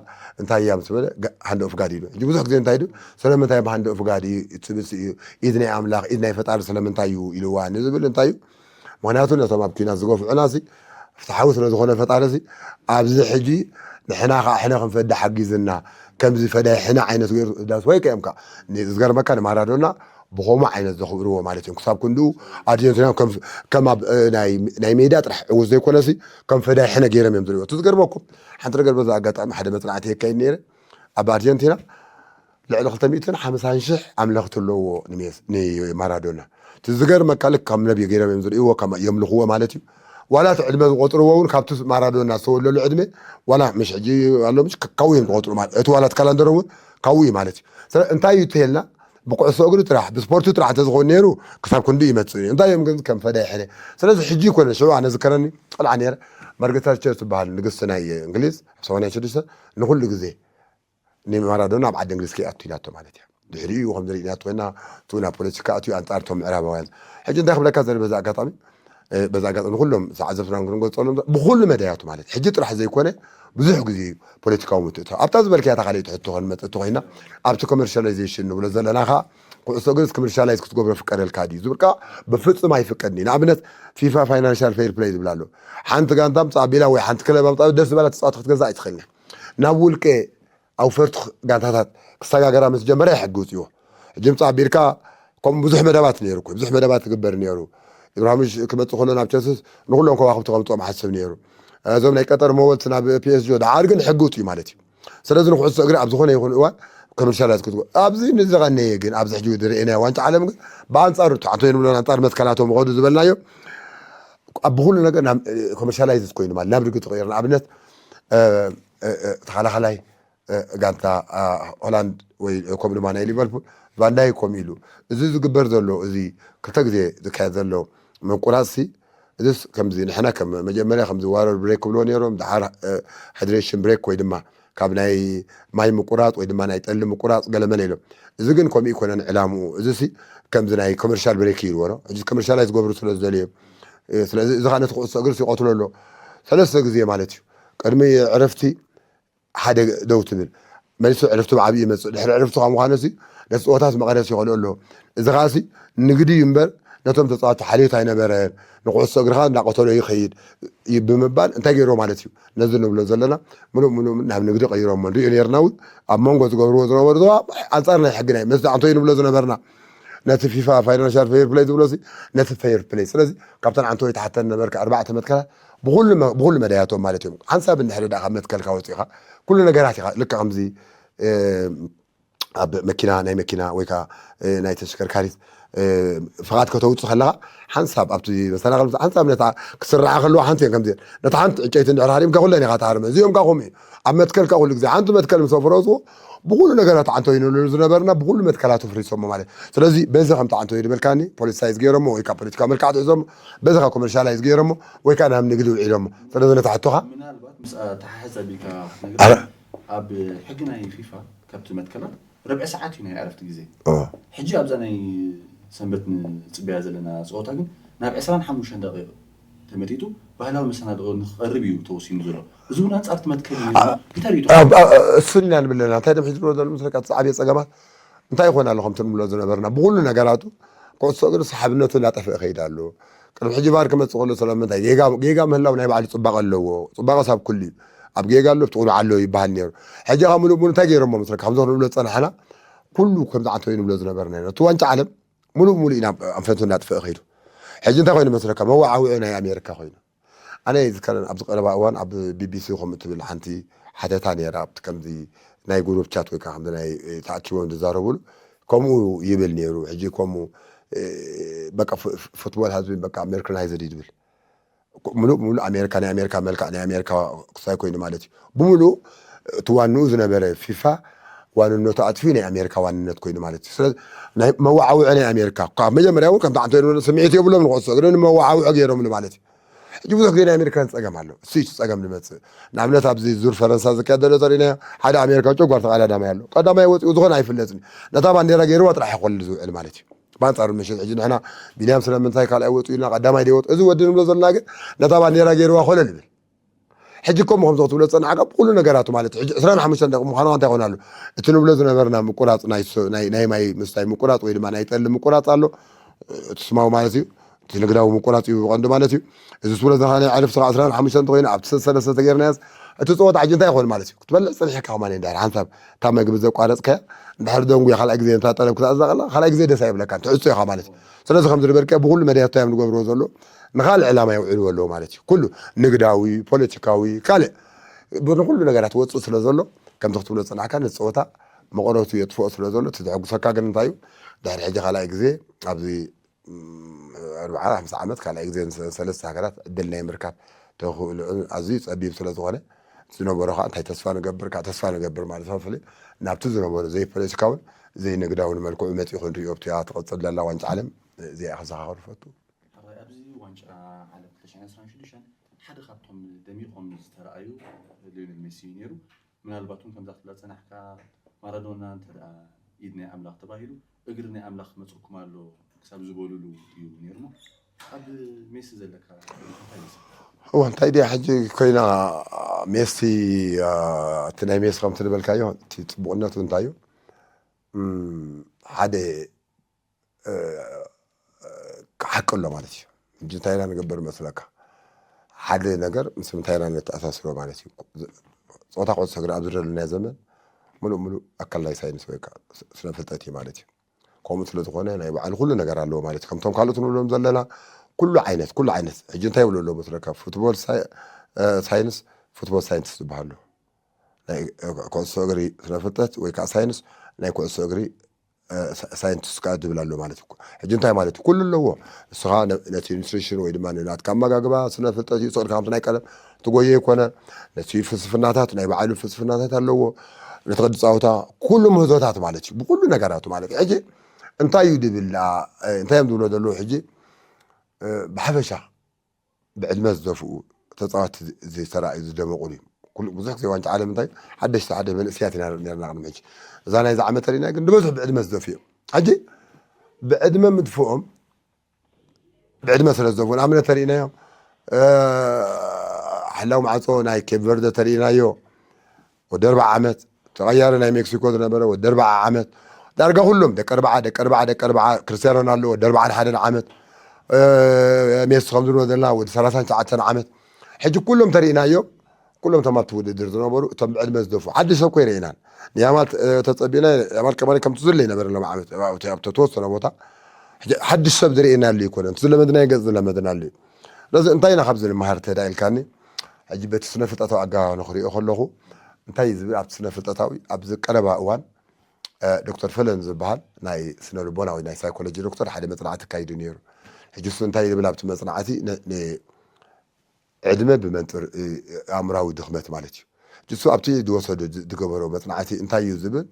እንታይ እያ ምስ በለ ሃንድ ኦፍ ጋድ ኢሉ ሕጂ ብዙሕ ግዜ እንታይ ኢሉ ስለምንታይ ሃንድ ኦፍ ጋድ እዩ ትብል እዩ ኢድ ናይ ኣምላኽ ኢድ ናይ ፈጣሪ ስለምንታይ እዩ ኢልዋ ንዝብል እንታይ እዩ ምክንያቱ ነቶም ኣብ ኩናት ዝገፍዑና ሲ ፍትሓዊ ስለ ዝኾነ ፈጣሪ ሲ ኣብዚ ሕጂ ንሕና ከዓ ሕነ ክንፈዲ ሓጊዝና ከምዚ ፈዳይ ሕነ ዓይነት ገይሩ ዳስ ወይ ከ እዮም ከዓ ዝገርመካ ንማራዶና ብኸምኡ ዓይነት ዘኽብርዎ ማለት እዮም ክሳብ ክንድኡ ኣርጀንቲና ከም ኣብ ናይ ሜዳ ጥራሕ ዕውት ዘይኮነሲ ከም ፈዳይ ሕነ ገይሮም እዮም ዝሪእዎ እቲ ዝገርመኩም ሓንቲ ነገር በዚ ኣጋጣሚ ሓደ መፅናዕቲ የካይድ ነይረ ኣብ ኣርጀንቲና ልዕሊ ክልተ ሚእትን ሓምሳን ሽሕ ኣምለኽቲ ኣለዎ ንማራዶና እቲ ዝገርመካ ልክ ከም ነቢ ገይሮም እዮም ዝርእይዎ ከም የምልኽዎ ማለት እዩ ዋላ እቲ ዕድመ ዝቆፅርዎ እውን ካብቲ ማራዶና ዝተወለሉ ዕድመ ዋላ ምሽ ሕጂ ኣሎ ምሽ ካብኡ እዮም ዝቆፅሩ ማለት እቲ ዋላ እቲ ካላንደር እውን ካብኡ እዩ ማለት እዩ እንታይ እዩ ትሄልና ብኩዕሶ እግሪ ጥራሕ ብስፖርቱ ጥራሕ እንተዝኸውን ነይሩ ክሳብ ክንዱ ይመፅእ እዩ እንታይ እዮም ግን ከም ፈዳይ ሕነ ስለዚ ሕጂ ይኮነ ሽዑ ኣነ ዝከረኒ ቆልዓ ነይረ ማርገሬት ታቸር ትበሃል ንግስቲ ናይ እንግሊዝ ኣብ ሰማንያ ሽዱሽተ ንኩሉ ግዜ ንማራዶና ኣብ ዓዲ እንግሊዝ ከይኣቱ ኢላቶ ማለት እያ ድሕሪኡ ከም ዝርኢናቶ ኮይና እቱ ናብ ፖለቲካ ኣትዩ ኣንፃር እቶም ምዕራባውያን ሕጂ እንታይ ክብለካ ዘርኢ በዚ ኣጋጣሚ በዚ ኣጋጣሚ ንኩሎም ተዓዘብትና ክንገልፀሎም ብኩሉ መዳያቱ ማለት ሕጂ ጥራሕ ዘይኮነ ብዙሕ ግዜ እዩ ፖለቲካዊ ምትእትታው ኣብታ ዝበልካያ እታ ካልኣይቲ ሕቶ ክንመፅእ እንተኮይና ኣብቲ ኮመርሻላይዜሽን ንብሎ ዘለና ከዓ ኩዕሶ እግርስ ኮመርሻላይዝ ክትገብሮ ፍቀደልካ ድዩ ዝብል ከዓ ብፍፁም ኣይፍቀድን እዩ ንኣብነት ፊፋ ፋይናንሻል ፌር ፕሌይ ዝብል ኣሎ ሓንቲ ጋንታ ኣምፃ ኣቢላ ወይ ሓንቲ ክለብ ኣምፃ ደስ ዝበላ ተፃወቲ ክትገዛ ኣይትኽእልን ናብ ውልቀ ኣውፈርቲ ጋንታታት ክሰጋገራ ምስ ጀመረ ሕጊ ውፅዎ ሕጂ ምፃ ኣቢልካ ከምኡ ብዙሕ መደባት ነይሩ ብዙሕ መደባት ትግበር ነይሩ ኢብራሂሞቪች ክመፅእ ከሎ ናብ ቸልሲስ ንኩሎም ከዋክብቲ ከምፅኦም ሓስብ ነይሩ እዞም ናይ ቀጠር መወልቲ ናብ ፒኤስጂ ደሓር ግን ሕጊ ውፅኡ ማለት እዩ ስለዚ ንኩዕሶ እግሪ ኣብ ዝኾነ ይኹን እዋን ኮመርሻላይዝ ክትኮ ኣብዚ ንዝቐነየ ግን ኣብዚ ሕጂ ዝርኤናዮ ዋንጫ ዓለም ግን ብኣንፃሩ ተዓንቶ ንብሎ ኣንፃር መትከላቶም ምኸዱ ዝበልናዮ ኣብ ብኩሉ ነገር ኮመርሻላይዝ ኮይኑ ማለት ናብ ርግቲ ቀይሩ ንኣብነት ተኸላኸላይ ጋንታ ሆላንድ ወይ ከምኡ ድማ ናይ ሊቨርፑል ቫንዳይ ከምኡ ኢሉ እዚ ዝግበር ዘሎ እዚ ክልተ ግዜ ዝካየድ ዘሎ ምቁራፅሲ እዚስ ከምዚ ንሕና ከም መጀመርያ ከምዚ ዋረር ብሬክ ክብልዎ ነይሮም ድሓር ሃይድሬሽን ብሬክ ወይ ድማ ካብ ናይ ማይ ምቁራፅ ወይ ድማ ናይ ጠሊ ምቁራፅ ገለመለ ኢሎም እዚ ግን ከምኡ ይኮነን ዕላምኡ እዚ ሲ ከምዚ ናይ ኮመርሻል ብሬክ ይልዎ ነው ሕጂ ኮመርሻላይዝ ዝገብሩ ስለ ዝደልዮም ስለዚ እዚ ከዓ ነቲ ኩዕሶ እግርስ ይቐትሎ ኣሎ ሰለስተ ግዜ ማለት እዩ ቅድሚ ዕረፍቲ ሓደ ደው ትብል መሊሱ ዕርፍቲ ብዓብዩ ይመፅእ። ድሕሪ ዕርፍቲ ካብ ምዃኑ ሲ ነቲ ፀወታስ መቐረስ ይኸልኦ ኣለዎ። እዚ ከዓ ሲ ንግዲ እዩ እምበር ነቶም ተፃወቲ ሓልዮት ኣይነበረን። ንኩዕሶ እግሪ ከዓ እንዳቐተሎ ይኸይድ እዩ ብምባል እንታይ ገይሮ ማለት እዩ። ነዚ ንብሎ ዘለና ምሉእ ምሉእ ናብ ንግዲ ቀይሮሞ ንሪኦ ነርና። እውን ኣብ መንጎ ዝገብርዎ ዝነበሩ ዘዋ ኣንፃር ናይ ሕጊ ናይ መስተ ኣንቶይ ንብሎ ዝነበርና ነቲ ፊፋ ፋይናንሻል ፌር ፕሌይ ዝብሎ ሲ ነቲ ፌር ፕሌይ። ስለዚ ካብተን ኣንቶይ ተሓተን ነበርካ ኣርባዕተ መትከላት ብኩሉ መ- ብኩሉ መዳያቶም ማለት እዮም። ሓንሳብ እንድሕሪ ደኣ ካብ መትከልካ ወፂኻ ኩሉ ነገራት ኢኻ ልክዕ ከምዚ ኣብ መኪና ናይ መኪና ወይ ከዓ ናይ ተሽከርካሪት ፍቓድ ከተውፅእ ከለካ ሓንሳብ ኣብቲ መሰናክል ሓንሳብ ነታ ክስራዓ ከለዋ ሓንቲ እየን ከምዚአን ነታ ሓንቲ ዕጨይቲ እንድሕር ሃሪምካ ኩለን ኢካ ትሃርመ እዚኦም ካ ከምኡ እዩ። ኣብ መትከልካ ኩሉ ግዜ ሓንቲ መትከል ምስ ኣፍረስዎ ብኩሉ ነገራት ዓንቶ ይንብሉ ዝነበርና ብኩሉ መትከላቱ ፍሪሶሞ ማለት እዩ። ስለዚ በዚ ከምቲ ዓንቶ ይድበልካኒ ፖለቲሳይዝ ገይሮሞ ወይ ካብ ፖለቲካ መልክዓ ትዕዞሞ በዚ ካብ ኮመርሻላይዝ ገይሮሞ ወይ ከዓ ናብ ንግዲ ውዒሎሞ ስለዚ ነታ ሕቶካ ምናልባት ምስ ተሓሕዝ ኣቢልካ ክትነግር ኣብ ሕጊ ናይ ፊፋ ካብቲ መትከላት ርብዒ ሰዓት እዩ ናይ ዕረፍቲ ግዜ። ሕጂ ኣብዛ ናይ ሰንበት ንፅበያ ዘለና ፀወታ ግን ናብ ዕስራን ሓሙሽተን ደቂቕ ተመጢጡ ባህላዊ መሰናድኦ ንክቐርብ እዩ ተወሲኑ ዘሎ። እዚ እውን ኣንፃር እቲ መትከል እዩ። እንታይ ሪኢቶ? እሱ ኢና ንብል ኣለና። እንታይ ደም ሒዝዎ ዘሎ ምስለካ እቲ ዓብየ ፀገማት እንታይ ይኾን ኣሎ ከምቲ ንብሎ ዝነበርና ብኩሉ ነገራቱ ኩዕሶ እግሪ ሰሓብነቱ እናጠፍአ ይኸይድ ኣሎ። ቅድሚ ሕጂ ቫር ክመፅእ ከሎ ስለምንታይ ጌጋ ጌጋ ምህላው ናይ ባዕሉ ፅባቐ ኣለዎ። ፅባቐ ሳብ ኩሉ እዩ። ኣብ ጌጋ ኣሎ ኣብቲ ቁኑዕ ኣሎ ይበሃል ነይሩ። ሕጂ ካብ ምሉእ ምሉእ እንታይ ገይሮሞ መስለካ ከምዞ ንብሎ ዝፀናሕና ኩሉ ከምዚ ዓንቶ ንብሎ ዝነበርና ኢና። እቲ ዋንጫ ዓለም ሙሉእ ብሙሉእ ኢና ኣንፈቱ እናጥፍአ ከይዱ። ሕጂ እንታይ ኮይኑ መስለካ መወዓውዒ ናይ ኣሜሪካ ኮይኑ ኣነ ይዝከረን ኣብዚ ቀረባ እዋን ኣብ ቢቢሲ ከምኡ ትብል ሓንቲ ሓተታ ነይራ ኣብቲ ከምዚ ናይ ጉሩብ ቻት ወይ ከዓ ከምዚ ናይ ተኣኪቦም ዝዛረብሉ ከምኡ ይብል ነይሩ። ሕጂ ከምኡ በቃ ፉትቦል ሃዝቢን በቃ ኣሜሪካናይዝድ እዩ ዝብል ሙሉእ ብሙሉእ ኣሜሪካ ናይ ኣሜሪካ መልክዕ ናይ ኣሜሪካ ክሳይ ኮይኑ ማለት እዩ። ብምሉእ እቲ ዋንኡ ዝነበረ ፊፋ ዋንነቱ ኣጥፊኡ ናይ ኣሜሪካ ዋንነት ኮይኑ ማለት እዩ። ስለዚ ናይ መወዓውዒ ናይ ኣሜሪካ ካብ መጀመርያ እውን ከምቲ ዓንቶ ስምዒት የብሎም ንክዕሶ እግሪ ንመወዓውዒ ገይሮምሉ ማለት እዩ። ሕጂ ብዙሕ ግዜ ናይ ኣሜሪካን ፀገም ኣሎ። እሱ እዩ እቲ ፀገም ዝመፅእ። ንኣብነት ኣብዚ ዙር ፈረንሳ ዝካየድ ዘሎ ተሪእናዮ ሓደ ኣሜሪካ ጨጓር ተቐዳዳማይ ኣሎ። ቀዳማይ ወፂኡ ዝኾነ ኣይፍለጥን እዩ። ነታ ባንዴራ ገይርዋ ጥራሕ ይኾልል ዝውዕል ማለት እዩ። ብኣንፃሩ ምሽት ሕጂ ንሕና ቢንያም ስለምንታይ ካልኣይ ወፂኡ ኢልና ቀዳማይ ደይወፅ እዚ ወዲ ንብሎ ዘለና ግን ነታ ባንዴራ ገይርዋ ኮለል ይብል። ሕጂ ከምኡ ከምዚ ክትብሎ ዝፀናሕካ ብኩሉ ነገራቱ ማለት እዩ። ሕጂ ዕስራን ሓሙሽተን ደቂ ምዃኑ እንታይ ይኾን ኣሎ እቲ ንብሎ ዝነበርና ምቁራፅ ናይ ሶ- ናይ ናይ ማይ ምስታይ ምቁራፅ ወይ ድማ ናይ ጠሊ ምቁራፅ ኣሎ እቲ ስማዊ ማለት እዩ እቲ ንግዳዊ ምቁራፅ እዩ ቀንዲ ማለት እዩ እዚ ትብሎ ዘለካ ናይ ዕረፍቲ ከዓ ዕስራን ሓሙሽተን እንተኮይኑ ኣብቲ ሰለስተ ተገይርናዮስ እቲ ፀወታ ሕጂ እንታይ ይኾን ማለት እዩ ክትበልዕ ፀኒሕካ ከማን እንድሕር ሓንሳብ እታ መግቢ ዘቋረፅካያ እንድሕር ደንጉ ካልኣይ ግዜ ነታ ጠለብ ክትኣዛ ከላ ካልኣይ ግዜ ደስ ኣይብለካን ትዕፆ ኢኻ ማለት እዩ ስለዚ ከምዚ ዝበልካዮ ብኩሉ መድያቶ እዮም ዝገብርዎ ዘሎ ንካልእ ዕላማ የውዕልዎ ኣለዉ ማለት እዩ ኩሉ ንግዳዊ ፖለቲካዊ ካልእ ንኩሉ ነገራት ወፅእ ስለ ዘሎ ከምዚ ክትብሎ ዝፀናሕካ ነቲ ፀወታ መቐረቱ የጥፍኦ ስለ ዘሎ እቲ ዘሐጉሰካ ግን እንታይ እዩ ድሕሪ ሕጂ ካልኣይ ግዜ ኣብዚ ኣርብዓ ሓምሳ ዓመት ካልኣይ ግዜ ሰለስተ ሃገራት ዕድል ናይ ምርካብ ተኽእልኡ ኣዝዩ ፀቢብ ስለ ዝኾነ ዝነበሮ ከዓ እንታይ ተስፋ ንገብር ከዓ ተስፋ ንገብር ማለት ሆፕፉሊ ናብቲ ዝነበሮ ዘይፖለቲካውን ዘይንግዳውን መልክዑ መፂኡ ክንሪኦ ኣብቲ ትቕፅል ዘላ ዋንጫ ዓለም እዚኣ ክዘኻኸር ፈቱ ኣብዚ ዋንጫ ዓለም ክልተ ሽሕን ዕስራን ሽዱሽተን ሓደ ካብቶም ደሚቖም ዝተረኣዩ ሊዮኔል ሜሲ እዩ ነይሩ። ምናልባት እውን ከምዛ ክትብላ ዝፀናሕካ ማራዶና እንተ ደኣ ኢድ ናይ ኣምላኽ ተባሂሉ እግሪ ናይ ኣምላኽ መፅእኩም ኣሎ ክሳብ ዝበሉሉ እዩ ነይሩ እሞ ኣብ ሜሲ ዘለካ እንታይ ይመስል? እዋ እንታይ ድያ ሕጂ ኮይና ሜሲ እቲ ናይ ሜሲ ከምቲ ዝበልካዮ እቲ ፅቡቕነቱ እንታይ እዩ ሓደ ሓቂ ኣሎ ማለት እዩ። ሕጂ እንታይ ኢና ንገብር መስለካ? ሓደ ነገር ምስ ምንታይ ኢና ነተኣሳስሮ ማለት እዩ። ፆታ ኩዕሶ እግሪ ኣብ ዝደለናዮ ዘመን ሙሉእ ሙሉእ ኣካል ናይ ሳይንስ ወይ ከዓ ስነ ፍልጠት እዩ ማለት እዩ። ከምኡ ስለ ዝኾነ ናይ ባዕሉ ኩሉ ነገር ኣለዎ ማለት እዩ። ከምቶም ካልኦት ንብሎም ዘለና ኩሉ ዓይነት ኩሉ ዓይነት ሕጂ እንታይ ይብሉ ኣለዎ መስለካ? ፉትቦል ሳይንስ ፉትቦል ሳይንቲስት ዝበሃል ኣሎ። ናይ ኩዕሶ እግሪ ስነ ፍልጠት ወይ ከዓ ሳይንስ ናይ ኩዕሶ እግሪ ሳይንቲስት ከዓ ዝብል ኣሎ ማለት እዩ። ሕጂ እንታይ ማለት እዩ? ኩሉ ኣለዎ። ንስኻ ነቲ ኒትሪሽን ወይ ድማ ናትካ ኣመጋግባ ስነ ፍልጠት እዩ። ስቕልካ ከምቲ ናይ ቀደም ትጎየ ይኮነ። ነቲ ፍልስፍናታት ናይ ባዕሉ ፍልስፍናታት ኣለዎ። ነቲ ቅዲ ፃውታ ኩሉ ምህዞታት ማለት እዩ። ብኩሉ ነገራቱ ማለት እዩ። ሕጂ እንታይ እዩ ድብል እንታይ እዮም ዝብሎ ዘለዉ ሕጂ ብሓፈሻ ብዕድመ ዝደፍኡ ተፃወቲ ዝተራእዩ ዝደመቑ ድዮም? ኩሉ ብዙሕ ግዜ ዋንጫ ዓለም እንታይ ሓደሽቲ ሓደ መንእስያት ኢና ነርና ቅድሚ ሕጂ እዛ ናይዚ ዓመት ሪና ግን ንበዝሑ ብዕድመ ዝደፍኡ እዮም። ሕጂ ብዕድመ ምድፍኦም ብዕድመ ስለ ዝደፍኡ ንኣብነት ተሪእናዮ ሓላው ማዕፆ ናይ ኬፕ ቨርደ ተሪእናዮ ወዲ ኣርባዓ ዓመት ተቐያሪ ናይ ሜክሲኮ ዝነበረ ወዲ ኣርባዓ ዓመት፣ ዳርጋ ኩሎም ደቂ ኣርባዓ ደቂ ኣርባዓ ደቂ ኣርባዓ፣ ክርስቲያኖ ሮናልዶ ወዲ ኣርባዓን ሓደን ዓመት፣ ሜሲ ከም ዝብሎ ዘለና ወዲ ሰላሳን ትሽዓተን ዓመት። ሕጂ ኩሎም ተሪኢናዮም። ኩሎም እቶም ኣብቲ ውድድር ዝነበሩ እቶም ብዕድመ ዝደፉ ሓድሽ ሰብ ኮ ይረኢናን። ንያማል ተፀቢና። ያማል ከማን ከምቲ ዝለ ይነበረ ሎም ዓመት ኣብቲ ተወሰነ ቦታ ሓድሽ ሰብ ዝርእየናሉ ይኮነ። እቲ ዝለመድናዮ ገፅ ዝለመድናሉ እዩ። ስለዚ እንታይ ኢና ካብዚ ንምሃር ተዳ ኢልካኒ? ሕጂ በቲ ስነ ፍልጠታዊ ኣገባብ ንክሪኦ ከለኹ እንታይ እዩ ዝብል ኣብቲ ስነ ፍልጠታዊ ኣብዚ ቀረባ እዋን ዶክተር ፈለን ዝበሃል ናይ ስነ ልቦና ወይ ናይ ሳይኮሎጂ ዶክተር ሓደ መፅናዕቲ ኣካይዱ ነይሩ። ሕጂ እሱ እንታይ ዝብል ኣብቲ መፅናዕቲ ዕድመ ብመንፅር ኣእምራዊ ድኽመት ማለት እዩ። እሱ ኣብቲ ዝወሰዶ ዝገበሮ መፅናዕቲ እንታይ እዩ ዝብል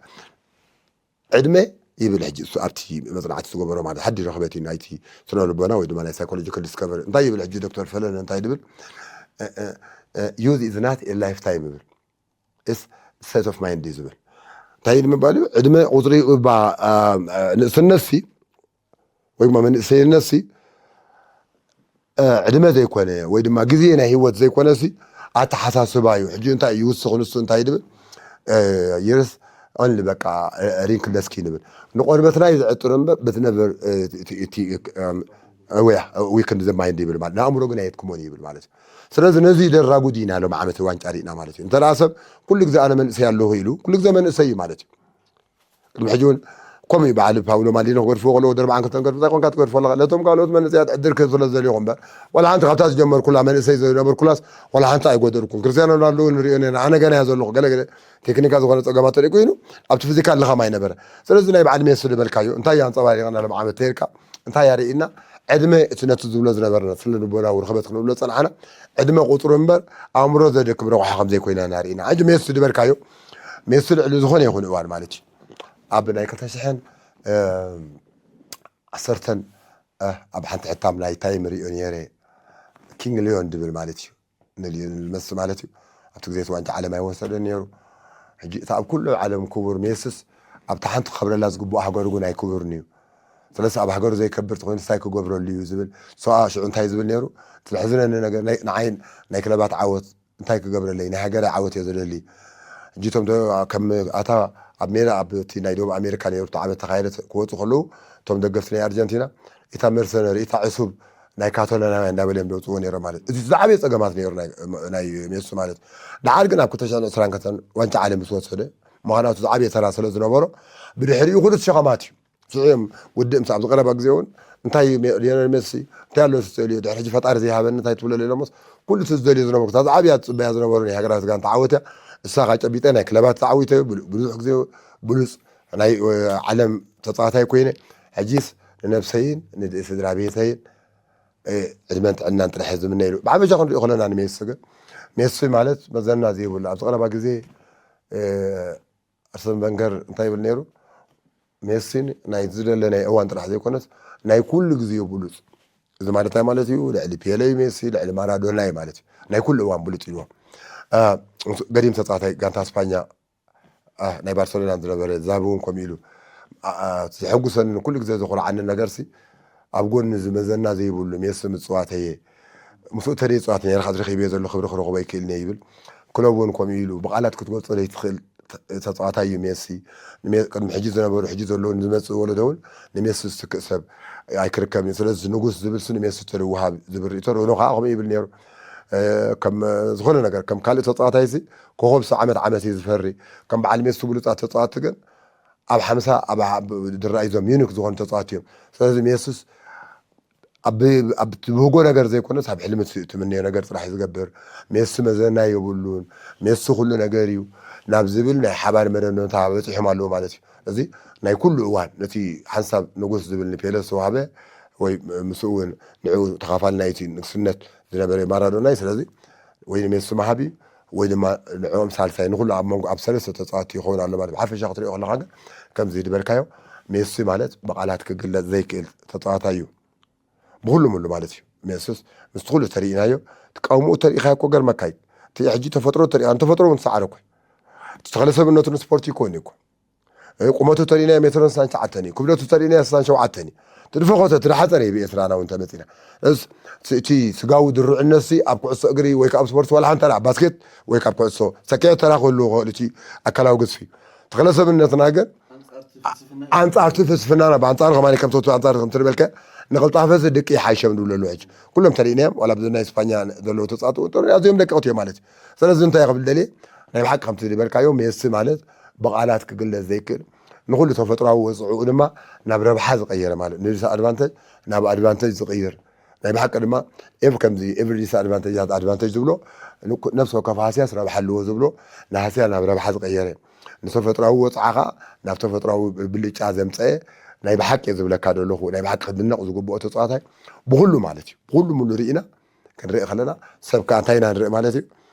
ዕድመ ይብል። ሕጂ እሱ ኣብቲ መፅናዕቲ ዝገበሮ ማለት ሓዲ ረኽበት እዩ ናይቲ ስነ ልቦና ወይ ድማ ናይ ሳይኮሎጂካል ዲስከቨሪ እንታይ ይብል። ሕጂ ዶክተር ፈለነ እንታይ ይብል? ዩዝ ኢዝ ናት ላይፍ ታይም ይብል። ስ ስቴት ኦፍ ማይንድ እዩ ዝብል። እንታይ ንምባል እዩ? ዕድመ ቁፅሪ እባ ንእስነት ሲ ወይ ድማ መንእሰይነት ሲ ዕድመ ዘይኮነ ወይ ድማ ግዜ ናይ ህይወት ዘይኮነ ሲ ኣተሓሳስባ እዩ። ሕጂ እንታይ እዩ ይውስኽ ንሱ እንታይ ድብል ይርስ ኦንሊ በቃ ሪንክለስኪ ንብል ንቆርበትና እዩ ዝዕጥር እምበር ብትነብር ወያ ዊክንድ ዘማይንድ ይብል ማለት ንኣእምሮ ግን ኣየትክሞን ይብል ማለት እዩ። ስለዚ ነዚ ደራጉድ ኢና ሎም ዓመት ዋንጫ ርኢና ማለት እዩ። እንተ ሰብ ኩሉ ግዜ ኣነ መንእሰይ ኣለኹ ኢሉ ኩሉ ግዜ መንእሰይ እዩ ማለት እዩ። ቅድሚ ሕጂ እውን ከምኡ እዩ በዓል ፓውሎ ማሊኖ ክገድፍዎ ከለዎ ወዲ ኣርባዓን ክልተን ገድፉ እንታይ ኮንካ ትገድፎ ኣለኻ? ነቶም ካልኦት መንእሰያት ዕድል ክህብ ስለ ዝደልኹ እምበር ዋላ ሓንቲ ካብታ ዝጀመርኩላ መንእሰይ ዝነበርኩላስ ዋላ ሓንቲ ኣይጎደልኩን። ክርስቲያኖ ሮናልዶ እውን ንሪኦ ነና ኣነ ገና እያ ዘለኹ ገለ ገለ ቴክኒካ ዝኾነ ፀገማት ተርኢ ኮይኑ ኣብቲ ፊዚካል ልኻም ኣይነበረ። ስለዚ ናይ በዓል ሜሲ ዝበልካዮ እንታይ እዩ ኣንፀባሪቕና ሎም ዓመት ተይርካ እንታይ ኣርእና ዕድመ እቲ ነቲ ዝብሎ ዝነበርና ስነ ልቦናዊ ርኽበት ክንብሎ ፀንሓና ዕድመ ቁፅሩ እምበር ኣእምሮ ዘደክም ረቑሓ ከም ዘይኮይና ኢና ርኢና። ሕጂ ሜሲ ዝበልካዮ ሜሲ ልዕሊ ዝኾነ ይኹን እዋን ማለት እዩ ኣብ ናይ ክልተ ሽሕን ዓሰርተን ኣብ ሓንቲ ሕታም ናይ ታይም ሪኦ ነይረ ኪንግ ሊዮን ድብል ማለት እዩ ንሊዮን መሲ ማለት እዩ ኣብቲ ግዜ ዋንጫ ዓለም ኣይወሰደ ነይሩ። ሕጂ እቲ ኣብ ኩሉ ዓለም ክቡር ሜስስ ኣብቲ ሓንቲ ክኸብረላ ዝግብኦ ሃገሩ ግን ኣይክቡርን እዩ። ስለዚ ኣብ ሃገሩ ዘይከብር ተኮይኑ እንታይ ክገብረሉ እዩ ዝብል ሰብኣ ሽዑ እንታይ ዝብል ነይሩ? እቲ ዘሕዝነኒ ነገር ናይ- ንዓይ ናይ ክለባት ዓወት እንታይ ክገብረለይ ናይ ሃገር ዓወት እየ ዝደሊ። ሕጂ እቶም ዶ- ከም ኣታ ኣብ ሜዳ ኣብ እቲ ናይ ደቡብ ኣሜሪካ ነይሩ እቲ ዓመት ተካየደ ክወፁ ከለዉ እቶም ደገፍቲ ናይ ኣርጀንቲና ኢታ መርሰነሪ ኢታ ዕሱብ ናይ ካቶሎናውያን እንዳበለ እዮም ደውፅዎ ነይሮም ማለት እዩ። እዚ ዝዓበየ ፀገማት ነይሩ ናይ- ናይ ሜሲ ማለት እዩ። ደሓር ግን ኣብ ክልተ ሽሕን ዕስራን ከተን ዋንጫ ዓለም ምስ ወሰደ ምክንያቱ ዝዓበየ ተራ ስለ ዝነበሮ ብድሕሪኡ ኩሉ ሸኸማት እዩ ስዑ እዮም ውድእ ምስ ኣብዚ ቀረባ ግዜ እውን እንታይ ሊዮነል ሜሲ እንታይ ኣሎ ዝፅእል እዩ ድሕሪ ሕጂ ፈጣሪ ዘይሃበኒ እንታይ ትብለሉ ኢሎሞስ ኩሉ እቲ ዝደልዮ ዝነበሩ እታ ዝዓብያ ዝፅበያ ዝነበሩ ናይ ሃገራት ጋንታ ዓወት እያ። እሳ ካብ ጨቢጠ ናይ ክለባት ተዓዊተ ብዙሕ ግዜ ብሉፅ ናይ ዓለም ተፃዋታይ ኮይነ ሕጂስ ንነብሰይን ንስድራ ቤተይን ዕድመን ጥዕናን ጥራሕ ዝምነይሉ ብሓፈሻ ክንሪኦ ከለና ንሜሲ ግን ሜሲ ማለት መዘና ዘይብሉ ኣብዚ ቀረባ ግዜ ኣርሰን ቨንገር እንታይ ይብል ነይሩ ሜሲ ናይ ዝደለ ናይ እዋን ጥራሕ ዘይኮነስ ናይ ኩሉ ግዜ ብሉፅ እዚ ማለት እንታይ ማለት እዩ ልዕሊ ፔለ እዩ ሜሲ ልዕሊ ማራዶና እዩ ማለት እዩ ናይ ኩሉ እዋን ብሉፅ ኢልዎም ገዲም ተፃዋታይ ጋንታ ስፓኛ ናይ ባርሰሎና ዝነበረ ዛቢ እውን ከምኡ ኢሉ ዘሐጉሰኒ ኩሉ ግዜ ዘኮርዓኒ ነገርሲ ኣብ ጎኒ ዝመዘና ዘይብሉ ሜሲ ምፅዋተየ ምስኡ ተደይ ፅዋት ነርካ ዝረኪብዮ ዘሎ ክብሪ ክረክቦ ይክእልኒ ይብል ክለብ እውን ከምኡ ኢሉ ብቃላት ክትገልፆ ዘይትክእል ተፃዋታይ እዩ ሜሲ ቅድሚ ሕጂ ዝነበሩ ሕጂ ዘለውን ዝመፅእ ወለዶ እውን ንሜሲ ዝትክእ ሰብ ኣይክርከብን እዩ ስለዚ ንጉስ ዝብል ስ ንሜሲ ተደውሃብ ዝብል ርኢቶ ርኖ ከዓ ከምኡ ይብል ነይሩ ከም ዝኾነ ነገር ከም ካልእ ተፃዋታይ ሲ ኮኸብ ስ ዓመት ዓመት እዩ ዝፈሪ ከም በዓል ሜሲ ብሉፃት ተፃዋቲ ግን ኣብ ሓምሳ ድራይ ዞም ዩኒክ ዝኾኑ ተፃዋቲ እዮም ስለዚ ሜሲስ ኣብ ትብህጎ ነገር ዘይኮነስ ኣብ ሕልሚ ትምነዮ ነገር ጥራሕ ዝገብር ሜሲ መዘና የብሉን ሜሲ ኩሉ ነገር እዩ ናብ ዝብል ናይ ሓባር መደምደምታ በፂሖም ኣለዉ ማለት እዩ እዚ ናይ ኩሉ እዋን ነቲ ሓንሳብ ንጉስ ዝብል ንፔለ ዝተዋህበ ወይ ምስ እውን ንዕኡ ተኻፋሊ ናይቲ ንግስነት ዝነበረ ማራዶና እዩ ስለዚ ወይ ንሜሲ መሃቢ ወይ ድማ ንዕኦም ሳልሳይ ንኩሉ ኣብ መንጎ ኣብ ሰለስተ ተፃዋቲ ይኸውን ኣሎ ማለት ብሓፈሻ ክትሪኦ ከለካ ግን ከምዚ ዝበልካዮ ሜሲ ማለት ብቃላት ክግለፅ ዘይክእል ተፃዋታይ እዩ ብኩሉ ምሉ ማለት እዩ ሜሱስ ምስቲ ኩሉ ተሪኢናዮ ትቃውምኡ ተሪኢካ እኮ ገርመካይ እቲ ሕጂ ተፈጥሮ ተሪኢካ ንተፈጥሮ እውን ሰዓረ እኮ ተክለ ሰብነቱ ንስፖርት ይኮን እኮ ቁመቱ ተሪኢናዮ ሜትሮን ስሳን ሸዓተን እዩ ክብደቱ ተሪኢናዮ ስሳን ሸውዓተን እዩ ትድፈኾ ተትዳሓፀር እዩ ብኤርትራና እውን ተመፂና። እስ እቲ ስጋዊ ድሩዕነት ሲ ኣብ ኩዕሶ እግሪ ወይ ካብ ስፖርት ዋላ ሓንታ ኣብ ባስኬት ወይ ካብ ኩዕሶ ሰኪዐ ተራ ክህልዎ ክኽእል እቲ ኣካላዊ ግዝፊ እዩ። ተክለሰብነትና ግን ኣንጻርቲ ፍልስፍናና ብኣንጻሩ ከማኒ ከም ትወቱ ኣንጻር ከም ትርበልከ ንቕልጣፈ ሲ ድቂ ይሓይሸም ድብለሉ ሕጂ ኩሎም ተሪእናዮም ዋላ ብዚ ናይ ስፓኛ ዘለዉ ተጻወቱ ኣዝዮም ደቀቕቲ እዮም ማለት እዩ። ስለዚ እንታይ ክብል ደልየ ናይ ብሓቂ ከምቲ ዝበልካዮ ሜሲ ማለት ብቓላት ክግለጽ ዘይክእል ንኹሉ ተፈጥሮዊ ወፅዕኡ ድማ ናብ ረብሓ ዝቐየረ ማለት ንዲስ ኣድቫንተጅ ናብ ኣድቫንተጅ ዝቕይር ናይ ብሓቂ ድማ ኤቭ ከምዚ ኤቭሪ ዲስ ኣድቫንተጅ ኣድቫንተጅ ዝብሎ ነፍሲ ወከፍ ሃስያስ ረብሓ ኣለዎ ዝብሎ ንሃስያ ናብ ረብሓ ዝቐየረ ንተፈጥሮዊ ወፅዓ ከዓ ናብ ተፈጥሮዊ ብልጫ ዘምፀአ ናይ ብሓቂ ዝብለካ ዘለኹ ናይ ብሓቂ ክድነቕ ዝግብኦ ተፃዋታይ ብኩሉ ማለት እዩ ብኩሉ ሙሉ ርኢና ክንርኢ ከለና ሰብ ከዓ እንታይ ኢና ንርኢ ማለት እዩ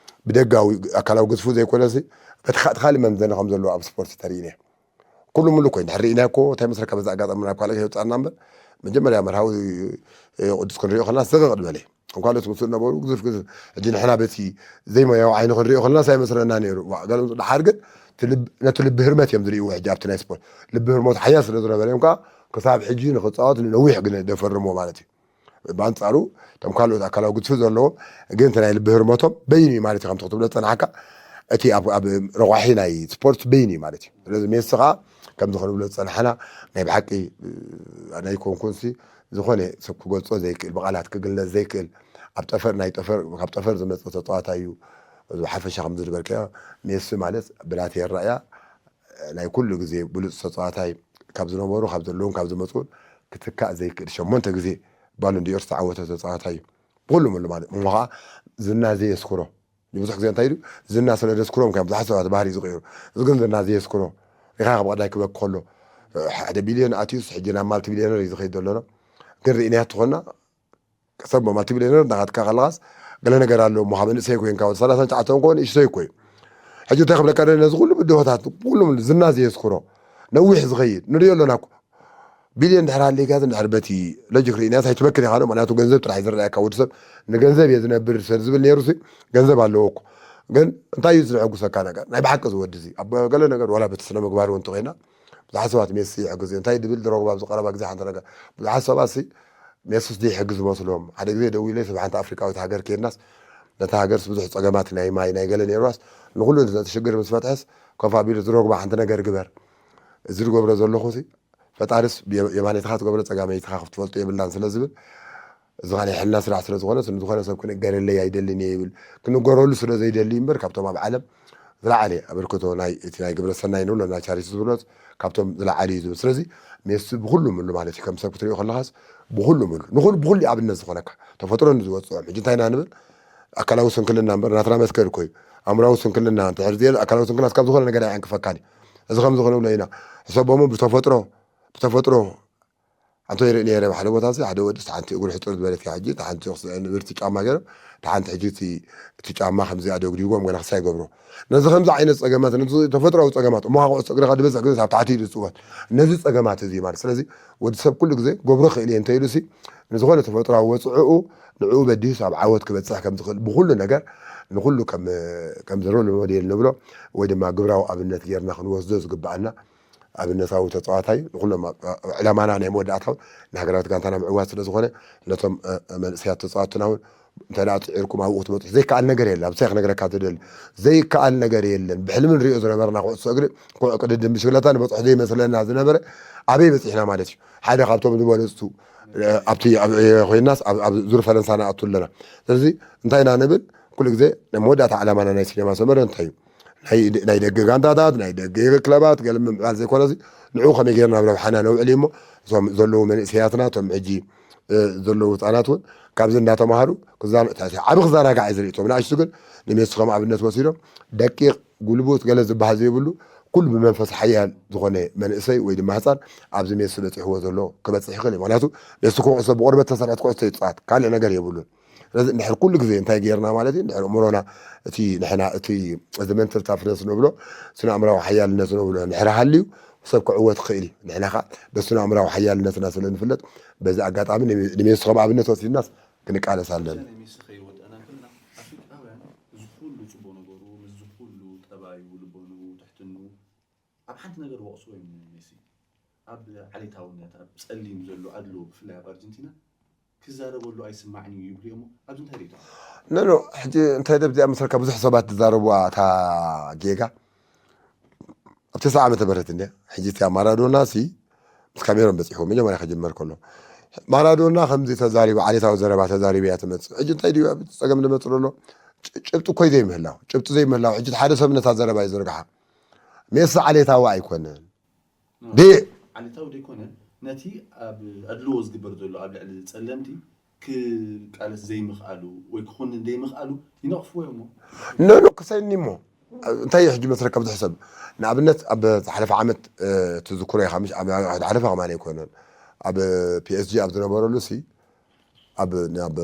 ብደጋዊ ኣካላዊ ግዝፉ ዘይኮነሲ በቲ ካልእ መምዘኒ ከም ዘለዎ ኣብ ስፖርት ተርእይና ኩሉ ሙሉ ኮይኑ ሕርኢና እኮ እንታይ መስለካ በዛ ኣጋጣሚ ናብ ካልእ ከይወፃና እምበር መጀመርያ መርሃዊ ቅዱስ ክንሪኦ ከለና ሰገቕ ዝበለ ከም ካልኦት ምስኡ ነበሩ ግዙፍ ግዙፍ ሕጂ ንሕና በቲ ዘይሞያዊ ዓይኒ ክንሪኦ ከለና ሳይመስለና ነይሩ ገለ ምስ ድሓር ግን ነቲ ልቢ ህርመት እዮም ዝርእይዎ ሕጂ ኣብቲ ናይ ስፖርት ልቢ ህርመቱ ሓያል ስለ ዝነበረ እዮም ከዓ ክሳብ ሕጂ ንክፃወት ንነዊሕ ግን ደፈርምዎ ማለት እዩ ብኣንጻሩ እቶም ካልኦት ኣካላዊ ግድፊ ዘለዎም ግን እቲ ናይ ልቢ ህርመቶም በይኑ እዩ ማለት እዩ ከምቲ ክትብሎ ዝጸናሕካ እቲ ኣብ ረቋሒ ናይ ስፖርት በይኑ እዩ ማለት እዩ ስለዚ ሜሲ ከዓ ከምዚ ክንብሎ ዝጸናሕና ናይ ብሓቂ ናይ ኮንኩንሲ ዝኾነ ሰብ ክገልጾ ዘይክእል ብቃላት ክግለጽ ዘይክእል ኣብ ጠፈር ናይ ጠፈር ካብ ጠፈር ዝመፀ ተፃዋታይ እዩ እዚ ሓፈሻ ከምዚ ዝበልካዮ ሜሲ ማለት ብናተይ ኣረኣእያ ናይ ኩሉ ግዜ ብሉፅ ተፃዋታይ ካብ ዝነበሩ ካብ ዘለውን ካብ ዝመፁን ክትካእ ዘይክእል ሸሞንተ ግዜ ባሎን ዲኦር ዝተዓወተ ተፃዋታይ እዩ ብኩሉ ምሉ ማለት እሞ ከዓ ዝና ዘየስክሮ ብዙሕ ግዜ እንታይ ኢሉ ዝና ስለ ዘስክሮም ከም ብዙሓት ሰባት ባህሪ ዝቅይሩ እዚ ግን ዝና ዘየስክሮ ኢኻ ካብ ቀዳይ ክበክ ከሎ ሓደ ቢልዮን ኣትዩስ ሕጂ ናብ ማልቲ ቢልዮነር እዩ ዝኸይድ ዘሎና ግን ርኢናያ ትኾና ሰብ ማልቲ ቢልዮነር እናኻትካ ከለኻስ ገለ ነገር ኣሎ እሞ ካብ መንእሰይ ኮይንካ ወዲ ሰላሳን ትሽዓተን ኮን እሽተይ እኮ እዩ ሕጂ እንታይ ክብለካ ደሊ ነዚ ኩሉ ብድሆታት ኩሉ ዝና ዘየስክሮ ነዊሕ ዝኸይድ ንሪኦ ኣለና እኮ ቢልዮን ድሕር ሃለይካ እንድሕር በቲ ሎጂክ ርኢናስ ኣይትበክን ኢኻ ምክንያቱ ገንዘብ ጥራሕ ዝረኣየካ ወዲ ሰብ ንገንዘብ እየ ዝነብር ሰብ ዝብል ነይሩ ሲ ገንዘብ ኣለዎ እኮ ግን እንታይ እዩ ዝሕጉሰካ ነገር ናይ ብሓቂ ዝወዲ እዚ ኣብ ገለ ነገር ዋላ በቲ ስነ ምግባር እውን ተኮይና ብዙሓት ሰባት ሜሲ ይሕግዝ እዩ እንታይ ድብል ድሮግባ ኣብዚ ቀረባ ግዜ ሓንቲ ነገር ብዙሓት ሰባት ሲ ሜስስ ዘይሕግዝ መስሎም ሓደ ግዜ ደው ኢለ ሰብ ሓንቲ ኣፍሪካዊት ሃገር ከድናስ ነታ ሃገርስ ብዙሕ ፀገማት ናይ ማይ ናይ ገለ ነይርዋስ ንኩሉ ነቲ ሽግር ምስ ፈትሐስ ኮፍ ኣቢሉ ዝረግባ ሓንቲ ነገር ግበር እዚ ዝገብሮ ዘለኹ ሲ ፈጣርስ የማነይትኻ ትገብሮ ፀጋመይትኻ ክትፈልጦ የብላን ስለ ዝብል እዚ ኸ ናይ ሕልና ስራሕ ስለ ዝኾነ ዝኾነ ሰብ ክንእገረለይ ኣይደልን እየ ይብል ክንገረሉ ስለ ዘይደሊ እምበር ካብቶም ኣብ ዓለም ዝለዓለ ኣበርክቶ ናይ እቲ ናይ ግብረ ሰናይ ንብሎ ናይ ቻሪቲ ዝብሎ ካብቶም ዝለዓለ እዩ ዝብል ስለዚ ሜሲ ብኩሉ ምሉ ማለት እዩ ከም ሰብ ክትሪኦ ከለኻስ ብኩሉ ምሉ ንኩሉ ብኩሉ ኣብነት ዝኾነካ ተፈጥሮ ንዝወፅኦም ሕጂ እንታይ ኢና ንብል ኣካላዊ ስንክልና እምበር ናትና መስከል እኮ እዩ ኣእምራዊ ስንክልና እንተሕር ዝየለ ኣካላዊ ስንክልና እስካብ ዝኾነ ነገር ኣይዕንክፈካን እዩ እዚ ከምዚ ክንብሎ ኢና ሕሰቦሞ ብተፈጥሮ ብተፈጥሮ ኣንቶ ይርኢ ነይረ ሓደ ቦታ እዚ ሓደ ወዲ ሓንቲ እግሩ ሕፅር ዝበለት እያ ሕጂ ሓንቲ ንብርቲ ጫማ ገይሮም ሓንቲ ሕጂ እቲ ጫማ ከምዚ ኣደግዲጎም ገና ክሳይ ገብሮ ነዚ ከምዚ ዓይነት ፀገማት ነዚ ተፈጥራዊ ፀገማት እሞ ኩዕሶ እግሪ ድበዝሕ ግዜ ኣብ ታሕቲ እዩ ዝፅወት ነዚ ፀገማት እዚ ማለት ስለዚ ወዲ ሰብ ኩሉ ግዜ ገብሮ ክእል እየ እንተኢሉ ሲ ንዝኾነ ተፈጥራዊ ወፅዕኡ ንዕኡ በዲሁስ ኣብ ዓወት ክበፅሕ ከም ዝኽእል ብኩሉ ነገር ንኩሉ ከም ሮል ሞዴል ንብሎ ወይ ድማ ግብራዊ ኣብነት ጌርና ክንወስዶ ዝግበኣና ኣብነታዊ ተፃዋታይ ንኩሎም ዕላማና ናይ መወዳእታ እውን ንሃገራዊት ጋንታና ምዕዋት ስለ ዝኾነ ነቶም መንእሰያት ተፃዋትና እውን እንተ ደኣ ፅዒርኩም ኣብኡ ክትበፅሑ ዘይከኣል ነገር የለን ኣብሳይ ክነግረካ ትደሊ ዘይከኣል ነገር የለን ብሕልሚ ንሪኦ ዝነበርና ኩዕሶ እግሪ ኩዕ ቅድድም ብሽግለታ ንበፅሑ ዘይመስለና ዝነበረ ኣበይ በፂሕና ማለት እዩ ሓደ ካብቶም ዝበለፅቱ ኣብቲ ኮይናስ ኣብ ዙር ፈረንሳ ንኣቱ ኣለና ስለዚ እንታይ ኢና ንብል ኩሉ ግዜ ናይ መወዳእታ ዕላማና ናይ ሲነማ ሰመረ እንታይ እዩ ናይ ደገ ጋንታታት ናይ ደገ ክለባት ገለ ምምዕባል ዘይኮነሲ ንዕኡ ከመይ ገይርና ኣብ ረብሓና ነውዕል እሞ እቶም ዘለዉ መንእሰያትና እቶም ሕጂ ዘለዉ ህፃናት እውን ካብዚ እንዳተምሃሩ ዓቢ ክዘናጋዕ እዩ ዝርኢ እቶም ንኣሽቱ ግን ንሜሲ ከም ኣብነት ወሲዶም ደቂቕ ጉልቡት ገለ ዝበሃል ዘይብሉ ኩሉ ብመንፈስ ሓያል ዝኾነ መንእሰይ ወይ ድማ ህፃን ኣብዚ ሜሲ በፂሕዎ ዘሎ ክበፅሕ ይኽእል እዩ ምክንያቱ ሜሲ ኩዕሶ ብቆርበት ተሰርሐት ኩዕሶ ይፃወት ካልእ ነገር የብሉን ስለዚ እንድሕር ኩሉ ግዜ እንታይ ገይርና ማለት እዩ እንድሕር እምሮና እቲ ንሕና እቲ እዚ መንትል ታፍነስ ንብሎ ስነ ኣእምራዊ ሓያልነት ንብሎ እንድሕር ሃልዩ ሰብ ክዕወት ክእል እዩ ንሕና ከዓ በስነ ኣእምራዊ ሓያልነትና ስለ ንፍለጥ በዚ ኣጋጣሚ ንሜሲ ከም ኣብነት ወሲድናስ ክንቃለስ ኣለና እዚ ኩሉ ፅቡቅ ነገሩ ምስዚ ኩሉ ጠባዩ ልቦንኡ ትሕትንኡ ኣብ ሓንቲ ነገር ወቅስዎ እዩ ሜሲ ኣብ ዓሌታውነት ኣብ ጸሊም ዘሎ ኣድሎ ብፍላይ ኣብ ኣርጀንቲና ክዛረበሉ ኣይስማዕን እዩ ይብሉ እዮም። ኣብዚ እንታይ ሪኢቶ? ኖ ኖ ሕጂ እንታይ ደብዚኣ መሰልካ ብዙሕ ሰባት ዝዛረብዋ እታ ጌጋ ኣብ ተስዓ ዓመተ ምህረት እንደ ሕጂ እቲኣ ማራዶና ሲ ምስ ካሜሮን በፂሑ መጀመርያ ክጅመር ከሎ ማራዶና ከምዚ ተዛሪቡ ዓሌታዊ ዘረባ ተዛሪቡ እያ ትመፅእ። ሕጂ እንታይ ድዩ ኣብ ፀገም ዝመፅእ ዘሎ? ጭብጢ እኮይ ዘይምህላው ጭብጢ ዘይምህላው ሕጂ ሓደ ሰብ ነታ ዘረባ እዩ ዝርግሓ። ሜሲ ዓሌታዊ ኣይኮነን። ዲ ዓሌታዊ ዘይኮነ ነቲ ኣብ ኣድልዎ ዝግበር ዘሎ ኣብ ልዕሊ ጸለምቲ ክቃለስ ዘይምኽኣሉ ወይ ክኹንን ዘይምኽኣሉ ይነቕፍዎ እዮም። ኖ ኖ ክሰኒ እሞ እንታይ እዩ ሕጂ መስለካ ብዙሕ ሰብ ንኣብነት ኣብ ዝሓለፈ ዓመት ትዝክሮ ኢኻ ምሽ ዝሓለፈ ከማን ኣይኮነን ኣብ ፒኤስጂ ኣብ ዝነበረሉ ሲ ኣብ ናብ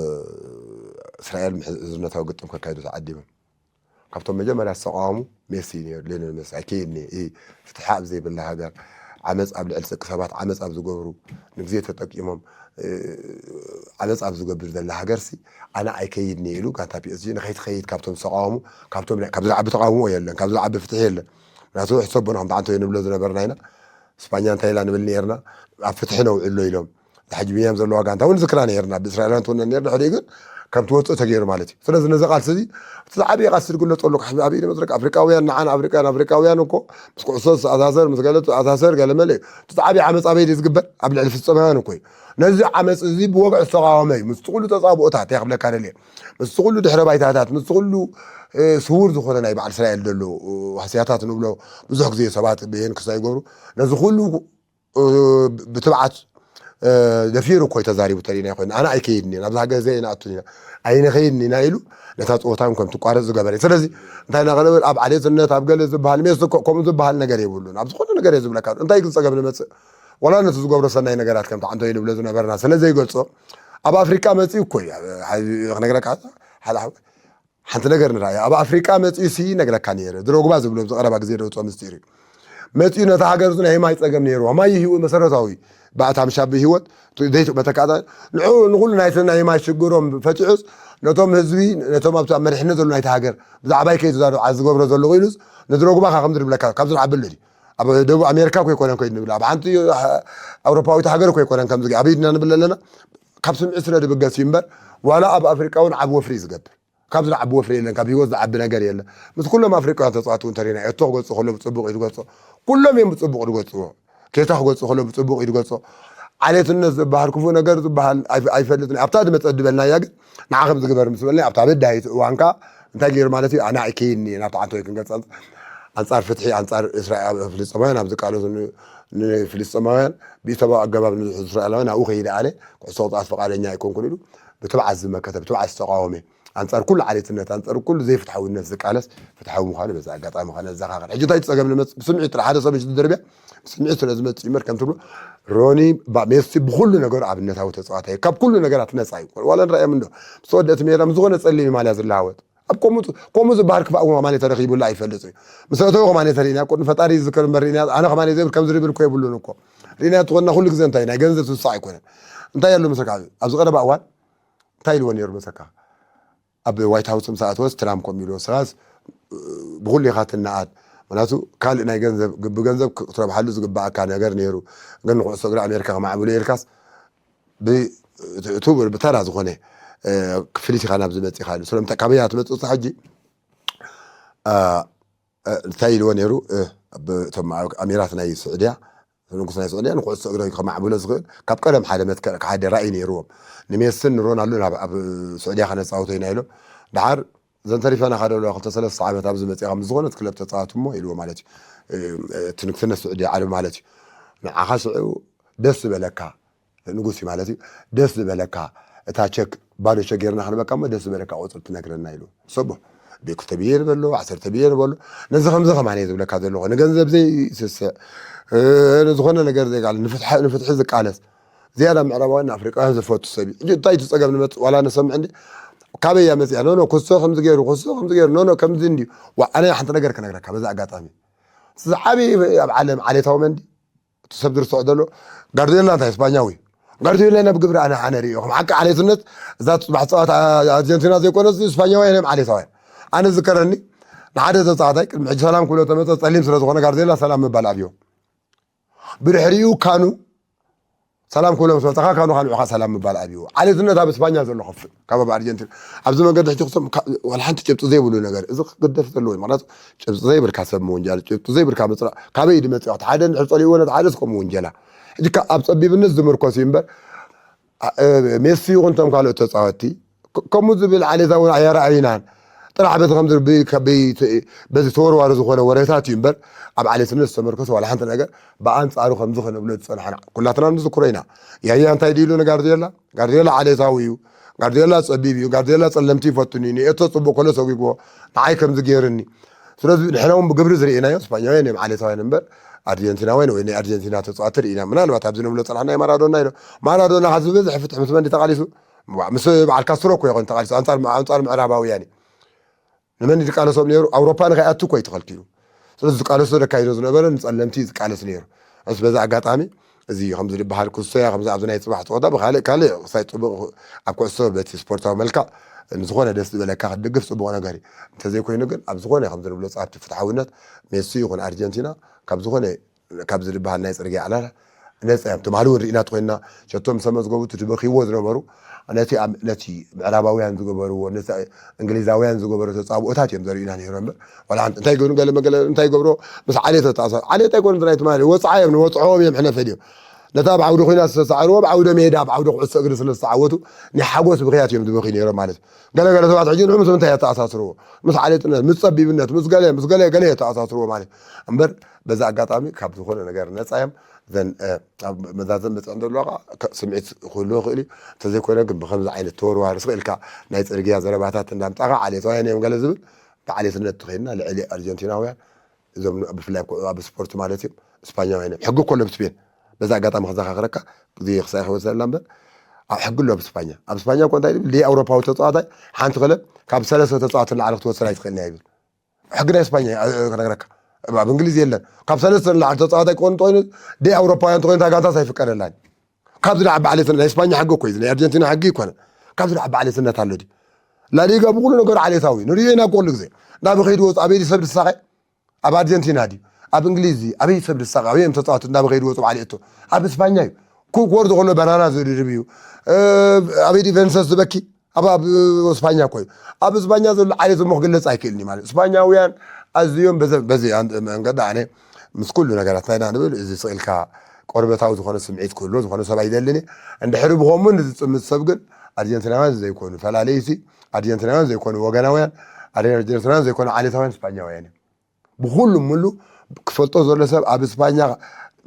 እስራኤል ምሕዝነታዊ ግጥም ከካይዱ ተዓዲሞም ካብቶም መጀመርያ ዝተቃወሙ ሜሲ ሊዮኔል ሜሲ ኣይከይድኒ ፍትሒ ኣብ ዘይብላ ሃገር ዓመፅ ኣብ ልዕሊ ደቂ ሰባት ዓመፅ ኣብ ዝገብሩ ንግዜ ተጠቂሞም ዓመፅ ኣብ ዝገብር ዘላ ሃገር ሲ ኣነ ኣይከይድኒ ኢሉ ጋንታ ፒኤስጂ ንከይትኸይድ ካብቶም ዝተቃወሙ ካብቶም ካብ ዝለዓቢ ተቃውሞ የለን ካብ ዝለዓቢ ፍትሒ የለን ምክንያቱ ሕሰቦ ንከም ተዓንቶ ንብሎ ዝነበርና ኢና ስፓኛ እንታይ ኢላ ንብል ነርና ኣብ ፍትሒ ነውዕሎ ኢሎም ሕጂ ብንያም ዘለዋ ጋንታ እውን ዝክራ ነርና ብእስራኤላውያን ትውነ ነርና ሕደ ግን ከም ትወፅእ ተገይሩ ማለት እዩ ስለዚ ነዚ ቃልሲ እዚ እቲ ዝዓበየ ቃልሲ ዝግለፀሉ ካብ ኣብ ኢድ መድረክ ኣፍሪቃውያን ንዓን ኣፍሪቃን ኣፍሪቃውያን እኮ ምስ ኩዕሶ ዝተኣሳሰር ምስ ገለ ዝተኣሳሰር ገለ መለ እቲ ዝዓበየ ዓመፅ ኣበይ ዝግበር ኣብ ልዕሊ ፍፀማውያን እኮ እዩ ነዚ ዓመፅ እዚ ብወግዒ ዝተቃወመ እዩ ምስ ኩሉ ተፃብኦታት እያ ክብለካ ደልየ ምስ ኩሉ ድሕረ ባይታታት ምስ ኩሉ ስውር ዝኾነ ናይ በዓል እስራኤል ዘሎ ዋህስያታት ንብሎ ብዙሕ ግዜ ሰባት ብሄን ክሳይ ይገብሩ ነዚ ኩሉ ብትብዓት ደፊሩ እኮ ተዛሪቡ ተሪና ይኮን ኣነ ኣይከይድኒ ናብዚ ሃገር ዘይ ኣይንኣቱን ኢና ኣይንኸይድኒ ኢና ኢሉ ነታ ፀወታ ከም ትቋረፅ ዝገበረ ስለዚ እንታይ ናቀለበል ኣብ ዓሌትነት ኣብ ገለ ዝበሃል ሜስ ከምኡ ዝበሃል ነገር የብሉን ኣብ ዝኾነ ነገር እየ ዝብለካ እንታይ ግን ፀገም ንመፅእ ዋላ ነቲ ዝገብሮ ሰናይ ነገራት ከም ተዓንቶ ይንብሎ ዝነበርና ስለ ዘይገልፆ ኣብ ኣፍሪቃ መፅኡ እኮ እዩ ክነግረካ ሓደ ሓንቲ ነገር ንርኣያ ኣብ ኣፍሪቃ መፂኡ ሲ ነግረካ ነይረ ድሮግባ ዝብሎ ብዝቀረባ ግዜ ደውፅኦ ምስጢር እዩ መፂኡ ነታ ሃገር ዙ ናይ ማይ ፀገም ነይርዋ ማይ ህይወት መሰረታዊ ባእታ ምሻብ ህይወት ዘይትመተካታ ንዑ ንኩሉ ናይቲ ናይ ማይ ሽግሮም ፈቲሑስ ነቶም ህዝቢ ነቶም ኣብቲ ኣብ መሪሕነት ዘሎ ናይቲ ሃገር ብዛዕባይ ከይተዛረብ ዓዚ ዝገብሮ ዘሎ ኢሉስ ንድሮግባ ካ ከምዚ ንብለካ ካብ ዝረዓበሉ እዩ ኣብ ደቡብ ኣሜሪካ ኮ ይኮነን ኮይ ንብል ኣብ ሓንቲ ኣውሮፓዊት ሃገር ኮ ይኮነን ከምዚ ኣብ ኢድና ንብል ኣለና ካብ ስምዒት ስለ ዝብገስ እዩ እምበር ዋላ ኣብ ኣፍሪቃ እውን ዓብ ወፍሪ እዩ ዝገብር ካብ ዝዓቢ ወፍሪ የለን ካብ ህይወት ዝዓቢ ነገር የለን ምስ ኩሎም ኣፍሪቃውያን ተፃዋቲ እውን ተሪና ኤቶ ክገፁ ከሎ ብፅቡቅ እዩ ዝገፆ ኩሎም እዮም ብፅቡቅ ዝገፅዎ ኬታ ክገፁ ከሎ ብፅቡቅ እዩ ዝገፆ ዓሌትነት ዝበሃል ክፉእ ነገር ዝበሃል ኣይፈልጥን ኣብታ ዝመፀ ድበልናያ ግን ንዓ ከም ዝግበር ምስ በልና ኣብታ በዳሂት እዋን ከዓ እንታይ ገይሩ ማለት እዩ ኣነ ኣይከይኒ ናብቲ ዓንቶ ክንገልፅ ኣንፃር ፍትሒ ኣንፃር ፍልስጥማውያን ኣብ ዝቃለሱ ንፍልስጥማውያን ብኢሰብኣዊ ኣገባብ ንዝሕዙ እስራኤላውያን ኣብኡ ከይደ ኣለ ኩዕሶ ቅፅዓት ፈቃደኛ ኣይኮንኩን ኢሉ ብትብዓት ዝመከተ ብትብዓት ዝተቃወመ ኣንፃር ኩሉ ዓሌትነት ኣንፃር ኩሉ ዘይፍትሓውነት ዝቃለስ ፍትሓዊ ምዃኑ በዚ ኣጋጣሚ ከነዘኻኽር ሕጂ እንታይ ፀገም ንመፅእ ብስምዒት ጥራሕ ሓደ ሰብ ዝድርብያ ብስምዒት ስለ ዝመፅእ ይመር ከም ትብሎ ሮኒ ሜሲ ብኩሉ ነገሩ ኣብነታዊ ተፃዋታይ ካብ ኩሉ ነገራት ነፃ እዩ ዋላ ንረኣዮም እንዶ ምስ ወደእቲ ሜዳ ምስ ዝኾነ ፀሊም ማልያ ዝለሃወጥ ኣብ ከምኡ ዝበሃል ክፋእ እውን ከማን ተረኺቡላ ኣይፈልጥ እዩ ምስ ኣተው ከማን ተሪእና ቁድሚ ፈጣሪ ዝዝከር እምበር ርኢና ኣነ ከማን ዘይብል ከም ዝርብል እኮ የብሉን እኮ ርኢና ትኾንና ኩሉ ግዜ እንታይ ናይ ገንዘብ ትውሳዕ ኣይኮነን እንታይ ኣሎ መሰካ ኣብዚ ቀረባ እዋን እንታይ ኢልዎ ነይሩ መሰካ ኣብ ዋይት ሃውስ ምስ ኣተወስ ትራምፕ ከም ኢልዎ ስኻስ ብኩሉ ኢኻ ትነኣድ ምክንያቱ ካልእ ናይ ገንዘብ ብገንዘብ ክትረብሓሉ ዝግባኣካ ነገር ነይሩ ግን ንኩዕሶ እግሪ ኣሜሪካ ከማዕብሉ ኢልካስ ብትቡር ብተራ ዝኾነ ክፍሊት ኢኻ ናብ ዝመፅእ ኢኻ ስለምንታይ ካበያ ትመፅእ ሕጂ እንታይ ኢልዎ ነይሩ እቶም ኣሚራት ናይ ስዑድያ ንጉስ ናይ ስዑድያ ንኩዕሶ እግሪ ከማዕብሎ ዝኽእል ካብ ቀደም ሓደ መትከል ሓደ ራእይ ነይርዎም ንሜስን ንሮናልዶን ኣብ ስዑድያ ከነፃውቶ ኢና ኢሎም ድሓር እዘን ተሪፈና ካደ ኣለዋ ክልተ ሰለስተ ዓመት ኣብዚ መፂኻ ምስ ዝኾነት ክለብ ተፃዋት እሞ ኢልዎ ማለት እዩ እቲ ንግስነት ስዑዲ ዓረብ ማለት እዩ ንዓኻ ሽዑ ደስ ዝበለካ ንጉስ እዩ ማለት እዩ ደስ ዝበለካ እታ ቸክ ባዶ ቸክ ጌርና ክንበካ እሞ ደስ ዝበለካ ቁፅር ትነግረና ኢሉ ሰቦ ብክልተ ቢልዮን በሎ ዓሰርተ ቢልዮን በሎ ነዚ ከምዚ ከማን እየ ዝብለካ ዘለኹ ንገንዘብ ዘይስስዕ ንዝኾነ ነገር ዘይቃለስ ንፍትሒ ዝቃለስ ዝያዳ ምዕራባውያን ንኣፍሪቃውያን ዝፈቱ ሰብ እዩ ሕጂ እንታይ እቲ ፀገም ንመፅእ ዋላ ንሰምዕ እንዲ ካበይ እያ መፅያ ኖኖ ክሶ ከምዚ ገይሩ ክሶ ከምዚ ገይሩ ኖኖ ከምዚ እንዲ ኣነ ሓንቲ ነገር ክነግረካ በዛ ኣጋጣሚ ዝዓበየ ኣብ ዓለም ዓሌታዊ መንዲ እቲ ሰብ ዝርስዖ ዘሎ ጋርዲዮላ እንታይ ስፓኛዊ ጋርዲዮላ ናብ ግብሪ ኣነ ኣነ ርእዮ ከም ሓቂ ዓሌትነት እዛ ፅባሕ ፀዋታ ኣርጀንቲና ዘይኮነ ስፓኛውያን እዮም ዓሌታውያን ኣነ ዝከረኒ ንሓደ ተፃዋታይ ቅድሚ ሕጂ ሰላም ክብሎ ተመፀ ፀሊም ስለ ዝኾነ ጋርዲዮላ ሰላም ምባል ኣብዮ ብድሕሪኡ ካኑ ሰላም ክብሎም ምስ መጻኻ፣ ካኑ ካንዑኻ ሰላም ምባል ኣብዩ። ዓሌትነት ኣብ እስፓኛ ዘሎ ከፍእ ካብ ኣብ ኣርጀንቲና ኣብዚ መንገዲ ሕጂ ክሰም ዋላ ሓንቲ ጭብጢ ዘይብሉ ነገር፣ እዚ ክግደፍ ዘለዎ እዩ። ምክንያቱ ጭብጢ ዘይብልካ ሰብ ምውንጃል፣ ጭብጢ ዘይብልካ ምፅራቕ፣ ካበይ ድመፅእ? ሓደ እንድሕር ፀሊእዎ ነቲ ሓደ እስከ ምውንጀላ። ሕጂ ካብ ኣብ ፀቢብነት ዝምርኮስ እዩ እምበር፣ ሜሲ ይኹን እቶም ካልኦት ተፃወትቲ ከምኡ ዝብል ዓሌታዊ ኣየረኣዩናን። ጥራሕ በዚ ከምዚ በዚ ተወርዋሪ ዝኾነ ወረታት እዩ እምበር፣ ኣብ ዓሌትነት ዝተመርኮሰ ዋላ ሓንቲ ነገር ብኣንፃሩ ከምዚ ከነብሎ ዝፀናሕና ኩላትና ንዝክሮ ኢና። ያያ እንታይ ድኢሉ ንጋርዲዮላ? ጋርዲዮላ ዓሌታዊ እዩ። ጋርዲዮላ ፀቢብ እዩ። ጋርዲዮላ ፀለምቲ ይፈቱን እዩ። ንኤቶ ፅቡቅ ከሎ ሰጒግዎ፣ ንዓይ ከምዚ ገይርኒ። ስለዚ ንሕና እውን ብግብሪ ዝርኢናዮ ስፓኛውያን እዮም ዓሌታውያን እምበር ኣርጀንቲናውያን ወይ ናይ ኣርጀንቲና ተፃዋቲ ርኢና። ምናልባት ኣብዚ ንብሎ ፀናሕና ማራዶና ኢሎ። ማራዶና ካብ ዝበዝሕ ፍትሕ ምስ መን ተቃሊሱ? ምስ በዓል ካስትሮ እኮ ይኮን ተቃሊሱ፣ ኣንፃር ኣንፃር ምዕራባውያን እዩ። ንመን ዝቃለሶም ነይሩ? ኣውሮፓ ንከይኣቱ እኮ እዩ ተኸልኪሉ። ስለዚ ዝቃለሶ ዘካይዶ ዝነበረ ንፀለምቲ ዝቃለስ ነይሩ። እስ በዚ ኣጋጣሚ እዚ ከምዚ ዝበሃል ኩሶያ ከምዚ ኣብዚ ናይ ፅባሕ ፀወታ ብካልእ ካልእ ክሳይ ፅቡቅ ኣብ ኩዕሶ በቲ ስፖርታዊ መልክዕ ንዝኾነ ደስ ዝበለካ ክትድግፍ ፅቡቅ ነገር እዩ። እንተዘይኮይኑ ግን ኣብ ዝኾነ ከምዚ ንብሎ ፃብቲ ፍትሓውነት ሜሲ ይኹን ኣርጀንቲና ካብ ዝኾነ ካብዚ ዝበሃል ናይ ፅርግያ ዕላላ ነፃ እዮም። ትማሊ እውን ርኢና ተኮይንና ሸቶ ምስ ኣመዝገቡ እቲ ዝበኽይዎ ዝነበሩ ነቲ ኣብ ነቲ ምዕራባውያን ዝገበርዎ ነቲ እንግሊዛውያን ዝገበሩ ተፃብኦታት እዮም ዘርእዩና ነይሮም እምበር ዋላ ሓንቲ እንታይ ይገብሩ ገለ መገለ እንታይ ይገብሮ ምስ ዓሌት ተተኣሳ ዓሌት ኣይኮኑ ናይ ትማሊ ወፅዓ እዮም ንወፅዖም እዮም ሕነ ፈድዮም ነታ ኣብ ዓውዲ ኮይና ዝተሳዕርዎ ኣብ ዓውደ ሜዳ ኣብ ዓውዲ ኩዕሶ እግሪ ስለ ዝተዓወቱ ናይ ሓጎስ ብክያት እዮም ዝበኽዩ ነይሮም ማለት እዩ። ገለገለ ሰባት ሕጂ ንዑ ምስ ምንታይ የተኣሳስርዎ ምስ ዓሌትነት ምስ ፀቢብነት ምስ ገለ ምስ ገለ ገለ የተኣሳስርዎ ማለት እዩ። እምበር በዚ ኣጋጣሚ ካብ ዝኾነ ነገር ነፃ እዮም። ዘን ኣብ መዛዘን መፅዕን ዘለዋ ስምዒት ክህልዎ ይኽእል እዩ። እንተዘይኮይነ ግን ብከምዚ ዓይነት ተወርዋሪ ስቕ ኢልካ ናይ ፅርግያ ዘረባታት እንዳምፃኻ ዓሌታውያን እዮም ገለ ዝብል ብዓሌትነት ተኸይድና ልዕሊ ኣርጀንቲናውያን እዞም ብፍላይ ኣብ ስፖርት ማለት እዮም ስፓኛውያን እዮም ሕጊ እኮ ኣሎ ብስፔን። በዚ ኣጋጣሚ ክዘኻኽረካ ግዜ ክሳይ ክወሰላ እምበር ኣብ ሕጊ ኣሎ ኣብ ስፓኛ ኣብ ስፓኛ እኮ እንታይ ይብል ሊ ኣውሮፓዊ ተፃዋታይ ሓንቲ ክለብ ካብ ሰለስተ ተፃዋቲ ንላዕሊ ክትወስድ ኣይትኽእልን እያ ይብል ሕጊ ናይ ስፓኛ ክነግረካ ኣብ እንግሊዝ የለን ካብ ሰለስተ ንላዕሊ ተፃዋታይ ክኾን እንተኮይኑ ደይ ኣውሮፓውያን እንተኮይኑ እታ ጋንታስ ኣይፍቀደላን ካብዚ ንዓቢ ዓሌት ናይ ስፓኛ ሕጊ እኮ እዩ ናይ ኣርጀንቲና ሕጊ ይኮነ ካብዚ ንዓቢ ዓሌትነት ኣሎ ድዩ ላሊጋ ብኩሉ ነገሩ ዓሌታዊ ንሪኦ ኢና ኩሉ ግዜ ናብ ከይድ ወፁ ኣበይ ሰብ ድሳቀ ኣብ ኣርጀንቲና ድዩ ኣብ እንግሊዝ ኣበይ ሰብ ድሳቀ ኣበይ እዮም ተፃወቱ ናብ ከይድ ወፁ ዓሌቶ ኣብ ስፓኛ እዩ ኩክ ወርዶ ከሎ በናና ዝድርብ እዩ ኣበይ ድዩ ቨንሰስ ዝበኪ ኣብ ኣብ ስፓኛ እኮ እዩ ኣብ ስፓኛ ዘሎ ዓሌት እሞ ክግለፅ ኣይክእልን እዩ ማለት ስፓኛውያን ኣዝዮም በዚ መንገዲ ኣነ ምስ ኩሉ ነገራት ናይና ንብል እዚ ስቕ ኢልካ ቆርበታዊ ዝኾነ ስምዒት ክህልዎ ዝኾነ ሰብ ኣይደልን እንድሕሪ ብኸምኡ ንዝፅምት ሰብ ግን ኣርጀንቲናውያን ዘይኮኑ ፈላለይቲ ኣርጀንቲናውያን ዘይኮኑ ወገናውያን ኣርጀንቲናውያን ዘይኮኑ ዓሌታውያን ስፓኛውያን እዮም ብኹሉ ምሉ ክፈልጦ ዘሎ ሰብ ኣብ ስፓኛ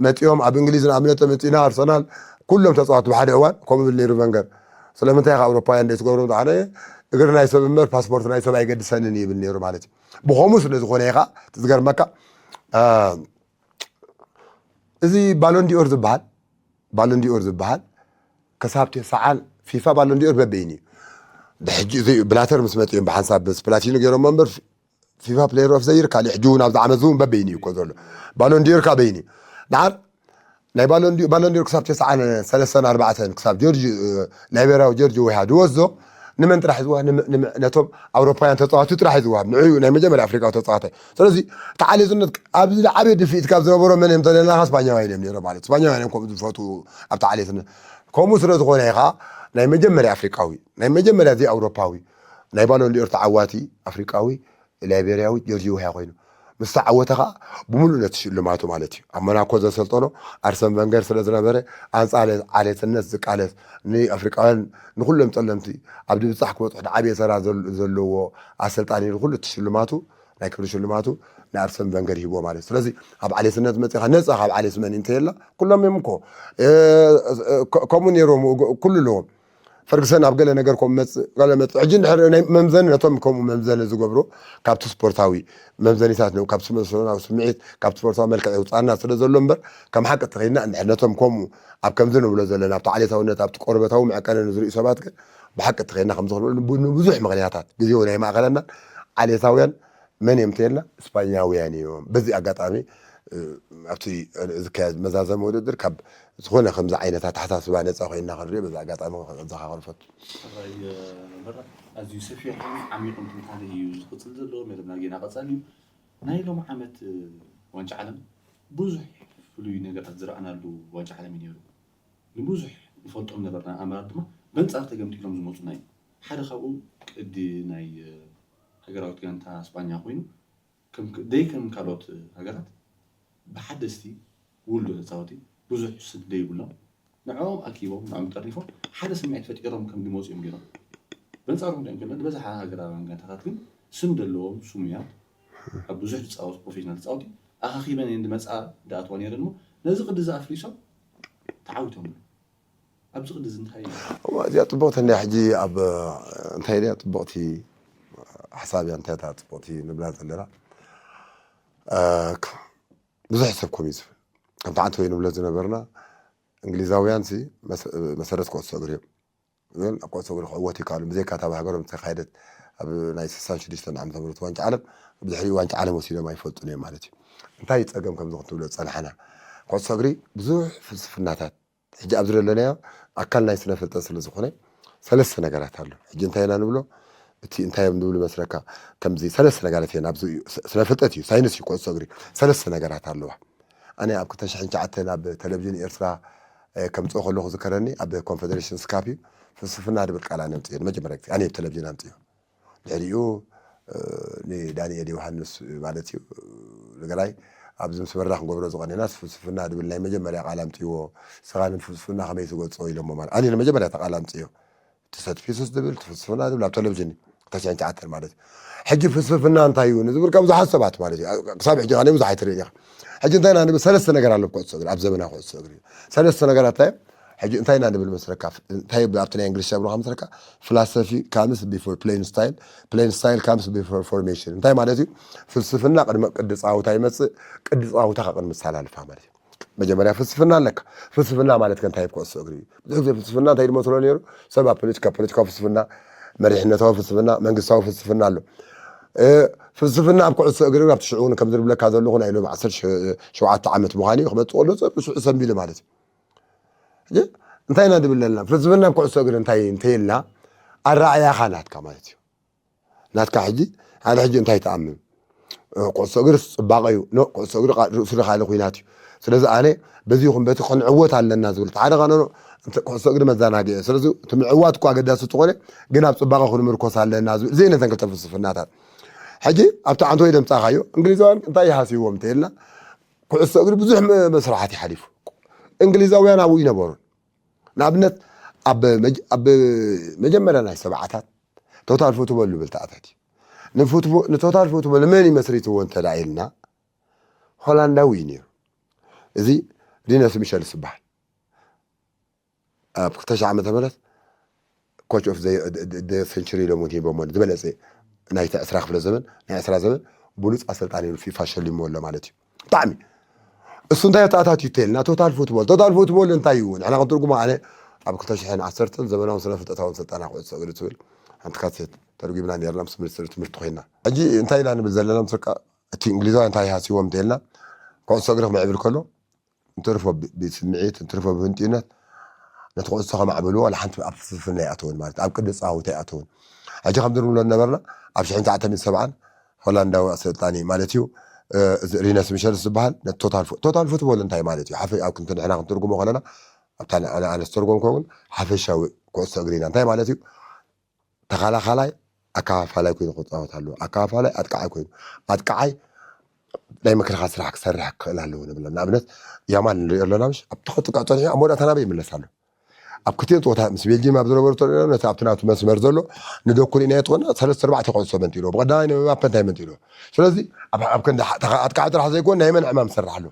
መፂኦም ኣብ እንግሊዝ ንኣብነት መፂና ኣርሰናል ኩሎም ተፃዋት ብሓደ እዋን ከምኡ ብል ነይሩ ቨንገር ስለምንታይ ካብ ኣውሮፓውያን ደይ ትገብሮም ዝዓነ እግሪ ናይ ሰብ እምበር ፓስፖርት ናይ ሰብ ኣይገድሰንን ይብል ነይሩ ማለት እዩ ብኸምኡ ስለ ዝኾነ ኢኻ ዝገርመካ እዚ ባሎንዲኦር ዝበሃል ባሎንዲኦር ዝበሃል ክሳብ ተሰዓን ፊፋ ባሎንዲኦር በበይን እዩ ብሕጂ እዚ ብላተር ምስ መፅኦም ብሓንሳብ ምስ ፕላቲኖ ገይሮሞ እምበር ፊፋ ፕሌየር ኦፍ ዘይር ካሊእ ሕጂ እውን ኣብዚ ዓመት እውን በበይን እዩ እኮ ዘሎ ባሎንዲዮር ካበይን እዩ ድሓር ናይ ባሎንዲዮር ክሳብ ተስዓን ሰለስተን ኣርባዕተን ክሳብ ጆርጅ ላይቤሪያዊ ጆርጅ ወይሃ ዝወስዶ ንመን ጥራሕ ዝወሃብ ነቶም ኣውሮፓውያን ተፃዋቱ ጥራሕ ዝወሃብ ንዕኡ ናይ መጀመርያ ኣፍሪቃዊ ተፃዋታይ ስለዚ እቲ ዓሌትነት ኣብዚ ዝዓበየ ድፍኢት ካብ ዝነበሮ መን እዮም ተለና ስፓኛውያን እዮም ነይሮም ማለት ስፓኛውያን እዮም ከምኡ ዝፈቱ ኣብቲ ዓሌትነት ከምኡ ስለ ዝኾነ ኢኻ ናይ መጀመርያ ኣፍሪቃዊ ናይ መጀመርያ ዘይ ኣውሮፓዊ ናይ ባሎንዲዮር ተዓዋቲ ኣፍሪቃዊ ላይቤርያዊ ጆርጂ ውህያ ኮይኑ ምስ ተዓወተ ከዓ ብምሉእ ነቲ ሽልማቱ ማለት እዩ ኣብ ሞናኮ ዘሰልጠኖ ኣርሰን ቨንገር ስለ ዝነበረ ኣንፃር ዓሌትነት ዝቃለስ ንኣፍሪቃውያን ንኩሎም ፀለምቲ ኣብ ድብፃሕ ክበፅሑ ዓብየ ሰራ ዘለዎ ኣሰልጣኒ ንኩሉ እቲ ሽልማቱ ናይ ክብሪ ሽልማቱ ንኣርሰን ቨንገር ይህቦ ማለት ስለዚ ኣብ ዓሌትነት መፅኻ ነፃ ካብ ዓሌት መን እንተየላ ኩሎም እዮም እኮ ከምኡ ነይሮም ኩሉ ኣለዎም ፈርግሰን ኣብ ገለ ነገር ከም መፅእ ገለ መፅእ ሕጂ እንድሕር ናይ መምዘኒ ነቶም ከምኡ መምዘኒ ዝገብሩ ካብቲ ስፖርታዊ መምዘኒታት ነው ካብ ስመሰናዊ ስምዒት ካብ ስፖርታዊ መልክዕ የውፃና ስለ ዘሎ እምበር ከም ሓቂ ተኸይድና እንድሕር ነቶም ከምኡ ኣብ ከምዚ ንብሎ ዘለና ኣብቲ ዓሌታውነት ኣብቲ ቆርበታዊ መዕቀኒ ንዝርእዩ ሰባት ግን ብሓቂ ተኸይድና ከም ዝኽልበሉ ንብዙሕ ምኽንያታት ግዜው ናይ ማእኸለና ዓሌታውያን መን እዮም ተልና ስፓኛውያን እዮም በዚ ኣጋጣሚ ኣብቲ ዝካየድ መዛዘሚ ውድድር ካብ ዝኾነ ከምዚ ዓይነት ኣተሓሳስባ ነፃ ኮይንና ክንሪኦ በዚ ኣጋጣሚ ክዘኻኸር ፈቱ። ኣዝዩ ሰፊሕ ዓሚቕ ትንታነ እዩ ዝቕፅል ዘሎ መደብና ጌና ቀፃሊ እዩ ናይ ሎም ዓመት ዋንጫ ዓለም ብዙሕ ፍሉይ ነገራት ዝረኣናሉ ዋንጫ ዓለም እዩ ነይሩ። ንብዙሕ ንፈልጦም ነበርና ኣመራር ድማ በንጻር ተገምጢሎም ዝመፁና እዩ። ሓደ ካብኡ ቅዲ ናይ ሃገራዊት ጋንታ ስጳኛ ኮይኑ ደይ ከም ካልኦት ሃገራት ብሓደስቲ ውልዶ ተፃወቲ ብዙሕ ስድ ደይብሎም ንዕኦም ኣኪቦም ንዕኦም ጠርኒፎም ሓደ ስምዒት ፈጢሮም ከም ዝመፁ እዮም ገይሮም። በንፃሩ ክንሪኦም ከለና ዝበዝሓ ሃገራውያን ጋንታታት ግን ስም ዘለዎም ስሙያት ኣብ ብዙሕ ዝፃወቱ ፕሮፌሽናል ተፃወቲ ኣኻኺበን እየን ዝመፃ ዝኣትዋ ነይረን እሞ ነዚ ቅዲ እዚ ኣፍሪሶም ተዓዊቶም። ኣብዚ ቅዲ እዚ እንታይ እዩ? እዚኣ ፅቡቕቲ እንዳ ሕጂ ኣብ እንታይ ድያ ፅቡቕቲ ሓሳብ እያ። እንታይ እታ ፅቡቕቲ ንብላ ዘለና ብዙሕ ሰብ ኮሚት ከምቲ ዓንተ ወይ ንብሎ ዝነበርና እንግሊዛውያን ሲ መሰረት ኩዕሶ እግሪ እዮም። ኩዕሶ እግሪ ክዕወት ይከኣሉ ብዘይካ እታ ሃገሮም ዝተካየደት ኣብ ናይ ስሳን ሽዱሽተን ዓመተ ምህረት ዋንጫ ዓለም ብድሕሪኡ ዋንጫ ዓለም ወሲዶም ኣይፈልጡን እዮም ማለት እዩ። እንታይ ፀገም ከምዚ ክትብሎ ዝፀናሕና ኩዕሶ እግሪ ብዙሕ ፍልስፍናታት ሕጂ ኣብዚ ዘለናዮ ኣካል ናይ ስነ ፍልጠት ስለ ዝኾነ ሰለስተ ነገራት ኣሎ። ሕጂ እንታይ ኢና ንብሎ እቲ እንታይ እዮም ንብሉ መስለካ ከምዚ ሰለስተ ነገራት እየን ኣብዚ ስነ ፍልጠት እዩ ሳይንስ እዩ ኩዕሶ እግሪ ሰለስተ ነገራት ኣለዋ። ኣነ ኣብ ክልተ ሽሕን ትሽዓተን ኣብ ቴሌቪዥን ኤርትራ ከምፅኦ ከለኹ ዝከረኒ ኣብ ኮንፌዴሬሽን ስካፕ እዩ ፍልስፍና ድብል ቃል ኣነ ኣምፅዮ ንመጀመርያ ግዜ ኣነ ቴሌቪዥን ኣምፅዮ ድሕሪኡ ንዳንኤል ዮሃንስ ማለት እዩ ንገላይ ኣብዚ ምስ በራ ክንገብሮ ዝቐነና ፍልስፍና ድብል ናይ መጀመርያ ቃል ኣምፅዎ ስኻ ንፍልስፍና ከመይ ትገልፆ ኢሎሞ ማለት ኣነ ንመጀመርያ ተቃል ኣምፅዮ እቲ ሰትፊሱስ ድብል ፍልስፍና ድብል ኣብ ቴሌቪዥን ተስዕን ትዓተን ማለት እዩ ሕጂ ፍልስፍና እንታይ እዩ ንዝብል ካብ ብዙሓት ሰባት ማለት እዩ ክሳብ ሕጂ ካነ ብዙሕ ኣይትርኢ ኢኻ ሕጂ እንታይ ኢና ንብል ሰለስተ ነገር ኣሎ ኩዕሶ እግሪ ኣብ ዘመናዊ ኩዕሶ እግሪ ሰለስተ ነገራት እንታይ ሕጂ እንታይ ኢና ንብል መስለካ እንታይ ኣብቲ ናይ እንግሊዝ ብሎ መስለካ philosophy comes before playing style playing style comes before formation እንታይ ማለት እዩ ፍልስፍና ቅድሚ ቅዲ ፃውታ ይመፅእ ቅዲ ፃውታ ቅድሚ ሳላልፋ ማለት እዩ መጀመርያ ፍልስፍና ኣለካ ፍልስፍና ማለት ከ እንታይ ኩዕሶ እግሪ ብዙሕ ግዜ ፍልስፍና እንታይ ዝመስሎ ነይሩ ሰብ ኣብ ፖለቲካ ፖለቲካዊ ፍልስፍና መሪሕነታዊ ፍልስፍና መንግስታዊ ፍልስፍና ኣሎ ፍልስፍና ኣብ ኩዕሶ እግሪ ኣብቲ ሽዑ እውን ከም ዝብለካ ዘለኹ ናይ ሎም ዓሰርተ ሸውዓተ ዓመት ምዃኑ እዩ ክመፅእ ከሎ ሰብ ስዑ ሰንቢሉ ማለት እዩ እንታይ ኢና ንብል ዘለና ፍልስፍና ኣብ ኩዕሶ እግሪ እንታይ እንተየልና ኣረኣያኻ ናትካ ማለት እዩ ናትካ ሕጂ ኣነ ሕጂ እንታይ ተኣምን ኩዕሶ እግሪ ፅባቐ እዩ ኩዕሶ እግሪ ርእሱ ካልእ ኩናት እዩ ስለዚ ኣነ በዚ ይኹን በቲ ክንዕወት ኣለና ዝብል ሓደ ኻነ ኩዕሶ እግሪ መዘናግዒ ስለዚ እቲ ምዕዋት እኮ ኣገዳሲ ትኾነ ግን ኣብ ፅባቐ ክንምርኮስ ኣለና ዝብል ዘይነተን ክልተ ፍልስፍናታት ሕጂ ኣብቲ ዓንተ ወይ ደምፃኻዮ እንግሊዛውያን እንታይ ይሃስይዎም እንተልና ኩዕሶ እግሪ ብዙሕ መስራሓት ይሓሊፉ እንግሊዛውያን ኣብኡ ይነበሩን ንኣብነት ኣብ መጀመርያ ናይ ሰብዓታት ቶታል ፉትቦል ዝብል ተኣታት እዩ ንቶታል ፉትቦል መን ይመስሪትዎ እንተዳ ኢልና ሆላንዳዊ እዩ ነይሩ እዚ ሪነስ ሚሸልስ ዝበሃል ኣብ ክልተ ሺሕ ዓመተ ምህረት ኮች ኦፍ ሴንቸሪ ኢሎም እውን ሂቦሞ ዝበለፀ ናይቲ ዕስራ ክፍለ ዘመን ናይ ዕስራ ዘመን ብሉፅ ኣሰልጣኒ ፊፋ ሸሊሞ ኣሎ ማለት እዩ ብጣዕሚ እሱ እንታይ ተኣታትዩ ተልና ቶታል ፉትቦል ቶታል ፉትቦል እንታይ እዩ ንሕና ክንትርጉሞ ኣነ ኣብ ክልተ ሽሕን ዓሰርተን ዘመናዊ ስነ ፍልጠታውን ስልጠና ኩዕሶ እግሪ ትብል ሓንቲ ካሴት ተርጉምና ነርና ምስ ሚኒስትሪ ትምህርቲ ኮይና ሕጂ እንታይ ኢና ንብል ዘለና ምስካ እቲ እንግሊዛዊ እንታይ ሃሲዎም እንተልና ኩዕሶ እግሪ ክምዕብል ከሎ እንትርፎ ብስምዒት እንትርፎ ብህንጥዩነት ነቲ ኩዕሶ ከማዕብልዎ ዋላ ሓንቲ ኣብ ፍልስፍና ይኣተውን ማለት ኣብ ቅዲ ፃውታ ይኣተውን ሕጂ ከም ዝንብሎ ነበርና ኣብ ሽሕን ትሽዓተ ሚእትን ሰብዓን ሆላንዳዊ ኣሰልጣኒ ማለት እዩ ሪነስ ሚሸልስ ዝበሃል ነቲ ቶታል ፉትቦል እንታይ ማለት እዩ ሓፈ ኣብ ክንት ንሕና ክንትርጉሞ ከለና ኣብታ ኣነ ዝተርጎምኮ እውን ሓፈሻዊ ኩዕሶ እግሪና እንታይ ማለት እዩ ተኸላኻላይ ኣከፋፋላይ ኮይኑ ክፃወት ኣለዎ ኣከፋፋላይ ኣጥቃዓይ ኮይኑ ኣጥቃዓይ ናይ ምክልኻል ስራሕ ክሰርሕ ክኽእል ኣለዎ ንብሎ ንኣብነት ያማል ንሪኦ ኣለና ምሽ ኣብቲ ክጥቃዕ ፀኒሑ ኣብ መወዳእታ ናበይ ይምለስ ኣሎ ኣብ ክልቲኦም ፀወታ ምስ ቤልጅም ኣብ ዝነበሩ ተሪኦ ነቲ ኣብቲ ናቱ መስመር ዘሎ ንደኩን ኢና የጥወና ሰለስተ ኣርባዕተ ኩዕሶ መንጢልዎ ብቐዳማይ ንምባፔ እንታይ መንጢልዎ ስለዚ ኣብ ክንዲ ኣጥቃዓይ ጥራሕ ዘይኮን ናይ መን ዕማም ዝሰርሕ ኣሎ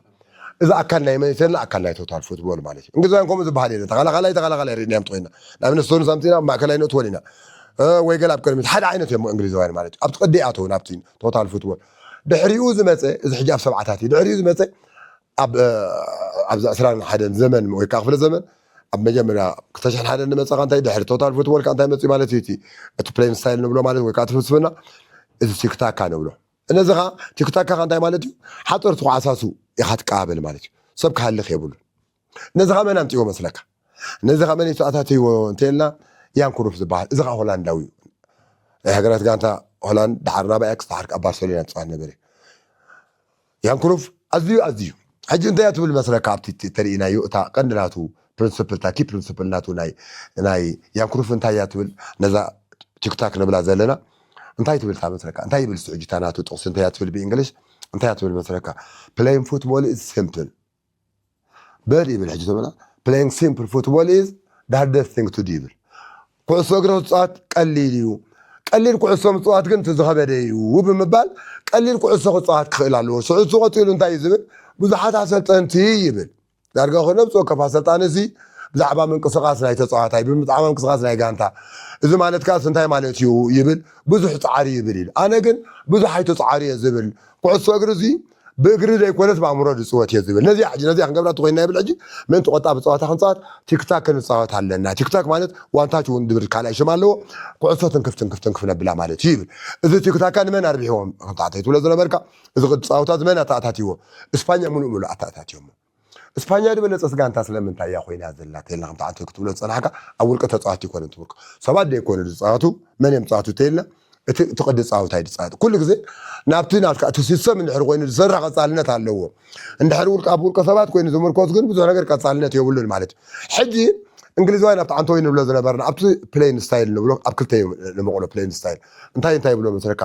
እዚ ኣካል ናይ መን ይተልና ኣካል ናይ ቶታል ፉትቦል ማለት እዩ እንግሊዛውያን ከምኡ ዝበሃል የለን ተኸላኻላይ ተኸላኻላይ ርኢናዮም ተኾይና ንኣብነት ስቶንስ ኣምፂና ኣብ ማእከላይ ንእትወን ኢና ወይ ገለ ኣብ ቅድሚት ሓደ ዓይነት እዮም እንግሊዛውያን ማለት እዩ ኣብቲ ቅዲ ኣተው ናብቲ ቶታል ፉትቦል ድሕሪኡ ዝመፀ እዚ ሕጂ ኣብ ሰብዓታት እዩ ድሕሪኡ ዝመፀ ኣብ ኣብዚ ዕስራን ሓደን ዘመን ወይ ከዓ ክፍለ ዘመን ኣብ መጀመርያ ክልተ ሽሕን ሓደን ንመፀኻ እንታይ ድሕሪ ቶታል ፉትቦል ከዓ እንታይ መፅኡ ማለት እዩ እቲ ፕሌን ስታይል ንብሎ ማለት ወይ ከዓ እቲ ፍልስፍና እዚ ቲክታካ ንብሎ እነዚ ከዓ ቲክታካ ከዓ እንታይ ማለት እዩ ሓፀርቲ ኩዓሳሱ ኢኻ ትቀባበል ማለት እዩ ሰብ ክሃልኽ የብሉን ነዚ ከዓ መን ኣምፅዎ መስለካ ነዚ ከዓ መን ተኣታትይዎ እንተልና ያን ክሩፍ ዝበሃል እዚ ከዓ ሆላንዳዊ እዩ ናይ ሃገራት ጋንታ ሆላንድ ዳሓር ናባይ ክስተ ዓርክ ኣብ ባርሰሎና ዝፃወት ነበረ ያን ክሩፍ ኣዝዩ ኣዝዩ ሕጂ እንታይ እያ ትብል መስለካ? ኣብቲ እቲ ተርእናዮ እታ ቀንዲ ናቱ ፕሪንስፕል፣ እታ ኪ ፕሪንስፕል ናቱ ናይ ናይ ያን ክሩፍ እንታይ እያ ትብል? ነዛ ቲክታክ ንብላ ዘለና እንታይ ትብል እታ መስለካ? እንታይ ይብል እሱ ሕጂ እታ ናቱ ጥቕሲ እንታይ እያ ትብል ብእንግሊሽ? እንታይ እያ ትብል መስለካ? Playing football is simple። በል ይብል ሕጂ ተበላ። Playing simple football is the hardest thing to do ይብል። ኩዕሶ እግሪ ክፃወት ቀሊል እዩ፣ ቀሊል ኩዕሶ ምፅዋት ግን እቲ ዝኸበደ እዩ ብምባል ቀሊል ኩዕሶ ክፃወት ክኽእል ኣለዎ። ሽዑ እሱ ቀፂሉ እንታይ እዩ ዝብል? ብዙሓት ኣሰልጠንቲ ይብል። ዳርጋ ኮነ ብፅ ወከፍ ኣሰልጣኒ እዚ ብዛዕባ ምንቅስቃስ ናይ ተፃዋታይ፣ ብዛዕባ ምንቅስቃስ ናይ ጋንታ፣ እዚ ማለት ከኣ እንታይ ማለት እዩ ይብል። ብዙሕ ፃዕሪ ይብል ኢሉ። ኣነ ግን ብዙሕ ኣይተፃዕሪ እየ ዝብል። ኩዕሶ እግሪ እዚ ብእግሪ ዘይኮነስ ብኣእምሮ ዝፅወት እየ ዝብል። ነዚኣ ሕጂ ነዚኣ ክንገብራ እንተኮይና ይብል። ሕጂ ምእንቲ ቆጣቢ ፀዋታ ክንፃወት ቲክታክ ክንፃወት ኣለና። ቲክታክ ማለት ዋንታች እውን ዝብል ካልኣይ ሽም ኣለዎ። ኩዕሶ ትንክፍ ትንክፍ ትንክፍ ነብላ ማለት እዩ ይብል። እዚ ቲክታካ ንመን ኣርቢሕዎም? ከምታ ትብሎ ዝነበርካ፣ እዚ ቅዲ ፀዋታ እዚ መን ኣተኣታትይዎ? እስፓኛ ሙሉእ ሙሉእ ኣተኣታትዮሞ። እስፓኛ ዝበለፀት ጋንታ ስለምንታይ እያ ኮይና ዘላ ተይልና፣ ከምታ ዓንተ ክትብሎ ዝፀናሕካ፣ ኣብ ውልቀ ተፃዋቲ ይኮነ ትምርኮ። ሰባት ደይኮኑ ዝፃወቱ፣ መን እዮም ዝፃወቱ ተይልና፣ እቲ እቲ ቅዲ ፃውታ እዩ ዝፃወት። ኩሉ ግዜ ናብቲ ናትካ እቲ ሲስተም እንድሕር ኮይኑ ዝሰርሕ ቀፃልነት ኣለዎ። እንድሕር ውልቀ ኣብ ውልቀ ሰባት ኮይኑ ዝምርኮስ ግን ብዙሕ ነገር ቀፃልነት የብሉን ማለት እዩ። ሕጂ እንግሊዛውያን ኣብቲ ዓንተወይ ንብሎ ዝነበርና ኣብቲ ፕሌን ስታይል ንብሎ ኣብ ክልተ እዩ ንመቕሎ። ፕሌን ስታይል እንታይ እንታይ ይብሎ መስለካ?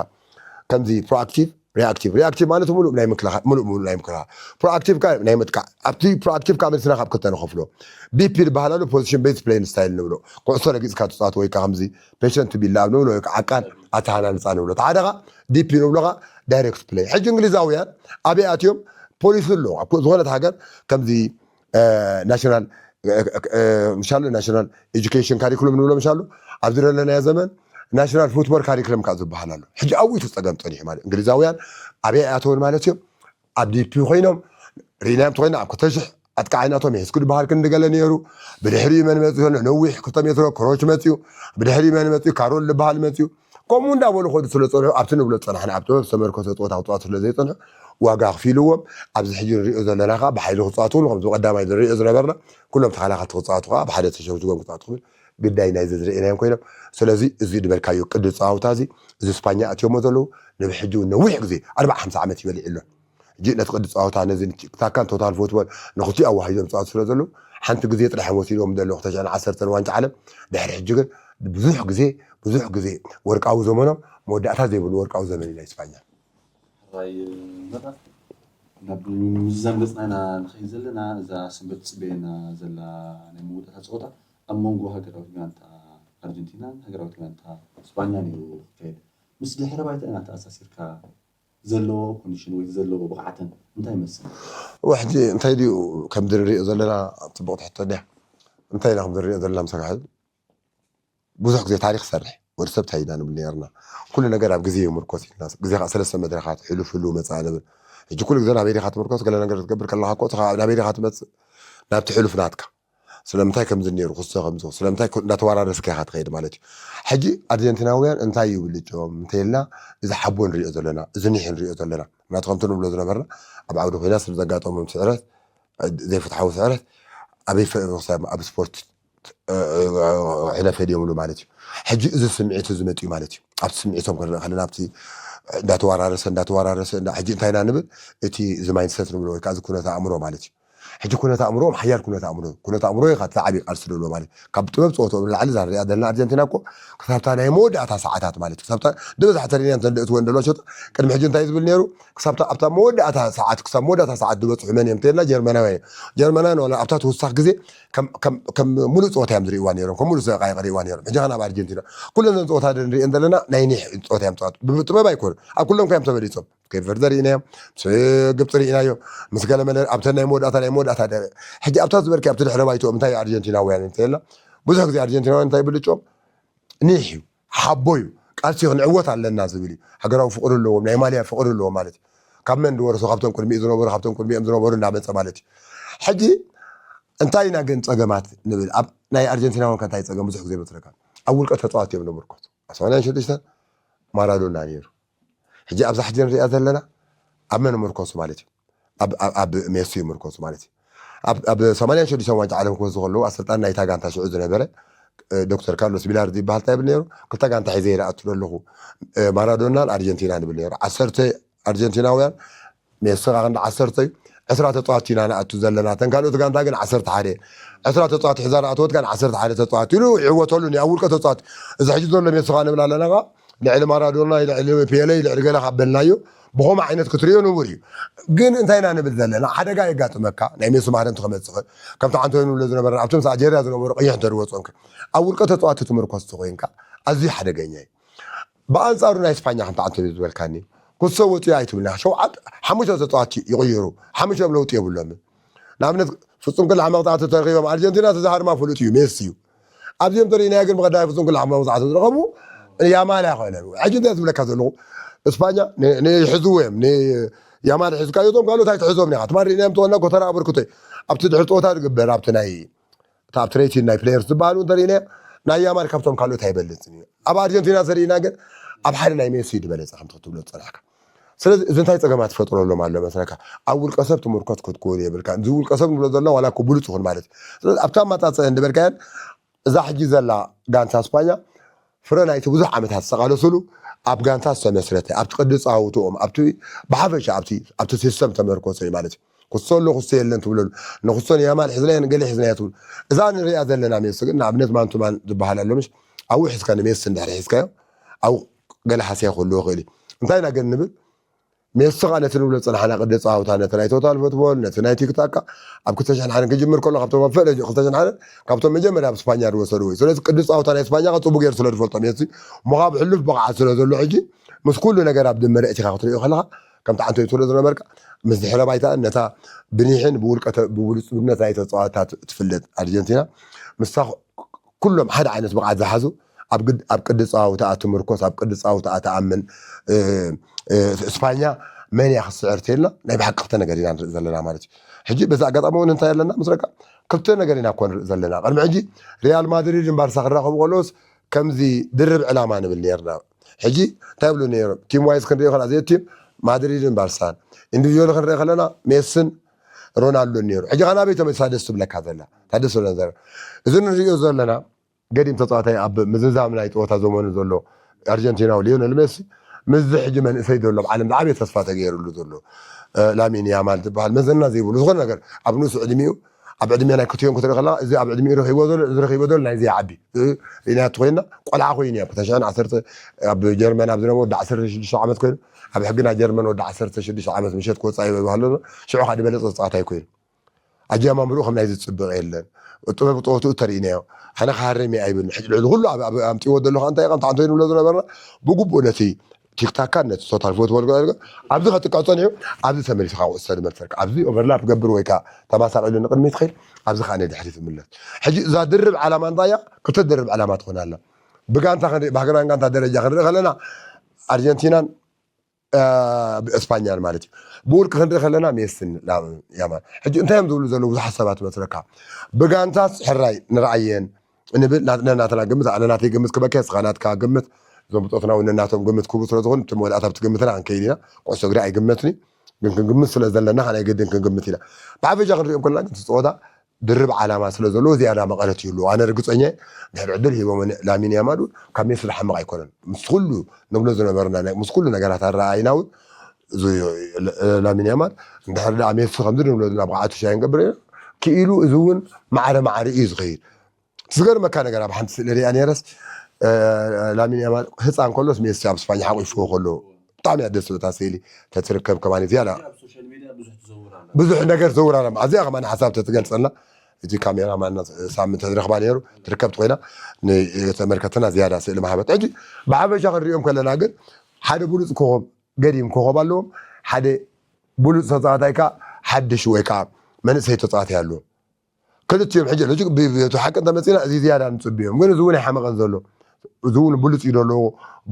ከምዚ ፕሮኣክቲቭ፣ ሪኣክቲቭ። ሪኣክቲቭ ማለት ሙሉእ ናይ ምክልኻል፣ ሙሉእ ሙሉእ ናይ ምክልኻል። ፕሮኣክቲቭ ከ ናይ ምጥቃዕ። ኣብቲ ፕሮኣክቲቭ ከ መሊስና ካብ ክልተ ንኸፍሎ። ቢፒ ዝበሃል ኣሎ፣ ፖዚሽን ቤዝ ፕሌይን ስታይል ንብሎ። ኩዕሶ ረጊጽካ ትጻወት ወይ ከ ከምዚ ፔሸንት ቢልድ ኣፕ ንብሎ ወይ ከ ዓቃን ኣተሃናንጻ ንብሎ። እቲ ሓደ ከ ዲፒ ንብሎ ከ ዳይሬክት ፕሌይ። ሕጂ እንግሊዛውያን ኣበይ ኣትዮም? ፖሊሲ ኣሎ ኣብ ዝኾነት ሃገር ከምዚ ናሽናል ምሻሉ ናሽናል ኤጁኬሽን ካሪክሉም ንብሎ ምሻሉ ኣብዚ ዘለናዮ ዘመን ናሽናል ፉትቦል ካሪክለም ካብ ዝበሃል ኣሎ። ሕጂ ኣብኡ እቲ ጸገም ጸኒሑ ማለት እንግሊዛውያን ኣበይ ኣተውን ማለት እዮም። ኣብ ዲፒ ኮይኖም ርኢናዮም ተኮይና ኣብ ክልተ ሽሕ ኣጥቃዓይናቶም የስኩ ዝበሃል ክንዲ ገለ ነይሩ። ብድሕሪኡ መን መፅኡ ዘሎ ነዊሕ ክልተ ሜትሮ ክሮች መፅኡ። ብድሕሪኡ መን መፅኡ ካሮል ዝበሃል መፅኡ። ከምኡ እንዳበሉ ከዱ ስለ ፀንሑ ኣብቲ ንብሎ ፀናሕና ኣብ ጥበብ ዝተመርኮሰ ፀወታ ክፃወቱ ስለ ዘይፀንሑ ዋጋ ኣኽፊልዎም። ኣብዚ ሕጂ ንሪኦ ዘለና ከዓ ብሓይሊ ክፃወቱ ከብሉ ከምዚ ቀዳማይ ንሪኦ ዝነበርና ኩሎም ተኸላኸልቲ ክፃወቱ ከዓ ብሓደ ተሸውጅጎም ክፃወቱ ክብል ግዳይ ናይ ዝዝርእናዮም ኮይኖም። ስለዚ እዚ ዝበልካዮ ቅዲ ፃውታ እዚ እዚ ስፓኛ ኣትዮሞ ዘለዉ ንብሕጂ እውን ነዊሕ ግዜ ኣርባዓ ሓምሳ ዓመት ይበልዕ ኣሎ። ሕጂ ነቲ ቅዲ ፃውታ ነዚ ታካን ቶታል ፉትቦል ንክልቲኡ ኣዋሂዶም ፃወቱ ስለ ዘለዉ ሓንቲ ግዜ ጥራሕ እዮም ወሲዶም ዘለዉ ክልተ ሽሕን ዓሰርተን ዋንጫ ዓለም። ድሕሪ ሕጂ ግን ብዙሕ ግዜ ብዙሕ ግዜ ወርቃዊ ዘመኖም መወዳእታ ዘይብሉ ወርቃዊ ዘመን እዩ ናይ ስፓኛ። ሕራይ መጣ ናብ ምዝዛም ገፅና ኢና ንኸይድ ዘለና። እዛ ሰንበት ትፅበየና ዘላ ናይ መወዳእታ ፀወታ ኣብ መንጎ ሃገራዊት ጋንታ ኣርጀንቲናን ሃገራዊት ጋንታ ስፓኛ ነይሩ ክካየድ። ምስ ድሕረ ባይታ ኢና ተኣሳሲርካ ዘለዎ ኮንዲሽን ወይ ዘለዎ ብቕዓተን እንታይ ይመስል? ሕጂ እንታይ ድዩ ከምዚ ንሪኦ ዘለና? ፅቡቕቲ ሕቶ እንድያ። እንታይ ኢና ከምዚ ንሪኦ ዘለና ምሳካ ሕዚ ብዙሕ ግዜ ታሪክ ሰርሕ ወዲ ሰብ እንታይ ኢና ንብል ነርና። ኩሉ ነገር ኣብ ግዜ ይምርኮስ ኢልና፣ ግዜ ከዓ ሰለስተ መድረካት፣ ሕሉፍ፣ ህሉው፣ መፃኢ ንብል። ሕጂ ኩሉ ግዜ ናበይ ዲካ ትምርኮስ? ገለ ነገር ክትገብር ከለካ እኮ እቲ ከዓ ናበይ ዲካ ትመፅእ? ናብቲ ሕሉፍ ናትካ። ስለምንታይ ከምዚ ነይሩ ክስቶ ከምዚ ስለምንታይ እንዳተወራረስካ ኢካ ትኸይድ ማለት እዩ። ሕጂ ኣርጀንቲናውያን እንታይ እዩ ብልጭኦም እንተይልና፣ እዚ ሓቦ ንሪኦ ዘለና፣ እዚ ኒሕ ንሪኦ ዘለና። ምክንያቱ ከምቲ ንብሎ ዝነበርና ኣብ ዓውዲ ኮይና ስለ ዘጋጠሞም ስዕረት፣ ዘይፍትሓዊ ስዕረት ኣበይ ፈ- ኣብ ስፖርት ሕለፈ ድዮም ማለት እዩ። ሕጂ እዚ ስምዒት እዚ መፅኡ ማለት እዩ። ኣብቲ ስምዒቶም ክንርኢ ከለና ኣብቲ እንዳተዋራረሰ እንዳተዋራረሰ እንዳ- ሕጂ እንታይ ኢና ንብል? እቲ እዚ ማይንድሰት ንብሎ ወይ ከዓ እዚ ኩነት ኣእምሮ ማለት እዩ። ሕጂ ኩነት ኣእምሮኦም ሓያል ኩነት ኣእምሮ ኩነት ኣእምሮ እዩ ካብቲ ዓብዪ ቃልሲ ዘለዎ ማለት እዩ። ካብ ጥበብ ፀወትኦም ንላዕሊ እዛ ንሪኣ ዘለና ኣርጀንቲና እኮ ክሳብታ ናይ መወዳእታ ሰዓታት ማለት እዩ ክሳብታ ዝበዝሓ ተሪንያ እንተንደእትወ እንደሎ ሸጡ ቅድሚ ሕጂ እንታይ ዝብል ነይሩ ክሳብታ ኣብታ መወዳእታ ሰዓት ክሳብ መወዳእታ ሰዓት ዝበፅሑ መን እዮም ተልና ጀርመናውያን እዮም። ጀርመናውያን ዋላ ኣብታ ተወሳኺ ግዜ ከም ከም ከም ሙሉእ ፀወታ እዮም ዝርእይዋ ነይሮም ከም ሙሉእ ደቃይቕ ርእይዋ ነይሮም። ሕጂ ከ ናብ ኣርጀንቲና ኩለን እዘን ፀወታ ደ ንሪአን ዘለና ናይ ኒሕ ፀወታ እዮም ፀዋቱ ብጥበብ ኣይኮኑ ኣብ ኩሎም ከዮም ተበሊፆም። ኬፕ ቨርደ ርኢናዮም፣ ምስ ግብፂ ርኢናዮም፣ ምስ ገለመለ ኣብተን ናይ መወዳእታ ናይ መወዳእታ ደረ ሕጂ ኣብታ ዝበልኪ ኣብቲ ድሕረ ባይትኦም እንታይ ኣርጀንቲናውያን እንተየላ ብዙሕ ግዜ ኣርጀንቲናውያን እንታይ ብልጭኦም ኒሕ እዩ ሓቦ እዩ ቃልሲ ክንዕወት ኣለና ዝብል እዩ። ሃገራዊ ፍቅሪ ኣለዎም ናይ ማልያ ፍቅሪ ኣለዎም ማለት እዩ። ካብ መን ዝወረሶ ካብቶም ቅድሚኡ ዝነበሩ ካብቶም ቅድሚኦም ዝነበሩ እንዳመፀ ማለት እዩ። ሕጂ እንታይ ኢና ግን ፀገማት ንብል ኣብ ናይ ኣርጀንቲናውያን ከ እንታይ ፀገም ብዙሕ ግዜ መስለካ ኣብ ውልቀ ተፃዋት እዮም ንምርኮስ ኣብ ሰማንያን ሽዱሽተን ማራዶና ነይሩ። ሕጂ ኣብዛ ሕጂ ንሪኣ ዘለና ኣብ መን ምርኮሱ ማለት እዩ? ኣብ- ኣብ- ኣብ ሜሲ ምርኮሱ ማለት እዩ። ኣብ- ኣብ ሰማንያን ሽዱሽተን ዋንጫ ዓለም ክወስዱ ከለዉ ኣሰልጣኒ ናይታ ጋንታ ሽዑ ዝነበረ እ፣ ዶክተር ካርሎስ ቢላርድ ይበሃል እንታይ ይብል ነይሩ? ክልተ ጋንታ ሒዘ ይረኣትሉ ኣለኹ እ፣ ማራዶናን ኣርጀንቲና ንብል ነይሩ። ዓሰርተ ኣርጀንቲናውያን ሜሲ ከዓ ክንዲ ዓሰርተ እዩ። ዕስራ ተጻዋቲ ኢና ንኣቱ ዘለና፣ እተን ካልኦት ጋንታ ግን ዓሰርተ ሓደ። ዕስራ ተጻዋቲ ሒዛ ንኣተወት ጋን ዓሰርተ ሓደ ተጻዋቲ ኢሉ ይዕወተሉ፣ ኣብ ውልቀ ተጻዋቲ። እዚ ሕጂ ዘሎ ሜሲ ኸኣ ንብል ኣለና ኸኣ፣ ልዕሊ ማራዶና፣ ልዕሊ ፔሌ፣ ልዕሊ ገለ ካብ በልናዮ፣ ብኸምኡ ዓይነት ክትሪኦ ንቡር እዩ። ግን እንታይ ኢና ንብል ዘለና? ሓደጋ የጋጥመካ፣ ናይ ሜሲ ማህረምቲ ክመጽእ ይኽእል። ከምቲ ኣንቶኒ ንብሎ ዝነበርና፣ ኣብቲ ምስ ኣልጀርያ ዝነበሩ ቀይሕ እንተ ዝወጾም ከ፣ ኣብ ውልቀ ተጻዋቲ ትምርኮስ ተኾይንካ፣ ኣዝዩ ሓደገኛ እዩ። ብኣንጻሩ ናይ ስፓኛ ከምቲ ኣንቶኒ ዝበልካኒ፣ ኩሶ ወጺኡ ኣይትብልና። ሸውዓተ፣ ሓሙሽተ ተጻዋቲ ይቕይሩ፣ ሓሙሽቶም ለውጢ የብሎምን። ንኣብነት፣ ፍጹም ክልተ መቕጻዕቲ ተረኺቦም ኣርጀንቲና፣ እቲ ዝሃርማ ፍሉጥ እዩ፣ ሜሲ እዩ። ኣብዚኦም ተሪእናዮ ግን ብቐዳማይ ፍጹም ክልተ መቕጻዕቲ ዝረኸቡ ያማል ኣይኮነን። ሕጂ እንታይ ዝብለካ ዘለኹ፣ ስፓኛ ን-፣ ንይሕዝዎ እዮም፣ ንያማል ሒዝካዮ፣ እቶም ካልኦት ኣይትሕዞም ኢኻ። ትማሊ ርኢናዮም ተኾንና፣ ጎተራ ኣበርክቶ እዩ። ኣብቲ ድሕሪ ጸወታ ዝግበር፣ ኣብቲ ናይ፣ እታ ኣብ ትሬቲን ናይ ፕሌየርስ ዝበሃሉ እንተሪእናዮ፣ ናይ ያማል ካብቶም ካልኦት ኣይበልጽን እዩ። ኣብ ኣርጀንቲና ዘርኢና ግን፣ ኣብ ሓደ ናይ ሜሲ ዝበለጸ ከምቲ ክትብሎ ዝጸናሕካ። ስለዚ እዚ እንታይ ጸገማት ይፈጥረሎም ኣሎ መስለካ? ኣብ ውልቀ ሰብ ትምርኮት ክትከውን የብልካ። እዚ ውልቀ ሰብ ንብሎ ዘለና ዋላ እኮ ብሉጽ ይኹን ማለት እዩ። ስለዚ ኣብታ ኣመጻጽኣ እንድበልካየን፣ እዛ ሕጂ ዘላ ጋንታ ስፓኛ ፍረ ናይቲ ብዙሕ ዓመታት ዝተቓለሱሉ፣ ኣብ ጋንታ ዝተመስረተ፣ ኣብቲ ቅዲ ጻውትኦም፣ ኣብቲ ብሓፈሻ ኣብቲ፣ ኣብቲ ሲስተም ተመርኮሰ እዩ ማለት እዩ። ኩሶ ኣሎ፣ ኩሶ የለን ትብለሉ። ንኩሶ ንያማል ሒዝናዮ፣ ንገለ ሒዝናዮ ትብሉ። እዛ ንሪኣ ዘለና ሜሲ ግን ንኣብነት ማን ቱ ማን ዝበሃል ኣሎ፣ ምሽ? ኣብኡ ሒዝካ ንሜሲ እንድሕር ሒዝካዮ፣ ኣብኡ ገለ ሃስያ ክህልዎ ይኽእል እዩ። እንታይ ኢና ግን ንብል? ሜሲ ኸኣ ነቲ ንብሎ ዝጸናሕና ቅዲ ኣጸዋውታ፣ ነቲ ናይ ቶታል ፉትቦል፣ ነቲ ናይ ቲክታካ፣ ኣብ ክልተ ሽሕን ሓደን ክጅምር ከሎ፣ ካብቶም ኣብ ፈለጅ ክልተ ሽሕን ሓደን፣ ካብቶም መጀመርያ ኣብ ስፓኛ ዝወሰድዎ እዩ። ስለዚ ቅዲ ኣጸዋውታ ናይ ስፓኛ ኸኣ ጽቡቕ ገይሩ ስለ ዝፈልጦ ሜሲ፣ እሞ ኸኣ ብሕሉፍ ብቕዓት ስለ ዘሎ፣ ሕጂ ምስ ኩሉ ነገር ኣብ ድምር ኣእቲኻ ክትሪኦ ከለኻ፣ ከምቲ ኣንቶኒ ትብሎ ዝነበርካ፣ ምስ ድሕረ ባይታኣን ነታ ብኒሕን ብውልቀ ተ-፣ ብብሉጽነት ናይ ተጻዋትታ ት-፣ ትፍለጥ ኣርጀንቲና፣ ምስታ ኩሎም ሓደ ዓይነት ብቕዓት ዝሓዙ፣ ኣብ ግድ-፣ ኣብ ቅዲ ጸዋውታኣ ትምርኮስ፣ ኣብ ቅዲ ጸዋውታኣ ትኣምን፣ እ፣ እ፣ ስፓኛ መን እያ ክትስዕር ተይልና፣ ናይ ብሓቂ ክልተ ነገር ኢና ንርኢ ዘለና ማለት እዩ። ሕጂ በዚ ኣጋጣሚ እውን እንታይ ኣለና መስለካ? ክልተ ነገር ኢና እኮ ንርኢ ዘለና። ቅድሚ ሕጂ ሪያል ማድሪድን ባርሳ ክራኸቡ ከለውስ ከምዚ ድርብ ዕላማ ንብል ነርና። ሕጂ እንታይ ይብሉ ነይሮም? ቲም ዋይዝ ክንሪኦ ከለና፣ እዚ ቲም ማድሪድን ባርሳን፣ ኢንዲቪድዋል ክንሪኦ ከለና ሜስን ሮናልዶን ነይሩ። ሕጂ ኸኣ ናበይ ተመሊሳ ደስ ትብለካ ዘላ? እታ ደስ ትብለና ዘላ። እዚ ንሪኦ ዘለና ገዲም ተጻዋታይ፣ ኣብ ምዝዛም ናይ ጸወታ ዘመኑ ዘሎ ኣርጀንቲናዊ ሊዮነል ሜሲ፣ ምስዚ ሕጂ መንእሰይ ዘሎ ኣብ ዓለም ዝዓበየ ተስፋ ተገይሩሉ ዘሎ፣ እ፣ ላሚን ያማል ዝበሃል መዘና ዘይብሉ ዝኾነ ነገር ኣብ ንእሱ ዕድሚኡ፣ ኣብ ዕድሜ ናይ ክልቲኦም ክትርኢ ከለኻ፣ እዚ ኣብ ዕድሚኡ ረኺብዎ ዘሎ፣ እዚ ረኺብዎ ዘሎ ናይዚ ይዓቢ። እ፣ ርኢናዮ እንተኾይንና፣ ቆልዓ ኮይኑ እዩ። ኣብ ክልተ ሽሕን ዓሰርተ ኣብ ጀርመን ኣብ ዝነበረ ወዲ ዓሰርተ ሽዱሽተ ዓመት ኮይኑ፣ ኣብ ሕጊ ናይ ጀርመን ወዲ ዓሰርተ ሽዱሽተ ዓመት ምሸት ክወጽእ ይበሃል ኣሎ። ሽዑ ኸኣ ዝበለጸ ተጻዋታይ ኮይኑ። ኣጀማምርኡ ከም ናይዚ ዝጽብቕ የለን። ጥበብ ጸወትኡ ተርኢናዮ። ኣነ ክሃርም እየ ኣይብልን። ሕጂ ልዕሊ ኩሉ ኣብ-፣ ኣብ-፣ ኣምጺእዎ ዘሎ ኸኣ እንታይ ከምቲ ኣንቶኒ ንብሎ ዝነበርና፣ ብግቡእ ነቲ ቲክታካን ነቲ ቶታል ፉትቦል ገ-፣ ገ-፣ ኣብዚ ከጥቅዕ ጸኒሑ፣ ኣብዚ ተመሊስካ ኩዕሶ ዝመልሰልካ። ኣብዚ ኦቨርላፕ ገብር ወይ ከኣ ተማሳቒሉ ንቕድሚት ይኸይድ፣ ኣብዚ ከኣ ንድሕሪት ይምለስ። ሕጂ እዛ ድርብ ዓላማ እንታይ እያ? ክልተ ድርብ ዓላማ ትኾን ኣላ። ብጋንታ ክንርኢ፣ ብሃገራውያን ጋንታ ደረጃ ክንርኢ ከለና፣ ኣርጀንቲናን፣ እ፣ ብእስፓኛን ማለት እዩ። ብውልቂ ክንርኢ ከለና ሜስን ላ-፣ ያማል። ሕጂ እንታይ እዮም ዝብሉ ዘለዉ ብዙሓት ሰባት መስለካ? ብጋንታስ ሕራይ ንርኣየን ንብል፣ ና-፣ ነናትና ግምት፣ ኣነ ናተይ ግምት ክበካ፣ እስኻ ናትካ ግምት፣ እዞም ብጾትና እውን ነናቶም ግምት ክህቡ ስለ ዝኾኑ፣ እቲ መወዳእታ ኣብቲ ግምትና ክንከይድ ኢና። ኩዕሶ እግሪ ኣይግመትን እዩ። ግን ክንግምት ስለ ዘለና፣ ናይ ግድን ክንግምት ኢና። ብሓፈሻ ክንሪኦም ከለና ግን፣ እቲ ጸወታ ድርብ ዓላማ ስለ ዘለዎ፣ ዝያዳ መቐረት ይህልዎ። ኣነ ርግጸኛ እየ፣ ድሕሪ ዕድል ሂቦም ላሚን ያማል እውን ካብ ሜሲ ዝሓምቕ ኣይኮነን። ምስ ኩሉ ንብሎ ዝነበርና፣ ናይ፣ ምስ ኩሉ ነገራት ኣረኣእይና እውን፣ እዚ ላሚን ያማል፣ እንድሕር ደኣ ሜሲ ከምዚ ንብሎ ናብ ብቕዓቱ ሻይ ንገብር ኢና፣ ክኢሉ፣ እዚ እውን ማዕረ ማዕረ እዩ ዝኸይድ። ዝገርመካ ነገር፣ ኣብ ሓንቲ ስእሊ ሪኣ ነይረስ፣ እ፣ ላሚን ያማል ህፃን ከሎስ ሜሲ ኣብ ስፓኛ ሓቂፍዎ ከሎ፣ ብጣዕሚ እያ ደስ ትብል እታ ስእሊ። ተትርከብ ከማን ዝያዳ ኣብ ሶሻል ሚድያ ብዙሕ ትዘውር ኣላ። ብዙሕ ነገር ትዘውር ኣላ። ኣዚኣ ከማን ሓሳብ ተትገልፀልና፣ እቲ ካሜራማንና ሳሚ እንተዝረኽባ ነይሩ፣ ትርከብ ተኾይና፣ ንተመልከትና ዝያዳ ስእሊ ምሃበት። ሕጂ ብሓፈሻ ክንሪኦም ከለና ግን፣ ሓደ ብሉፅ ኮኸብ፣ ገዲም ኮኸብ ኣለዎም፣ ሓደ ብሉፅ ተፃዋታይ ከዓ ሓድሽ ወይ ከዓ መንእሰይ ተፃዋታይ ኣለዎም። ክልቲኦም ሕጂ፣ ሕጂ ብ-፣ ብ-፣ እቲ ሓቂ እንተመፂና፣ እዚ ዝያዳ ንፅብዮም። ግን እዚ እውን ኣይሓመቐን ዘሎ። እዚ እውን ብሉፅ እዩ ዘሎ፣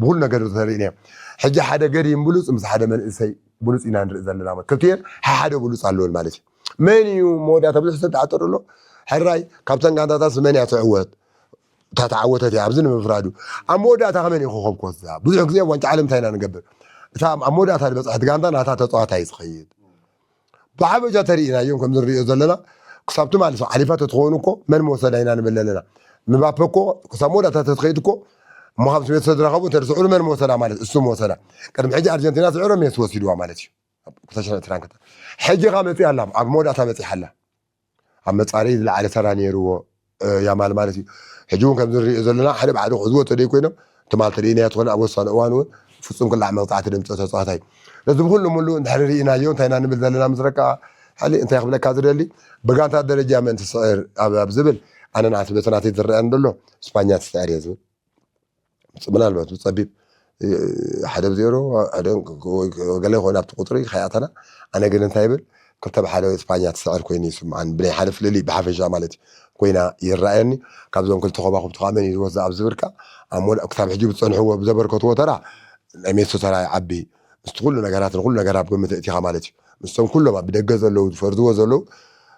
ብኩሉ ነገር ተሪእና እዮም። ሕጂ ሓደ ገዲም ብሉፅ ምስ ሓደ መንእሰይ ብሉፅ ኢና ንርኢ ዘለና ማለት። ክልቲኤን ሓሓደ ብሉፅ ኣለወን ማለት እዩ። መን እዩ መወዳእታ ብዙሕ ሰብ ተዓጠሩ ኣሎ። ሕራይ፣ ካብተን ጋንታታት መን እያ ትዕወት? እታ ተዓወተት እያ ኣብዚ ንምፍራዱ። ኣብ መወዳእታ ከመን እዩ ኮኸብ ክወስዳ? ብዙሕ ግዜ ኣብ ዋንጫ ዓለም እንታይ ኢና ንገብር? እታ ኣብ መወዳእታ ዝበፅሐት ጋንታ ናታ ተፃዋታይ እዩ ዝኸይድ። ብሓፈሻ ተሪእናዮም ከም ዝንሪኦ ዘለና፣ ክሳብ ትማሊ ሓሊፋ ተትኸውን እኮ መን መወሰዳ ኢና ንብል ኣለና። ምባፔ እኮ ክሳብ መወዳእታ ተትኸይድ እኮ፣ እሞ ካብ ስሜት ዝተረኸቡ እንተ ዝስዕሩ መን መወሰዳ ማለት እሱ መወሰዳ። ቅድሚ ሕጂ ኣርጀንቲና ስዕሮ ሜሲ ወሲድዋ ማለት እዩ። ኣብ ክልተ ሽሕን ዕስራን ክልተን። ሕጂ ኸኣ መጺኣ ኣላ፣ ኣብ መወዳእታ በጺሓ ኣላ። ኣብ መጻረዪ ዝለዓለ ተራ ነይርዎ፣ እ፣ ያማል ማለት እዩ። ሕጂ እውን ከምዚ ንሪኦ ዘለና ሓደ ብሓደ ክሕዝዎ ተደይኮይኖም፣ ትማል ተደይናዮ ትኾነ ኣብ ወሳኒ እዋን እውን ፍጹም ክላዕ መቕጻዕቲ ደምጽኦ ተጻዋታይ። ነዚ ብኹሉ ሙሉ እንድሕሪ ርኢናዮ እንታይ ኢና ንብል ዘለና ምስረካ ሓሊ እንታይ ክብለካ ዝደሊ፣ ብጋንታ ደረጃ መን ትስዕር ኣብ፣ ኣብ ዝብል ኣነ ንዓት በቲ ናተይ ዝረኣየኒ ዘሎ ስፓኛ ትስዕር እየ ዝብል። ምናልባት ብጸቢብ፣ እ፣ ሓደ ብ ዜሮ፣ ሓደ ወይ ገለ ይኾን ኣብቲ ቁጽሪ ከይኣተና፣ ኣነ ግን እንታይ ይብል፣ ክልተ ብ ሓደ ስፓኛ ትስዕር ኮይኑ ይስምዓኒ፣ ብናይ ሓደ ፍልልይ ብሓፈሻ ማለት እዩ፣ ኮይና ይረኣየኒ። ካብዞም ክልተ ኮባኹብቲ ከኣ መን እዩ ዝወስዳ ኣብ ዝብልካ፣ ኣብ ሞላ-፣ ክሳብ ሕጂ ብዝጸንሕዎ ብዘበርከትዎ ተራ፣ ናይ ሜሲ ተራ ይዓቢ። ምስቲ ኩሉ ነገራት፣ ንኩሉ ነገር ኣብ ግምት ኣእቲኻ ማለት እዩ። ምስቶም ኩሎም ኣብ ብደገ ዘለዉ፣ ዝፈርድዎ ዘለዉ፣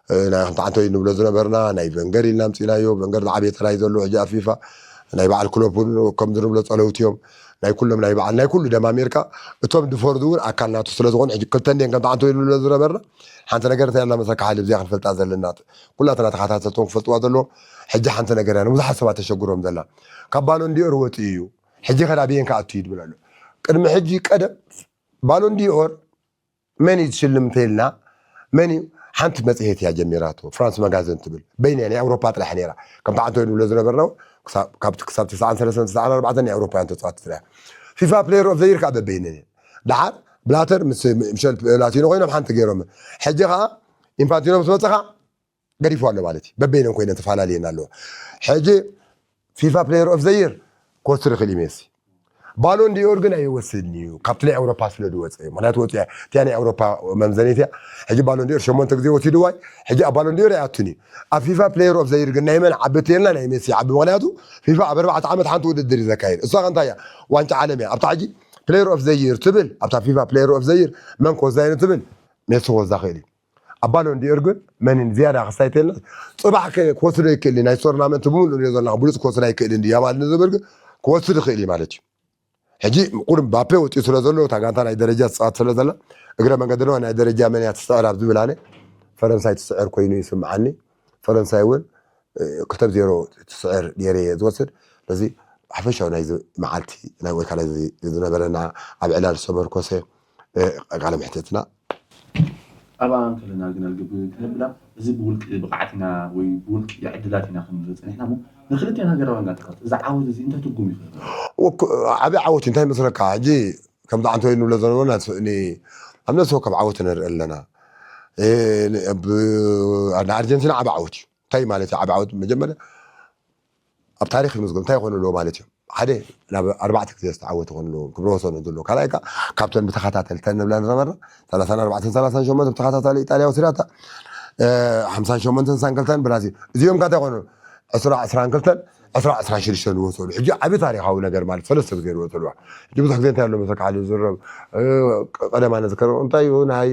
እ፣ ናይ ከምቲ ዓንቶይ ንብሎ ዝነበርና፣ ናይ ቨንገር ኢልና ኣምጺእናዮ። ቨንገር ዝዓበየ ተራ እዩ ዘለዎ ሕጂ ኣብ ፊፋ። ናይ በዓል ክሎፕ እውን ከምዚ ንብሎ ጸለውቲ እዮም። ናይ ኩሎም፣ ናይ በዓል፣ ናይ ኩሉ ደማሚርካ፣ እቶም ዝፈርዱ እውን ኣካል ናቱ ስለ ዝኾኑ፣ ሕጂ ክልተ እንድየን ከምቲ ዓንቶይ ንብሎ ዝነበርና፣ ሓንቲ ነገር እንታይ ኣላ መሰካ ሓሊ ብዚኣ ክንፈልጣ ዘለና፣ ኩላትና ተኸታተልቶም ክፈልጥዋ ዘለዎም፣ ሕጂ ሓንቲ ነገር እያ ንብዙሓት ሰባት ተሸግሮም ዘላ። ካብ ባሎን ዲኦር ወጺኡ እዩ። ሕጂ ከ ናበየን ክኣቱ እዩ ዝብል ኣሎ። ቅድሚ ሕጂ ቀደም ባሎን ዲኦር መን እዩ ዝሽልም እንተኢልና፣ መን እዩ? ሓንቲ መጽሔት እያ ጀሚራቶ፣ ፍራንስ መጋዘን ትብል። በይነ ናይ ኣውሮፓ ጥራሕ ነይራ። ከምቲ ዓንቶይ ንብሎ ዝነበርና፣ ክሳብ፣ ካብቲ ክሳብ ትስዓን ሰለስተን ትስዓን ኣርባዕተን ናይ ኣውሮፓውያን ተጻወትቲ ጥራሕ። ፊፋ ፕሌየር ኦፍ ዘ ይር ከኣ በበይነን እየን። ደሓር ብላተር ምስ ሚሸል ፕላቲኖ ኮይኖም ሓንቲ ገይሮም። ሕጂ ከኣ ኢንፋንቲኖ ምስ መጸ ከኣ ገዲፉ ኣሎ ማለት እዩ። በበይነን ኮይነን ተፈላለየን ኣለዋ። ሕጂ ፊፋ ፕሌየር ኦፍ ዘ ይር ክወስድ ይኽእል እዩ ሜሲ። ባሎን ዲኦር ግን ኣይወስድን እዩ፣ ካብቲ ናይ ኣውሮፓ ስለ ዝወፀ እዩ። ምክንያቱ ወፂኣ እቲኣ ናይ ኣውሮፓ መምዘኒት እያ። ሕጂ ባሎን ዲኦር ሸሞንተ ግዜ ወሲድዋ እዩ። ሕጂ ኣብ ባሎን ዲኦር ኣይኣቱን እዩ። ኣብ ፊፋ ፕሌየር ኦፍ ዘ ይር ግን ናይ መን ዓቢ ተልና? ናይ ሜሲ ዓቢ። ምክንያቱ ፊፋ ኣብ ኣርባዕተ ዓመት ሓንቲ ውድድር እዩ ዘካየድ። እሷ ከ እንታይ እያ? ዋንጫ ዓለም እያ። ኣብታ ሕጂ ፕሌየር ኦፍ ዘ ይር ትብል፣ ኣብታ ፊፋ ፕሌየር ኦፍ ዘ ይር መን ክወስዳ እዩ ትብል? ሜሲ ክወስዳ ክእል እዩ። ኣብ ባሎን ዲኦር ግን መን ዝያዳ ክስታይ ተልና? ጽባሕ ከ-፣ ክወስዶ ይክእል እዩ። ናይ ቶርናመንት ብምሉእ ንሪኦ ዘለና ብሉጽ ክወስድ ኣይክእልን ድዩ? ያማል ንዝብል ግን ክወስድ ይኽእል እዩ ማለት እዩ። ሕጂ ቁሩብ ምባፔ ወፂኡ ስለ ዘሎ፣ እታ ጋንታ ናይ ደረጃ ትፃወት ስለ ዘላ፣ እግረ መንገዲ ድማ ናይ ደረጃ መን እያ ትስዕር ኣብ ዝብል ኣነ ፈረንሳይ ትስዕር ኮይኑ ይስምዓኒ። ፈረንሳይ እውን፣ እ፣ ክልተ ብ ዜሮ ትስዕር ገይረ እየ ዝወስድ። ስለዚ ሓፈሻዊ ናይዚ መዓልቲ ናይ ወይ ከዓ ናይዚ ዝነበረና ኣብ ዕላል ዝተመርኮሰ፣ እ፣ ቃለ መሕትትና ኣብኣ እንከለና ግን ኣልግብ ክነብላ፣ እዚ ብውልቂ ብቕዓት ኢና ወይ ብውልቂ ዕድላት ኢና ክንርኢ ጸኒሕና እሞ፣ ንክልቲኣን ሃገራውያን ጋንታታት እዚ ዓወት እዚ እንታይ ትርጉም ይኽእል? ወክ-፣ ዓቢ ዓወት እዩ። እንታይ መስለካ? ሕጂ ከምዚ ዓንቶይ ንብሎ ዝነበርና፣ ስ-፣ ኒ-፣ ኣብ ነፍሲ ወከፍ ዓወት ንርኢ ኣለና። እ፣ ን-፣ ብ-፣ ንኣርጀንቲና ዓቢ ዓወት እዩ። እንታይ ማለት እዩ ዓቢ ዓወት? መጀመርያ ኣብ ታሪኽ ይምዝገብ። እንታይ ይኾኑ ኣለዎ ማለት እዩ? ሓደ ናብ ኣርባዕተ ግዜ ዝተዓወተ ይኾኑ ኣለዎ፣ ክብረ ወሰኑ ዘለዎ። ካልኣይ ከኣ ካብተን ብተኸታተልተን ንብለን ዝነበርና፣ ሰላሳን ኣርባዕተን ሰላሳን ሸሞንተን ብተኸታታሊ ኢጣልያ ወሲዳታ፣ እ፣ ሓምሳን ሸሞንተን ስሳን ክልተን ብራዚል። እዚኦም ከ እንታይ ይኾኑ? ዕስራ ዕስራን ክልተን፣ ዕስራ ዕስራን ሽዱሽተን ዝወሰዱ። ሕጂ ዓቢ ታሪኻዊ ነገር ማለት ሰለስተ ግዜ ዝወሰድዋ። ሕጂ ብዙሕ ግዜ እንታይ ኣሎ መሰካ ሓደ ዝዝረብ፣ እ፣ ቀደማ ነዝከሮ እንታይ እዩ፣ ናይ፣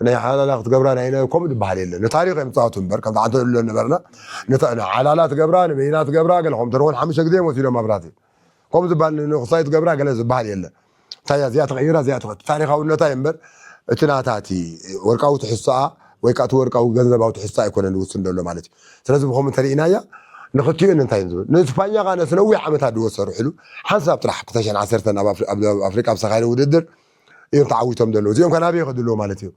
ናይ ሓላላ ክትገብራ ናይ፣ ናይ ከምኡ ዝበሃል የለን። ንታሪኽ እዮም ዝጻወቱ እምበር፣ ከምቲ ዓንቶ ንብሎ ነበርና፣ ንታ-፣ ንሓላላ ትገብራ፣ ንበይና ትገብራ፣ ገለ ከም ተርቦን ሓሙሽተ ግዜ እዮም ወሲዶም ኣብ ብራዚል። ከምኡ ዝበሃል ን-፣ ንክሳይ ትገብራ ገለ ዝበሃል የለን። እንታይ እያ እዚኣ ተቐይራ፣ እዚኣ ተቐ-፣ ታሪኻውነታ እዩ እምበር፣ እቲ ናታ እቲ ወርቃዊ ትሕዝቶኣ ወይ ከዓ እቲ ወርቃዊ ገንዘባዊ ትሕዝቶ ኣይኮነን ዝውስን ዘሎ ማለት እዩ። ስለዚ ብኸምኡ እንተርኢናያ ንኽልቲኡን እንታይ እዮም ዝብል? ንስፓኛ ከዓ ነቲ ነዊሕ ዓመታት ድዎ ዝሰርሕሉ ሓንሳብ ጥራሕ ክልተ ሽሕን ዓሰርተን ኣብ ኣፍሪ-፣ ኣብ ኣፍሪቃ ኣብ ዝተኻየደ ውድድር እዮም ተዓዊቶም ዘለዉ። እዚኦም ከ ናበይ ይኸዱ ኣለዉ ማለት እዩ?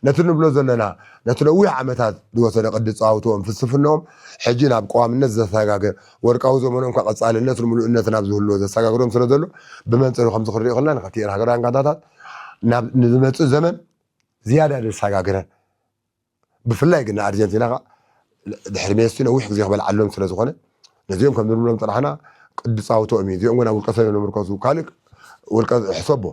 ነቲ ንብሎ ዘለና፣ ነቲ ነዊሕ ዓመታት ዝወሰደ ቅዲ ኣጸዋውትኦም፣ ፍልስፍንኦም፣ ሕጂ ናብ ቀዋምነት ዘሰጋግር፣ ወርቃዊ ዘመኖም ከ ቀጻልነትን ምሉእነትን ኣብ ዝህልዎ ዘሰጋግሮም ስለ ዘሎ፣ ብመንጽሩ ከምዚ ክንሪኦ ከለና፣ ንክልቲኤን ሃገራውያን ጋንታታት ናብ ንዝመጽእ ዘመን ዝያዳ ዘሰጋግረን። ብፍላይ ግን ንኣርጀንቲና ከኣ ድሕሪ ሜሲ ነዊሕ ግዜ ክበልዓሎም ስለ ዝኾነ፣ ነዚኦም ከም ንብሎም ጥራሕና ቅዲ ጻውትኦም እዩ። እዚኦም ግን ኣብ ውልቀ ሰብ እዮም ዝምርኮሱ። ካልእ ውልቀ ሕሰቦ፣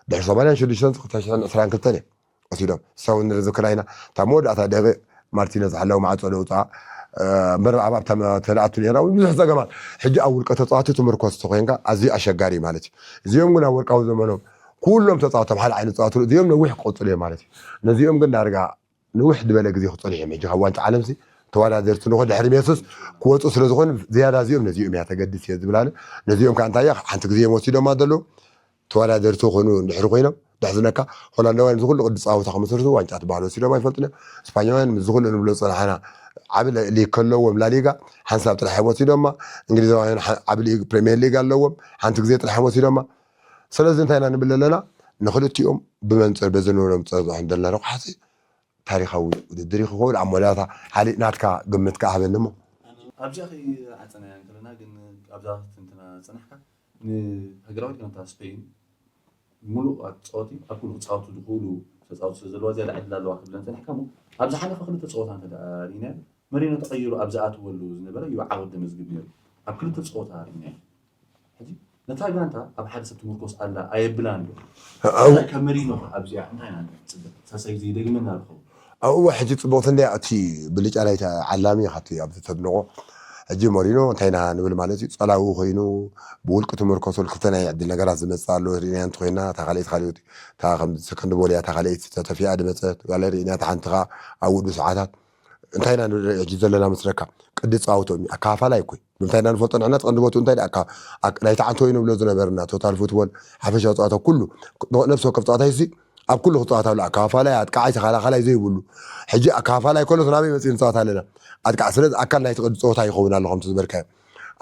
ድሕሪ ሰማንያን ሽዱሽተን ክልተ ሽሕን ዕስራን ክልተን እዮም ወሲዶም። ንሳ እውን ንዝክራ ኢና። እታ መወዳእታ ደቂቕ ማርቲነዝ ሓላዊ ማዕጾ ደውጽኣ፣ እ፣ እምበር ኣብ፣ ኣብታ መ-፣ ተለኣቱ ነይራ እውን ብዙሕ ጸገማት። ሕጂ ኣብ ውልቀ ተጻዋቲ ትምርኮስ ተኾይንካ ኣዝዩ ኣሸጋሪ እዩ ማለት እዩ። እዚኦም ግን ኣብ ወርቃዊ ዘመኖም ኩሎም ተጻወቶም ሓደ ዓይነት ጸዋትሉ፣ እዚኦም ነዊሕ ክቕጽሉ እዮም ማለት እዩ። ነዚኦም ግን ዳርጋ ንውሕ ዝበለ ግዜ ክጸንሑ እዮም። ሕጂ ካብ ዋንጫ ዓለምሲ ተወዳደርቲ ንኾ ድሕሪ ሜስስ ክወጹ ስለ ዝኾኑ ዝያዳ እዚኦም ነዚኦም እያ ተገድስ እየ ዝብል ኣነ። ነዚኦም ከኣ እንታይ እያ ሓንቲ ግዜ እዮም ወሲዶማ ዘለዉ። ተወዳደርቲ ኮኑ እንድሕሪ ኮይኖም፣ ድሕዝነካ ሆላንዳውያን እዚ ኩሉ ቅዲ ጻወታ ክምስርቱ ዋንጫ ትበሃል ወሲዶም ኣይፈልጡን እዮም። ስፓኛውያን ምስዚ ኩሉ ንብሎ ዝጸናሕና ዓቢ ለ-፣ ሊግ ከለዎም ላሊጋ ሓንሳብ ጥራሕ እዮም ወሲዶማ። እንግሊዛውያን ሓ-፣ ዓቢ ሊግ ፕሪምየር ሊግ ኣለዎም፣ ሓንቲ ግዜ ጥራሕ እዮም ወሲዶማ። ስለዚ እንታይ ኢና ንብል ኣለና? ንክልቲኦም ብመንፅር በዚ ንብሎም ፀብፅሖ እንደለና ረቑሓሲ ታሪኻዊ ውድድር ይኸውን ኣብ መወዳእታ ሓሊ ናትካ ግምት ከዓ ሃበኒ እሞ ኣብዚኣ ከይዓፀናያ እንከለና ግን ኣብዛ ትንትና ፀናሕካ ንሃገራዊት ጋንታ ስፔን ሙሉእ ኣፃወቲ ኣብ ኩሉ ክፃወቱ ዝኽእሉ ተፃወቲ ስለ ዘለዋ ዝያዳ ዕድል ኣለዋ ክብለን ፀኒሕካ እሞ ኣብ ዝሓለፈ ክልተ ፀወታ እንተ ደኣ ርኢናዮ መሪኖ ተቐይሩ ኣብ ዝኣትወሉ ዝነበረ እዩ ዓወት ዘመዝግብ ነይሩ ኣብ ክልተ ፀወታ ርኢናዮ ሕጂ ነታ ጋንታ ኣብ ሓደ ሰብ ትምርኮስ ኣላ ኣየብላን ዶ ካብ መሪኖ ኣብዚኣ እንታይ ኢና ንፅበ ሳሳይ ዘይደግመና ዝኸውን ኣብኡ ሕጂ ፅቡቕቲ እንድያ እቲ ብልጫ ናይቲ ዓላሚ ኢኻ እቲ ኣብዚ ተድንቖ ሕጂ ሞሪኖ እንታይ ኢና ንብል ማለት እዩ ፀላዊ ኮይኑ ብውልቂ ትምርኮሰሉ ክልተ ናይ ዕድል ነገራት ዝመፅእ ኣሎ ርኢናዮ እንተኮይና እታ ካልኣይቲ ካልኦት እታ ከም ሰከንድ ቦልያ እታ ካልኣይቲ ተተፊኣ ድመፀት ጋለ ርኢና እታ ሓንቲ ከዓ ኣብ ውዱ ሰዓታት እንታይ ኢና ንርኢ ሕጂ ዘለና መስለካ ቅዲ ፃውቶም እዩ ኣካፋላይ እኮ እዩ ብምንታይ ኢና ንፈልጦ ንሕና ቀንዲ ቦትኡ እንታይ ደኣ ናይቲ ዓንቶ እዩ ንብሎ ዝነበርና ቶታል ፉትቦል ሓፈሻዊ ፀዋታ ኩሉ ነፍሲ ወከፍ ፀዋታ ይሲ ኣብ ኩሉ ክፀዋታ ኣሎ ኣካፋላይ ኣጥቃዓይ ተኸላኸላይ ዘይብሉ ሕጂ ኣካፋላይ ከሎ ናበይ መፅእ ንፀዋታ ኣለና ኣጥቃዕ ስለዚ ኣካል ናይቲ ቅዲ ፀወታ ይኸውን ኣሎ ከምቲ ዝበልካዮ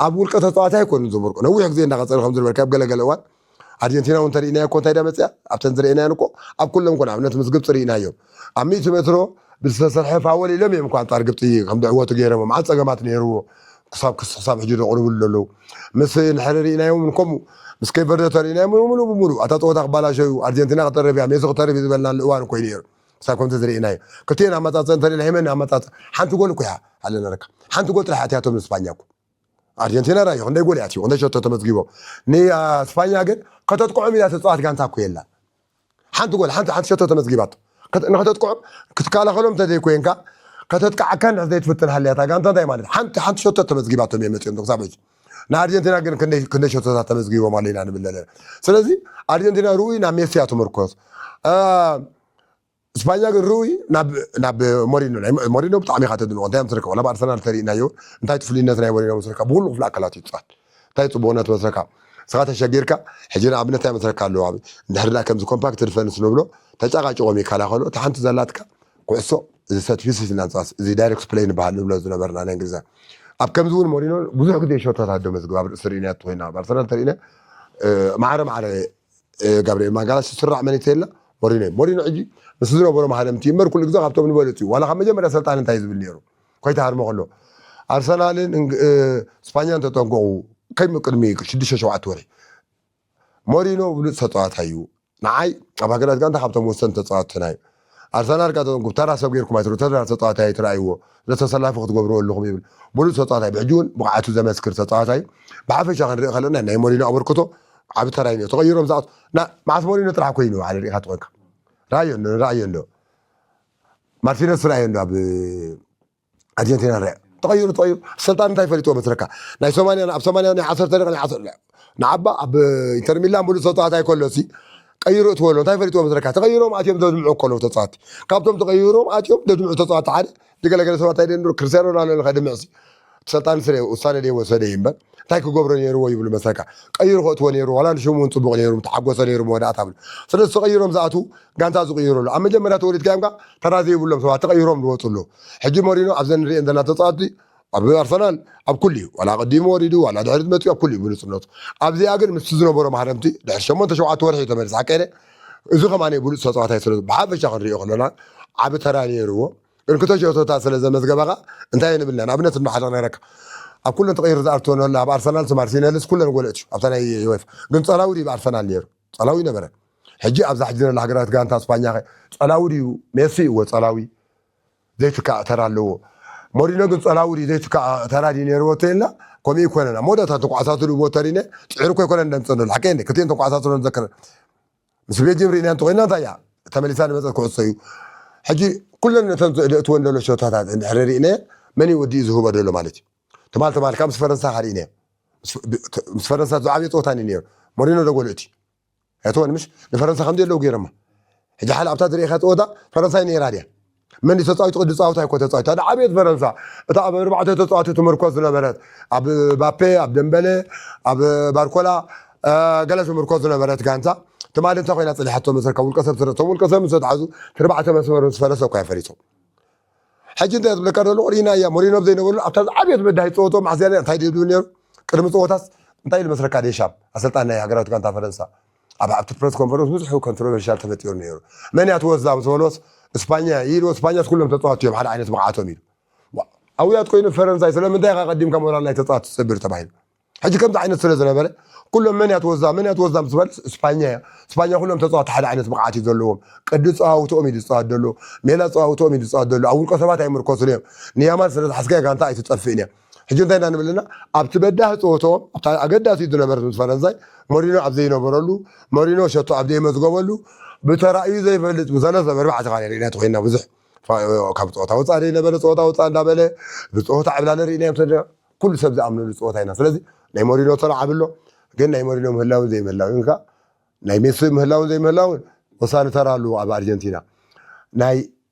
ኣብ ውልቀ ተፃዋታይ ኣይኮኑ ዝምርቁ ነዊሕ ግዜ እንዳቀፀሉ ከም ዝበልካዮ ኣብ ገለገለ እዋን ኣርጀንቲና እውን ተርእናዮ እኮ እንታይ ዳ መፅያ ኣብተን ዝርእናየን እኮ ኣብ ኩሎም እኮ ንኣብነት ምስ ግብፂ ርኢናዮም ኣብ ሚእቲ ሜትሮ ብዝተሰርሐ ፋወል ኢሎም እዮም እኳ ኣንፃር ግብፂ ከም ድዕወቱ ገይሮም መዓት ፀገማት ነይርዎ ክሳብ ክስ ክሳብ ሕጂ ዘቕርብሉ ዘለዉ ምስ ንሕሪ ርኢናዮም ከምኡ ምስ ከይበርደ ተርእናዮም ሙሉ ብሙሉ ኣታ ፀወታ ክባላሸዩ ኣርጀንቲና ክተርፍ እያ ሜሲ ክተርፍ እዩ ዝበልና እዋን እኮ ነይሩ ክሳብ ከምቲ ዝርኢናዮ ክልቲኤን ኣመፃፅአ እንተሪእና ሄመን ኣመፃፅ ሓንቲ ጎል እኮ እያ ኣለና ረካ ሓንቲ ጎል ጥራሕ ኣትያቶም ንስፓኛ እኮ ኣርጀንቲና ራዮ ክንደይ ጎል እያ ኣትዩ ክንደይ ሸቶ ተመዝጊቦም ንስፓኛ ግን ከተጥቅዖም ኢላ ተፅዋት ጋንታ እኮ የላን ሓንቲ ጎል ሓንቲ ሓንቲ ሸቶ ተመዝጊባቶ ንክተጥቅዖም ክትከላኸሎም እንተዘይኮይንካ ከተጥቅዓካ እንድሕር ዘይትፍትን ሃልያ እታ ጋንታ እንታይ ማለት ሓንቲ ሓንቲ ሸቶ ተመዝጊባቶም እዮም መፅኦም ክሳብ ሕጂ ንኣርጀንቲና ግን ክንደይ ሸቶታት ተመዝጊቦም ኣሎ ኢና ንብል ዘለና ስለዚ ኣርጀንቲና ርኡይ ናብ ሜሲ እያ ትምርኮስ ስፓኛ ግን ርኡይ ናብ ሞሪኖ ሞሪኖ ብጣዕሚ ኢኻ ተድንቆ እንታይ ምስረካ ዋላ ብኣርሰናል ተሪእናዮ እንታይ ትፍልይነት ናይ ሞሪኖ ምስረካ ብኩሉ ክፍሊ ኣካላት ይፃወት እንታይ ፅቡቅነት መስረካ ስኻ ተሸጊርካ ሕጂ ንኣብነት እንታይ መስረካ ኣለዎ እንድሕር ዳ ከምዚ ኮምፓክት ዲፈንስ ንብሎ ተጫቃጭቆም ይከላኸሉ እቲ ሓንቲ ዘላትካ ኩዕሶ እዚ ሰት ፒስስ ኢና ንፃወት እዚ ዳይሬክት ፕሌይ ንበሃል ንብሎ ዝነበርና ናይ እንግሊዝ ኣብ ከምዚ እውን ሞሪኖ ብዙሕ ግዜ ሸቶታት ዶ መዝግብ ኣብ ርእሲ ርኢናዮ ኮይና ኣብ ኣርሰናል ተሪእና ማዕረ ማዕረ ጋብርኤል ማጋላሽ ዝስራዕ መን ይተየላ ሞሪኖ እዩ ሞሪኖ ሕጂ ምስ ዝነበሮ ማህረምቲ እምበር ኩሉ ግዜ ካብቶም ንበለፅ እዩ ዋላ ካብ መጀመርያ ሰልጣን እንታይ ዝብል ነይሩ ኮይታ ሃርሞ ከሎ ኣርሰናልን ስፓኛን ተጠንቀቑ ከይም ቅድሚ ሽዱሽተ ሸውዓተ ወርሒ ሞሪኖ ብሉፅ ተፃዋታይ እዩ ንዓይ ኣብ ሃገራት ጋንታ ካብቶም ወሰንቲ ተፃዋትና እዩ ኣርሰናል ጋቶም ተራ ሰብ ገይርኩም ኣይትሩ ተራ ተፃዋታይ ኣይትረኣይዎ ዘተሰላፊ ክትገብርዎ ኣለኹም ይብል ብሉፅ ተፃዋታይ ብሕጂ እውን ብቕዓቱ ዘመስክር ተፃዋታይ ብሓፈሻ ክንርኢ ከለና ናይ ሞሪኖ ኣበርክቶ ዓብ ተራይ ነዮ ተቐይሮም ዝኣት መዓስ ሞሪኖ ጥራሕ ኮይኑ ሓደ ሪኢኻ ትኾንካ ራእዮ እንዶ ራእዮ እንዶ ማርቲነስ ራእዮ እንዶ ኣብ ኣርጀንቲና ራእዮ ተቐይሩ ተቐይሩ ሰልጣን እንታይ ፈሊጥዎ መስለካ ናይ ሰማንያ ኣብ ሰማንያ ናይ ዓሰርተ ደቂቕ ናይ ዓሰርተ ንዓባ ኣብ ኢንተር ሚላን ብሉፅ ተፃዋታይ ከሎ ሲ ቀይሩ እትበሎ እንታይ ፈሊጥዎ መስለካ ተቐይሮም ኣትዮም ዘድምዑ ከለዉ ተፃዋቲ ካብቶም ተቐይሮም ኣትዮም ዘድምዑ ተፃዋቲ ሓደ ዝገለገለ ሰባት ኣይደንድሩ ክርስቲያኖ ሮናልዶ ከድምዕ ሲ ሰልጣን ስለ ውሳነ ደይ ወሰደ እዩ እምበር እንታይ ክገብሮ ነይርዎ ይብሉ መሰልካ ቀይሩ ከእትዎ ነይሩ ዋላ ንሽሙ እውን ፅቡቅ ነይሩ ተሓጎሰ ነይሩ መወዳእታ ብሉ ስለዚ ተቀይሮም ዝኣትዉ ጋንታ ዝቅይሩ ኣሎ ኣብ መጀመርያ ተወሊድካ እዮም ተራ ዘይብሎም ሰባት ተቀይሮም ዝወፁ ኣለዉ ሕጂ ሞሪኖ ኣብዘን ንሪኤን ዘለና ተፃወትቲ ኣብ ኣርሰናል ኣብ ኩሉ እዩ ዋላ ቀዲሙ ወሪዱ ዋላ ድሕሪት መፅኡ ኣብ ኩሉ እዩ ብሉፅነቱ ኣብዚኣ ግን ምስቲ ዝነበሮ ማህረምቲ ድሕሪ ሸሞንተ ሸውዓተ ወርሒ እዩ ተመልስ ሓቀ እዚ ከማነ ብሉፅ ተፃዋታይ ስለ ብሓፈሻ ክንሪኦ ከለና ዓብ ተራ ነይርዎ ግን ክልተ ሸቶታት ስለ ዘመዝገበ ኸዓ እንታይ ንብል ኢና ንኣብነት ንባሓደር ነረካ ኣብ ኩለን ተቐይሩ ዝኣርትወን ኣሎ ኣብ ኣርሰናል ማርቲነልስ ኩለን ጎለእት እዩ ኣብታ ናይ ዩኤፋ ግን ፀላዊ ድዩ ኣርሰናል ነይሩ ፀላዊ ነበረ ሕጂ ኣብዛ ሕጂ ዘላ ሃገራት ጋንታ ስፓኛ ኸ ፀላዊ ድዩ ሜሲ እዎ ፀላዊ ዘይትካእ ተራ ኣለዎ ሞሪኖ ግን ፀላዊ ድዩ ዘይትካእ ተራ ድዩ ነይርዎ ተይልና ከምኡ ይኮነና መወዳእታ ተኳዕሳቱ ልዎ ተሪነ ፅዕሪ ኮ ይኮነ እንደምፀ ዘሎ ሓቀ ክልቲኤን ተኳዕሳቱ ዘከረ ምስ ቤልጅም ርኢና እንተኮይና እንታይ እያ ተመሊሳ ንመፀት ክዕሶ እዩ ሕጂ ኩለን ነተን ዘእትወን ዘሎ ሸቶታት እንድሕር ርኢነ መን እዩ ወዲኡ ዝህቦ ዘሎ ማለት እዩ ትማል ትማልካ ምስ ፈረንሳ ካርኢነ ምስ ፈረንሳ ዝዓብየ ፀወታ ኒ ነይሩ ሞሪኖ ደጎልእቲ ኣይትወን ምሽ ንፈረንሳ ከምዚ ኣለዉ ገይሮማ ሕጂ ሓል ኣብታ ዝርእኻ ፀወታ ፈረንሳይ ነይራ ድያ መን ተፃዊቱ ቅዲ ፃውታ ይኮ ተፃዊቱ ሓደ ዓብየት ፈረንሳ እታ ኣብ ኣርባዕተ ተፃዋቲ ትምርኮስ ዝነበረት ኣብ ባፔ ኣብ ደንበለ ኣብ ባርኮላ ገለ ትምርኮስ ዝነበረት ጋንታ ትማሊ እንታይ ኮይና ፅሊሓቶ መሰልካ ውልቀሰብ ስረቶም ውልቀሰብ ምስ ተሓዙ ትርባዕተ መስመር ምስ ፈረሰ እኳ ፈሪሶም ሕጂ እንታይ ዝብለካ ዘሎ ሪና እያ ሞሪኖ ዘይነበሩ ኣብታ ዝዓብየት በዳሂ ፀወቶ ማሕዝያ እንታይ ድብሉ ነይሩ ቅድሚ ፀወታስ እንታይ ኢሉ መስለካ ዴሻም ኣሰልጣን ናይ ሃገራዊት ጋንታ ፈረንሳ ኣብ ኣብቲ ፕረስ ኮንፈረንስ ብዙሕ ኮንትሮቨርሻል ተፈጢሩ ነይሩ። መን እያ ትወዛ ምስ በልዎስ፣ እስፓኛ ኢልዎ። እስፓኛስ ኩሎም ተፃወትቲ እዮም ሓደ ዓይነት ብቕዓቶም ኢሉ። ኣውያት ኮይኑ ፈረንሳይ ስለምንታይ ኢኻ ቀዲምካ ሞራል ናይ ተፃወትቲ ትፅብር ተባሂሉ። ሕጂ ከምዚ ዓይነት ስለ ዝነበረ ኩሎም መን እያ ትወዛ መን እያ ትወዛ ምስ በል እስፓኛ እያ። እስፓኛ ኩሎም ተፃወትቲ ሓደ ዓይነት ብቕዓት እዩ ዘለዎም። ቅዲ ፀዋውትኦም እዩ ዝፃወት ዘሎ፣ ሜላ ፀዋውትኦም እዩ ዝፃወት ዘሎ። ኣብ ውልቀ ሰባት ኣይምርኮሱን እዮም። ንያማል ስለ ዝሓዝካዮ ጋንታ ኣይትጠፍእን እያ። ሕጂ እንታይ ኢና ንብል ኣለና? ኣብቲ በዳሂ ፀወትኦም ኣብታ ኣገዳሲት ዝነበረት ምስ ፈረንሳይ ሞሪኖ ኣብ ዘይነበረሉ፣ ሞሪኖ ሸቶ ኣብ ዘየመዝገበሉ፣ ብተራእዩ ዘይፈልጥ ብሰለስተ ብኣርባዕተ ካነ ርኢና ተኮይና ብዙሕ ካብ ፀወታ ወፃ ዘይነበረ ፀወታ ወፃ እንዳበለ ብፀወታ ዕብላለ ርኢናዮም። ኩሉ ሰብ ዝኣምነሉ ፀወታ ኢና። ስለዚ ናይ ሞሪኖ ተራ ዓብሎ፣ ግን ናይ ሞሪኖ ምህላውን ዘይምህላውን ከ ናይ ሜሲ ምህላውን ዘይምህላውን ወሳኒ ተራ ኣለዎ ኣብ ኣርጀንቲና። ናይ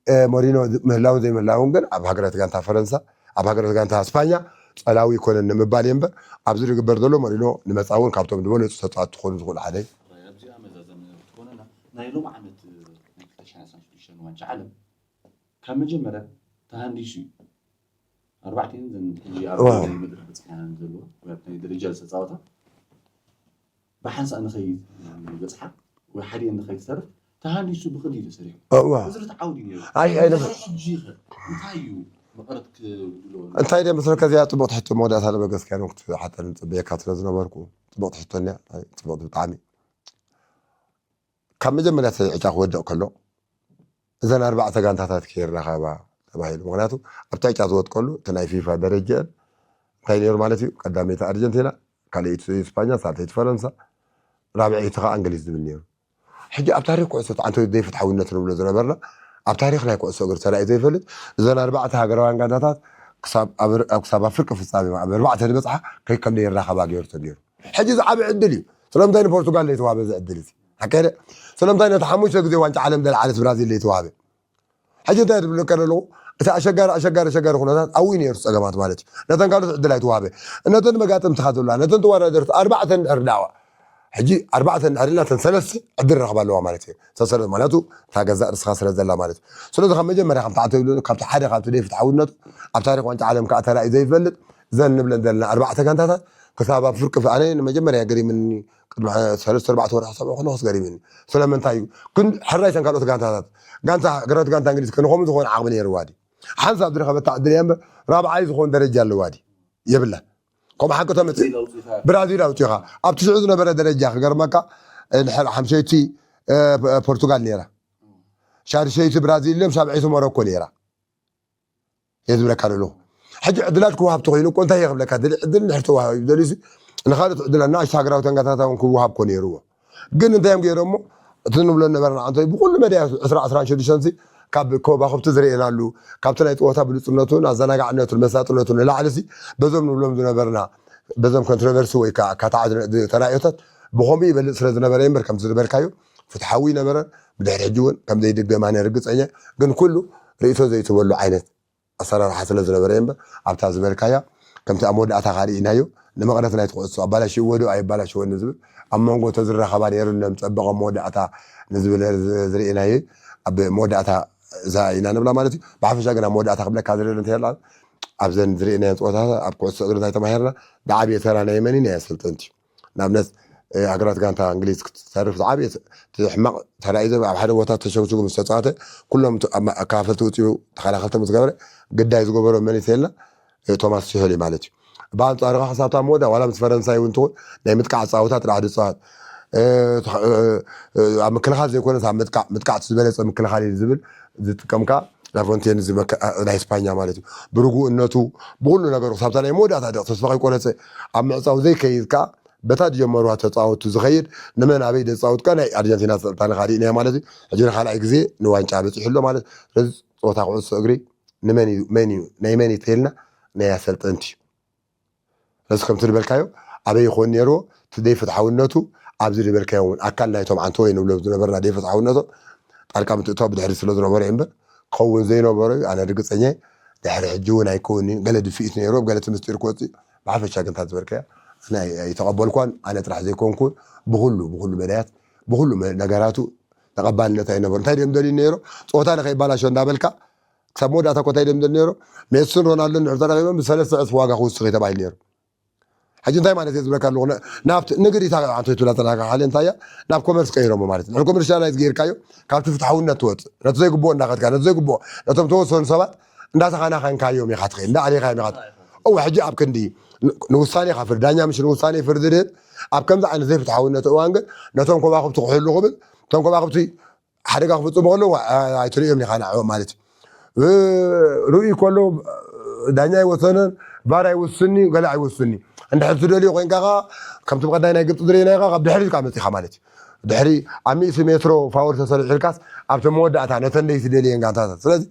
ሞሪኖ ምህላውን ዘይምህላውን ግን ኣብ ሃገራት ጋንታ ፈረንሳ፣ ኣብ ሃገራት ጋንታ ስፓኛ ፀላዊ ይኮነን ንምባል እየ እምበር፣ ኣብዚ ዝግበር ዘሎ ሞሪኖ ንመፃ እውን ካብቶም ዝበለፁ ተፃወትቲ ክኾኑ ዝኽእሉ ሓደ እዩ። ኣብዚኣ መዛዘሚ ክትኮነና፣ ናይ ሎም ዓመት ናይ ክልተ ሽሕን ዓሰርተ ሽዱሽተን ዋንጫ ዓለም ካብ መጀመርያ ተሃንዲሱ እዩ። ኣርባዕቲኤን ዘን ሕጂ ኣብ ዋው። ናይ መድረኽ በፅሐን ዘለዎ ወይ ኣብ ናይ ደረጃ ዝተፃወታ ብሓንሳእ ንኸይበፅሓ ወይ ሓዲኤን ንኸይትተርፍ ተሃንዲሱ ብቕዲ እዩ ተሰሪሑ። እዋ። እዚ ርትዓዊ ድዩ ነይሩ? ኣይ፣ ኣይ፣ እንታይ ሕጂ ኸ እንታይ እዩ መቐረት ክብሎ? እንታይ ደ መስለካ እዚኣ ፅቡቕቲ ሕቶ መወዳእታ ለበገስካያ ነው ክትሓተን ፅበየካ ስለ ዝነበርኩ ፅቡቕቲ ሕቶ እኒያ። ኣይ፣ ፅቡቕቲ ብጣዕሚ። ካብ መጀመርያ እቲ ዕጫ ክወድቕ ከሎ እዘን ኣርባዕተ ጋንታታት ከይራኸባ ተባሂሉ። ምክንያቱ ኣብቲ ዕጫ ዝወጥቀሉ እቲ ናይ ፊፋ ደረጃ እንታይ ነይሩ ማለት እዩ? ቀዳመይቲ ኣርጀንቲና፣ ካልኣይቲ ስፓኛ፣ ሳልሰይቲ ፈረንሳ፣ ራብዐይቲ ከዓ እንግሊዝ ዝብል ነይሩ። ሕጂ ኣብ ታሪክ ኩዕሶ እቲ ዓንተ ዘይፍትሓውነት ንብሎ ዝነበርና ኣብ ታሪክ ናይ ኩዕሶ እግሪ ተራእዩ ዘይፈልጥ እዘን ኣርባዕተ ሃገራውያን ጋንታታት ክሳብ ኣብ ኣብ ክሳብ ኣብ ፍርቂ ፍጻሜ ኣብ ኣርባዕተ ዝበጽሓ ከይ ከም ዘይራኸባ ገይሩ ተገይሩ። ሕጂ እዚ ዓቢ ዕድል እዩ። ስለምንታይ ንፖርቱጋል ዘይተዋህበ እዚ ዕድል እዚ? ሓቀደ ስለምንታይ ነቲ ሓሙሽተ ግዜ ዋንጫ ዓለም ዘልዓለት ብራዚል ዘይተዋህበ? ሕጂ እንታይ ትብል ከለኹ እቲ ኣሸጋሪ ኣሸጋሪ ኣሸጋሪ ኩነታት ኣብኡ ነይሩ ጸገማት ማለት እዩ። ነተን ካልኦት ዕድል ኣይተዋህበ። ነተን መጋጥምትኻ ዘለዋ ነተን ተወዳደርቲ ኣርባዕተን ድሕር ዳዋ ሕጂ ኣርባዕተ እንድሕር ኢልና እተን ሰለስተ ዕድል ረኽባ ኣለዋ ማለት እዩ። ሰሰለ ማለቱ እታ ገዛእ ርስኻ ስለ ዘላ ማለት እዩ። ስለዚ ካብ መጀመርያ ከምቲ ዓንተ ይብሉ ካብቲ ሓደ ካብቲ ደይ ፍትሓውነቱ ኣብ ታሪክ ዋንጫ ዓለም ከዓ ተራእዩ ዘይፈልጥ ዘን ንብለን ዘለና ኣርባዕተ ጋንታታት ክሳብ ኣብ ፍርቂ ኣነ ንመጀመርያ ገሪምኒ ቅድሚ ሰለስተ ኣርባዕተ ወርሒ ሰብዑ ከለኹስ ገሪምኒ። ስለምንታይ እዩ ግን ሕራይ ተን ካልኦት ጋንታታት ጋንታ ሃገራት ጋንታ እንግሊዝ ክንኸም ዝኾነ ዓቕሚ ነይርዋ ድዩ? ሓንሳብ ዝረኸበታ ዕድል እያ እምበር ራብዓይ ዝኾን ደረጃ ኣለዋ ድዩ? የብላን። ከምኡ ሓቂ ተመፅእ ብራዚል ኣውፂኻ ኣብቲ ሽዑ ዝነበረ ደረጃ ክገርመካ እንድሕር ሓምሸይቲ ፖርቱጋል ነይራ፣ ሻድሸይቲ ብራዚል እዮም፣ ሻብዐይቲ ሞሮኮ ነይራ። እየ ዝብለካ ዘለኹ። ሕጂ ዕድላት ክወሃብ ተኮይኑ እኮ እንታይ እየ ክብለካ ደሊ ዕድል እንድሕር ተዋሂቡ ደሊሲ ንካልኦት ዕድላት ንኣሽቱ ሃገራዊ ተንጋታታ እውን ክወሃብ እኮ ነይርዎ። ግን እንታይ እዮም ገይሮሞ? እቲ ንብሎ ነበርና ዓንተ ብኩሉ መዳያ ዕስራ ዕስራን ሽዱሽተን ካብ ኮባኹብቲ ዝርእየናሉ ካብቲ ናይ ፀወታ ብሉፅነቱን ኣዘናጋዕነቱን መሳጥነቱን ንላዕሊ ሲ በዞም ንብሎም ዝነበርና በዞም ኮንትሮቨርሲ ወይ ከዓ ኣካታዓት ተራእዮታት ብኸምኡ ይበልፅ ስለ ዝነበረ እምበር ከምቲ ዝበልካዮ ፍትሓዊ ይነበረን ብድሕሪ ሕጂ እውን ከም ዘይድገም ኣነ ርግፀኛ። ግን ኩሉ ርእቶ ዘይትበሉ ዓይነት ኣሰራርሓ ስለ ዝነበረ እምበር ኣብታ ዝበልካያ ከምቲ ኣብ መወዳእታ ካርኢናዮ ንመቐረት ናይ ትኩዕሶ ኣባላሽዎ ዶ ኣይባላሽወኒ ዝብል ኣብ መንጎ ተዝራኸባ ነይሩ ነምፀበቐ መወዳእታ ንዝብል ዝርእናዮ ኣብ መወዳእታ እዛ ኢና ንብላ ማለት እዩ። ብሓፈሻ ግን ኣብ መወዳእታ ክብለካ ዝደሊ እንታይ ኣላ ኣብዘን ዝርእናዮ ፀወታ ኣብ ኩዕሶ እግሪ እንታይ ተማሂርና? ዝዓብየ ተራ ናይ መን ናይ ኣሰልጠንቲ ንኣብነት ሃገራት ጋንታ እንግሊዝ ክትተርፍ ዝዓብየ ሕማቕ ተራእዩ ኣብ ሓደ ቦታ ተሸግሽጉ ምስ ተፃወተ ኩሎም ኣካፈልቲ ውፅኡ ተኸላኸልቲ ምስ ገበረ ግዳይ ዝገበሮ መን ይተልና ቶማስ ቱሄል እዩ ማለት እዩ። ብኣንፃሩ ከዓ ክሳብታ መወዳ ዋላ ምስ ፈረንሳይ እውን ትኹን ናይ ምጥቃዕ ፃወታ ጥራሕ ዝፃወት ኣብ ምክልኻል ዘይኮነስ ኣብ ምጥቃዕ ምጥቃዕ ዝበለፀ ምክልኻል እዩ ዝብል ዝጥቀም ከዓ ላፎንቴን ናይ ስፓኛ ማለት እዩ። ብርጉእነቱ ብኩሉ ነገሩ ክሳብታ ናይ መወዳእታ ደቂ ተስፋ ከይቆረፀ ኣብ ምዕፃው ዘይከይድ ከዓ በታ ዝጀመርዋ ተፃወቱ ዝኸይድ ንመን ኣበይ ደፃወት ከዓ ናይ ኣርጀንቲና ስልጣን ካሊእ ናይ ማለት እዩ። ሕጂ ንካልኣይ ግዜ ንዋንጫ በፂሑ ኣሎ ማለት ስለዚ ፀወታ ኩዕሶ እግሪ ንመን እዩ መን እዩ ናይ መን እዩ ተልና ናይ ኣሰልጠንቲ እዩ። ስለዚ ከምቲ ዝበልካዮ ኣበይ ይኾን ነይርዎ እቲ ደይ ፍትሓውነቱ ኣብዚ ዝበልካዮ እውን ኣካል ናይቶም ዓንተ ወይ ንብሎም ዝነበርና ደይ ፍትሓውነቶም ጣልቃ ምትእታው ብድሕሪ ስለ ዝነበሩ እምበር ክኸውን ዘይነበሮ እዩ። ኣነ ርግፀኛ ድሕሪ ሕጂ እውን ኣይከውን እዩ። ገለ ድፍኢት ነይርዎም ገለ ትምስጢር ክወፅእ ብሓፈሻ ግንታት ዝበልካዮ ኣይተቐበልኳን። ኣነ ጥራሕ ዘይኮንኩን ብኩሉ ብኩሉ መዳያት ብኩሉ ነገራቱ ተቐባልነት ኣይነበሩ እንታይ ድም ደልዩ ነይሮ ፀወታ ንከይባላሾ እንዳበልካ ክሳብ መወዳእታ ኮታይ ደምደም ነይሩ። ሜስን ሮናልዶን ድሕር ተራኺቦም ብሰለስተ ዕፅፊ ዋጋ ክውስኽ እዩ ተባሂሉ ነይሩ። ሕጂ እንታይ ማለት እየ ዝብለካ ኣለኹ? ነ- ናብቲ ንግዲ እታ ኣንተ ትብላ ዘለኻ ሓልዮ እንታይ እያ? ናብ ኮመርስ ቀይሮሞ ማለት እዩ። ንሕን ኮመርሻላይዝ ገይርካዮ ካብቲ ፍትሓውነት ትወፅእ። ነቲ ዘይግብኦ እንዳኸድካ፣ ነቲ ዘይግብኦ፣ ነቶም ተወሰኑ ሰባት እንዳተኻናኸንካዮም ኢኻ ትኸይድ፣ እንዳኣዕሌኻዮም ኢኻ ትኸይድ። እወ፣ ሕጂ ኣብ ክንዲ ን- ንውሳኔ ካብ ፍርዲ፣ ዳኛ ምሽ ንውሳኔ ፍርዲ ድህብ፣ ኣብ ከምዚ ዓይነት ዘይፍትሓውነት እዋን ግን ነቶም ከዋኽብቲ ክሕሉ ክብል፣ እቶም ከዋኽብቲ ሓደጋ ክፍፅሙ ከለዉ ኣ- ኣይትርእዮም ኢኻ ንዕኦም ማለት እዩ። እ፣ ርእዩ ከሎ ዳኛ ኣይወሰነን፣ ቫር ኣይውስኒ፣ ገለ ኣይውስኒ። እንድሕር ትደልዩ ኮይንካ ኸዓ፣ ከምቲ ብቐዳይ ናይ ግብፂ ዝርእየናዮ ኸዓ፣ ካብ ድሕሪት ከዓ መፂኻ ማለት እዩ። ድሕሪ ኣብ ሚእቲ ሜትሮ ፋውል ተሰሪሑ ኢልካስ፣ ኣብቲ መወዳእታ ነተን ደይ ትደልየን ጋንታታት። ስለዚ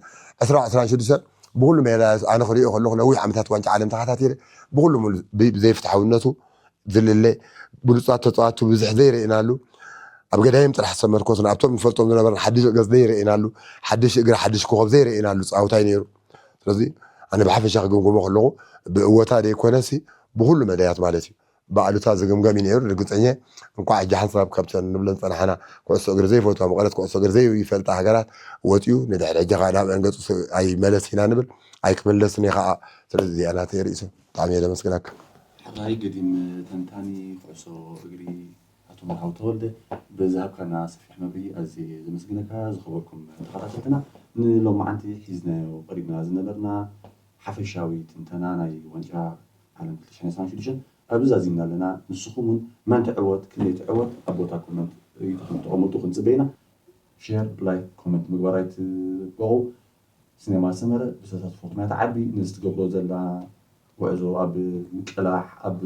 ዕስራ ዕስራን ሽዱሽተን ብኹሉ ሜዳ ኣነ ክሪኦ ከለኹ ነዊሕ ዓመታት ዋንጫ ዓለም ተኸታቲለ ብኹሉ ሙሉ ብ- ብዘይፍትሓውነቱ ዝልለ ብሉፃት ተፃዋቱ ብዙሕ ዘይረእናሉ ኣብ ገዳይም ጥራሕ ዝተመርኮስና ኣብቶም ንፈልጦም ዝነበርና ሓድሽ ገፅ ዘይረእናሉ ሓድሽ እግሪ ሓድሽ ኮኸብ ዘይረእናሉ ፃውታይ ነይሩ። ስለዚ ኣነ ብሓፈሻ ክግምግሞ ከለኹ ብእወታ ዘይኮነሲ ብኩሉ መዳያት ማለት እዩ ብኣሉታ ዝግምገም እዩ ነይሩ። ርግፀኛ እንኳዕ ሕጂ ሓንሳብ ካብተን ንብለን ፀናሓና ኩዕሶ እግሪ ዘይፈትዋ መቐረት ኩዕሶ እግሪ ዘይፈልጣ ሃገራት ወፂኡ ንድሕሪ ሕጂ ከዓ ናብ እንገፁ ኣይመለስ ኢና ንብል ኣይክምለስን እየ ከዓ። ስለዚ እዚኣ ናተይ ርእሰ ብጣዕሚ እየ ዘመስግነካ። ሓራይ ገዲም ተንታኒ ኩዕሶ እግሪ ኣቶ መርሃዊ ተወልደ፣ ብዝሃብካና ሰፊሕ መብርሂ ኣዝየ ዘመስግነካ። ዝኸበርኩም ተኸታተልትና፣ ንሎማዓንቲ ሒዝናዮ ቀሪብና ዝነበርና ሓፈሻዊ ትንተና ናይ ዋንጫ ዓለም ክልተ ሽሕን ዕስራን ሽዱሽተን ኣብዚ ዛዚምና ኣለና። ንስኹም እውን መን ትዕወት፣ ክንደይ ትዕወት ኣብ ቦታ ኮመንት ተቐምጡ ክንጽበ ኢና። ሼር፣ ላይክ፣ ኮመንት ምግባር ኣይትበቑ። ሲኔማ ሰመረ ብተሳትፎኹም እያ ትዓቢ። ነዚ ትገብሮ ዘላ ጉዕዞ ኣብ ምቅላሕ፣ ኣብ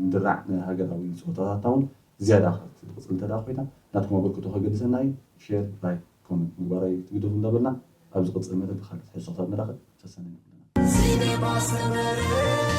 ምድራዕ ንሃገራዊ ጸወታታታ እውን ዝያዳ ክትቕጽል እንተ ደኣ ኮይና፣ ናትኩም ኣበርክቶ ከገድሰና እዩ። ሼር፣ ላይክ፣ ኮመንት ምግባር ኣይትግደፉ እንዳበልና፣ ኣብ ዝቕጽል መደብ ብኻልእ ትሕዝቶታት ንራኸብ። ሰሰነን ይኹንልና። ሲኔማ ሰመረ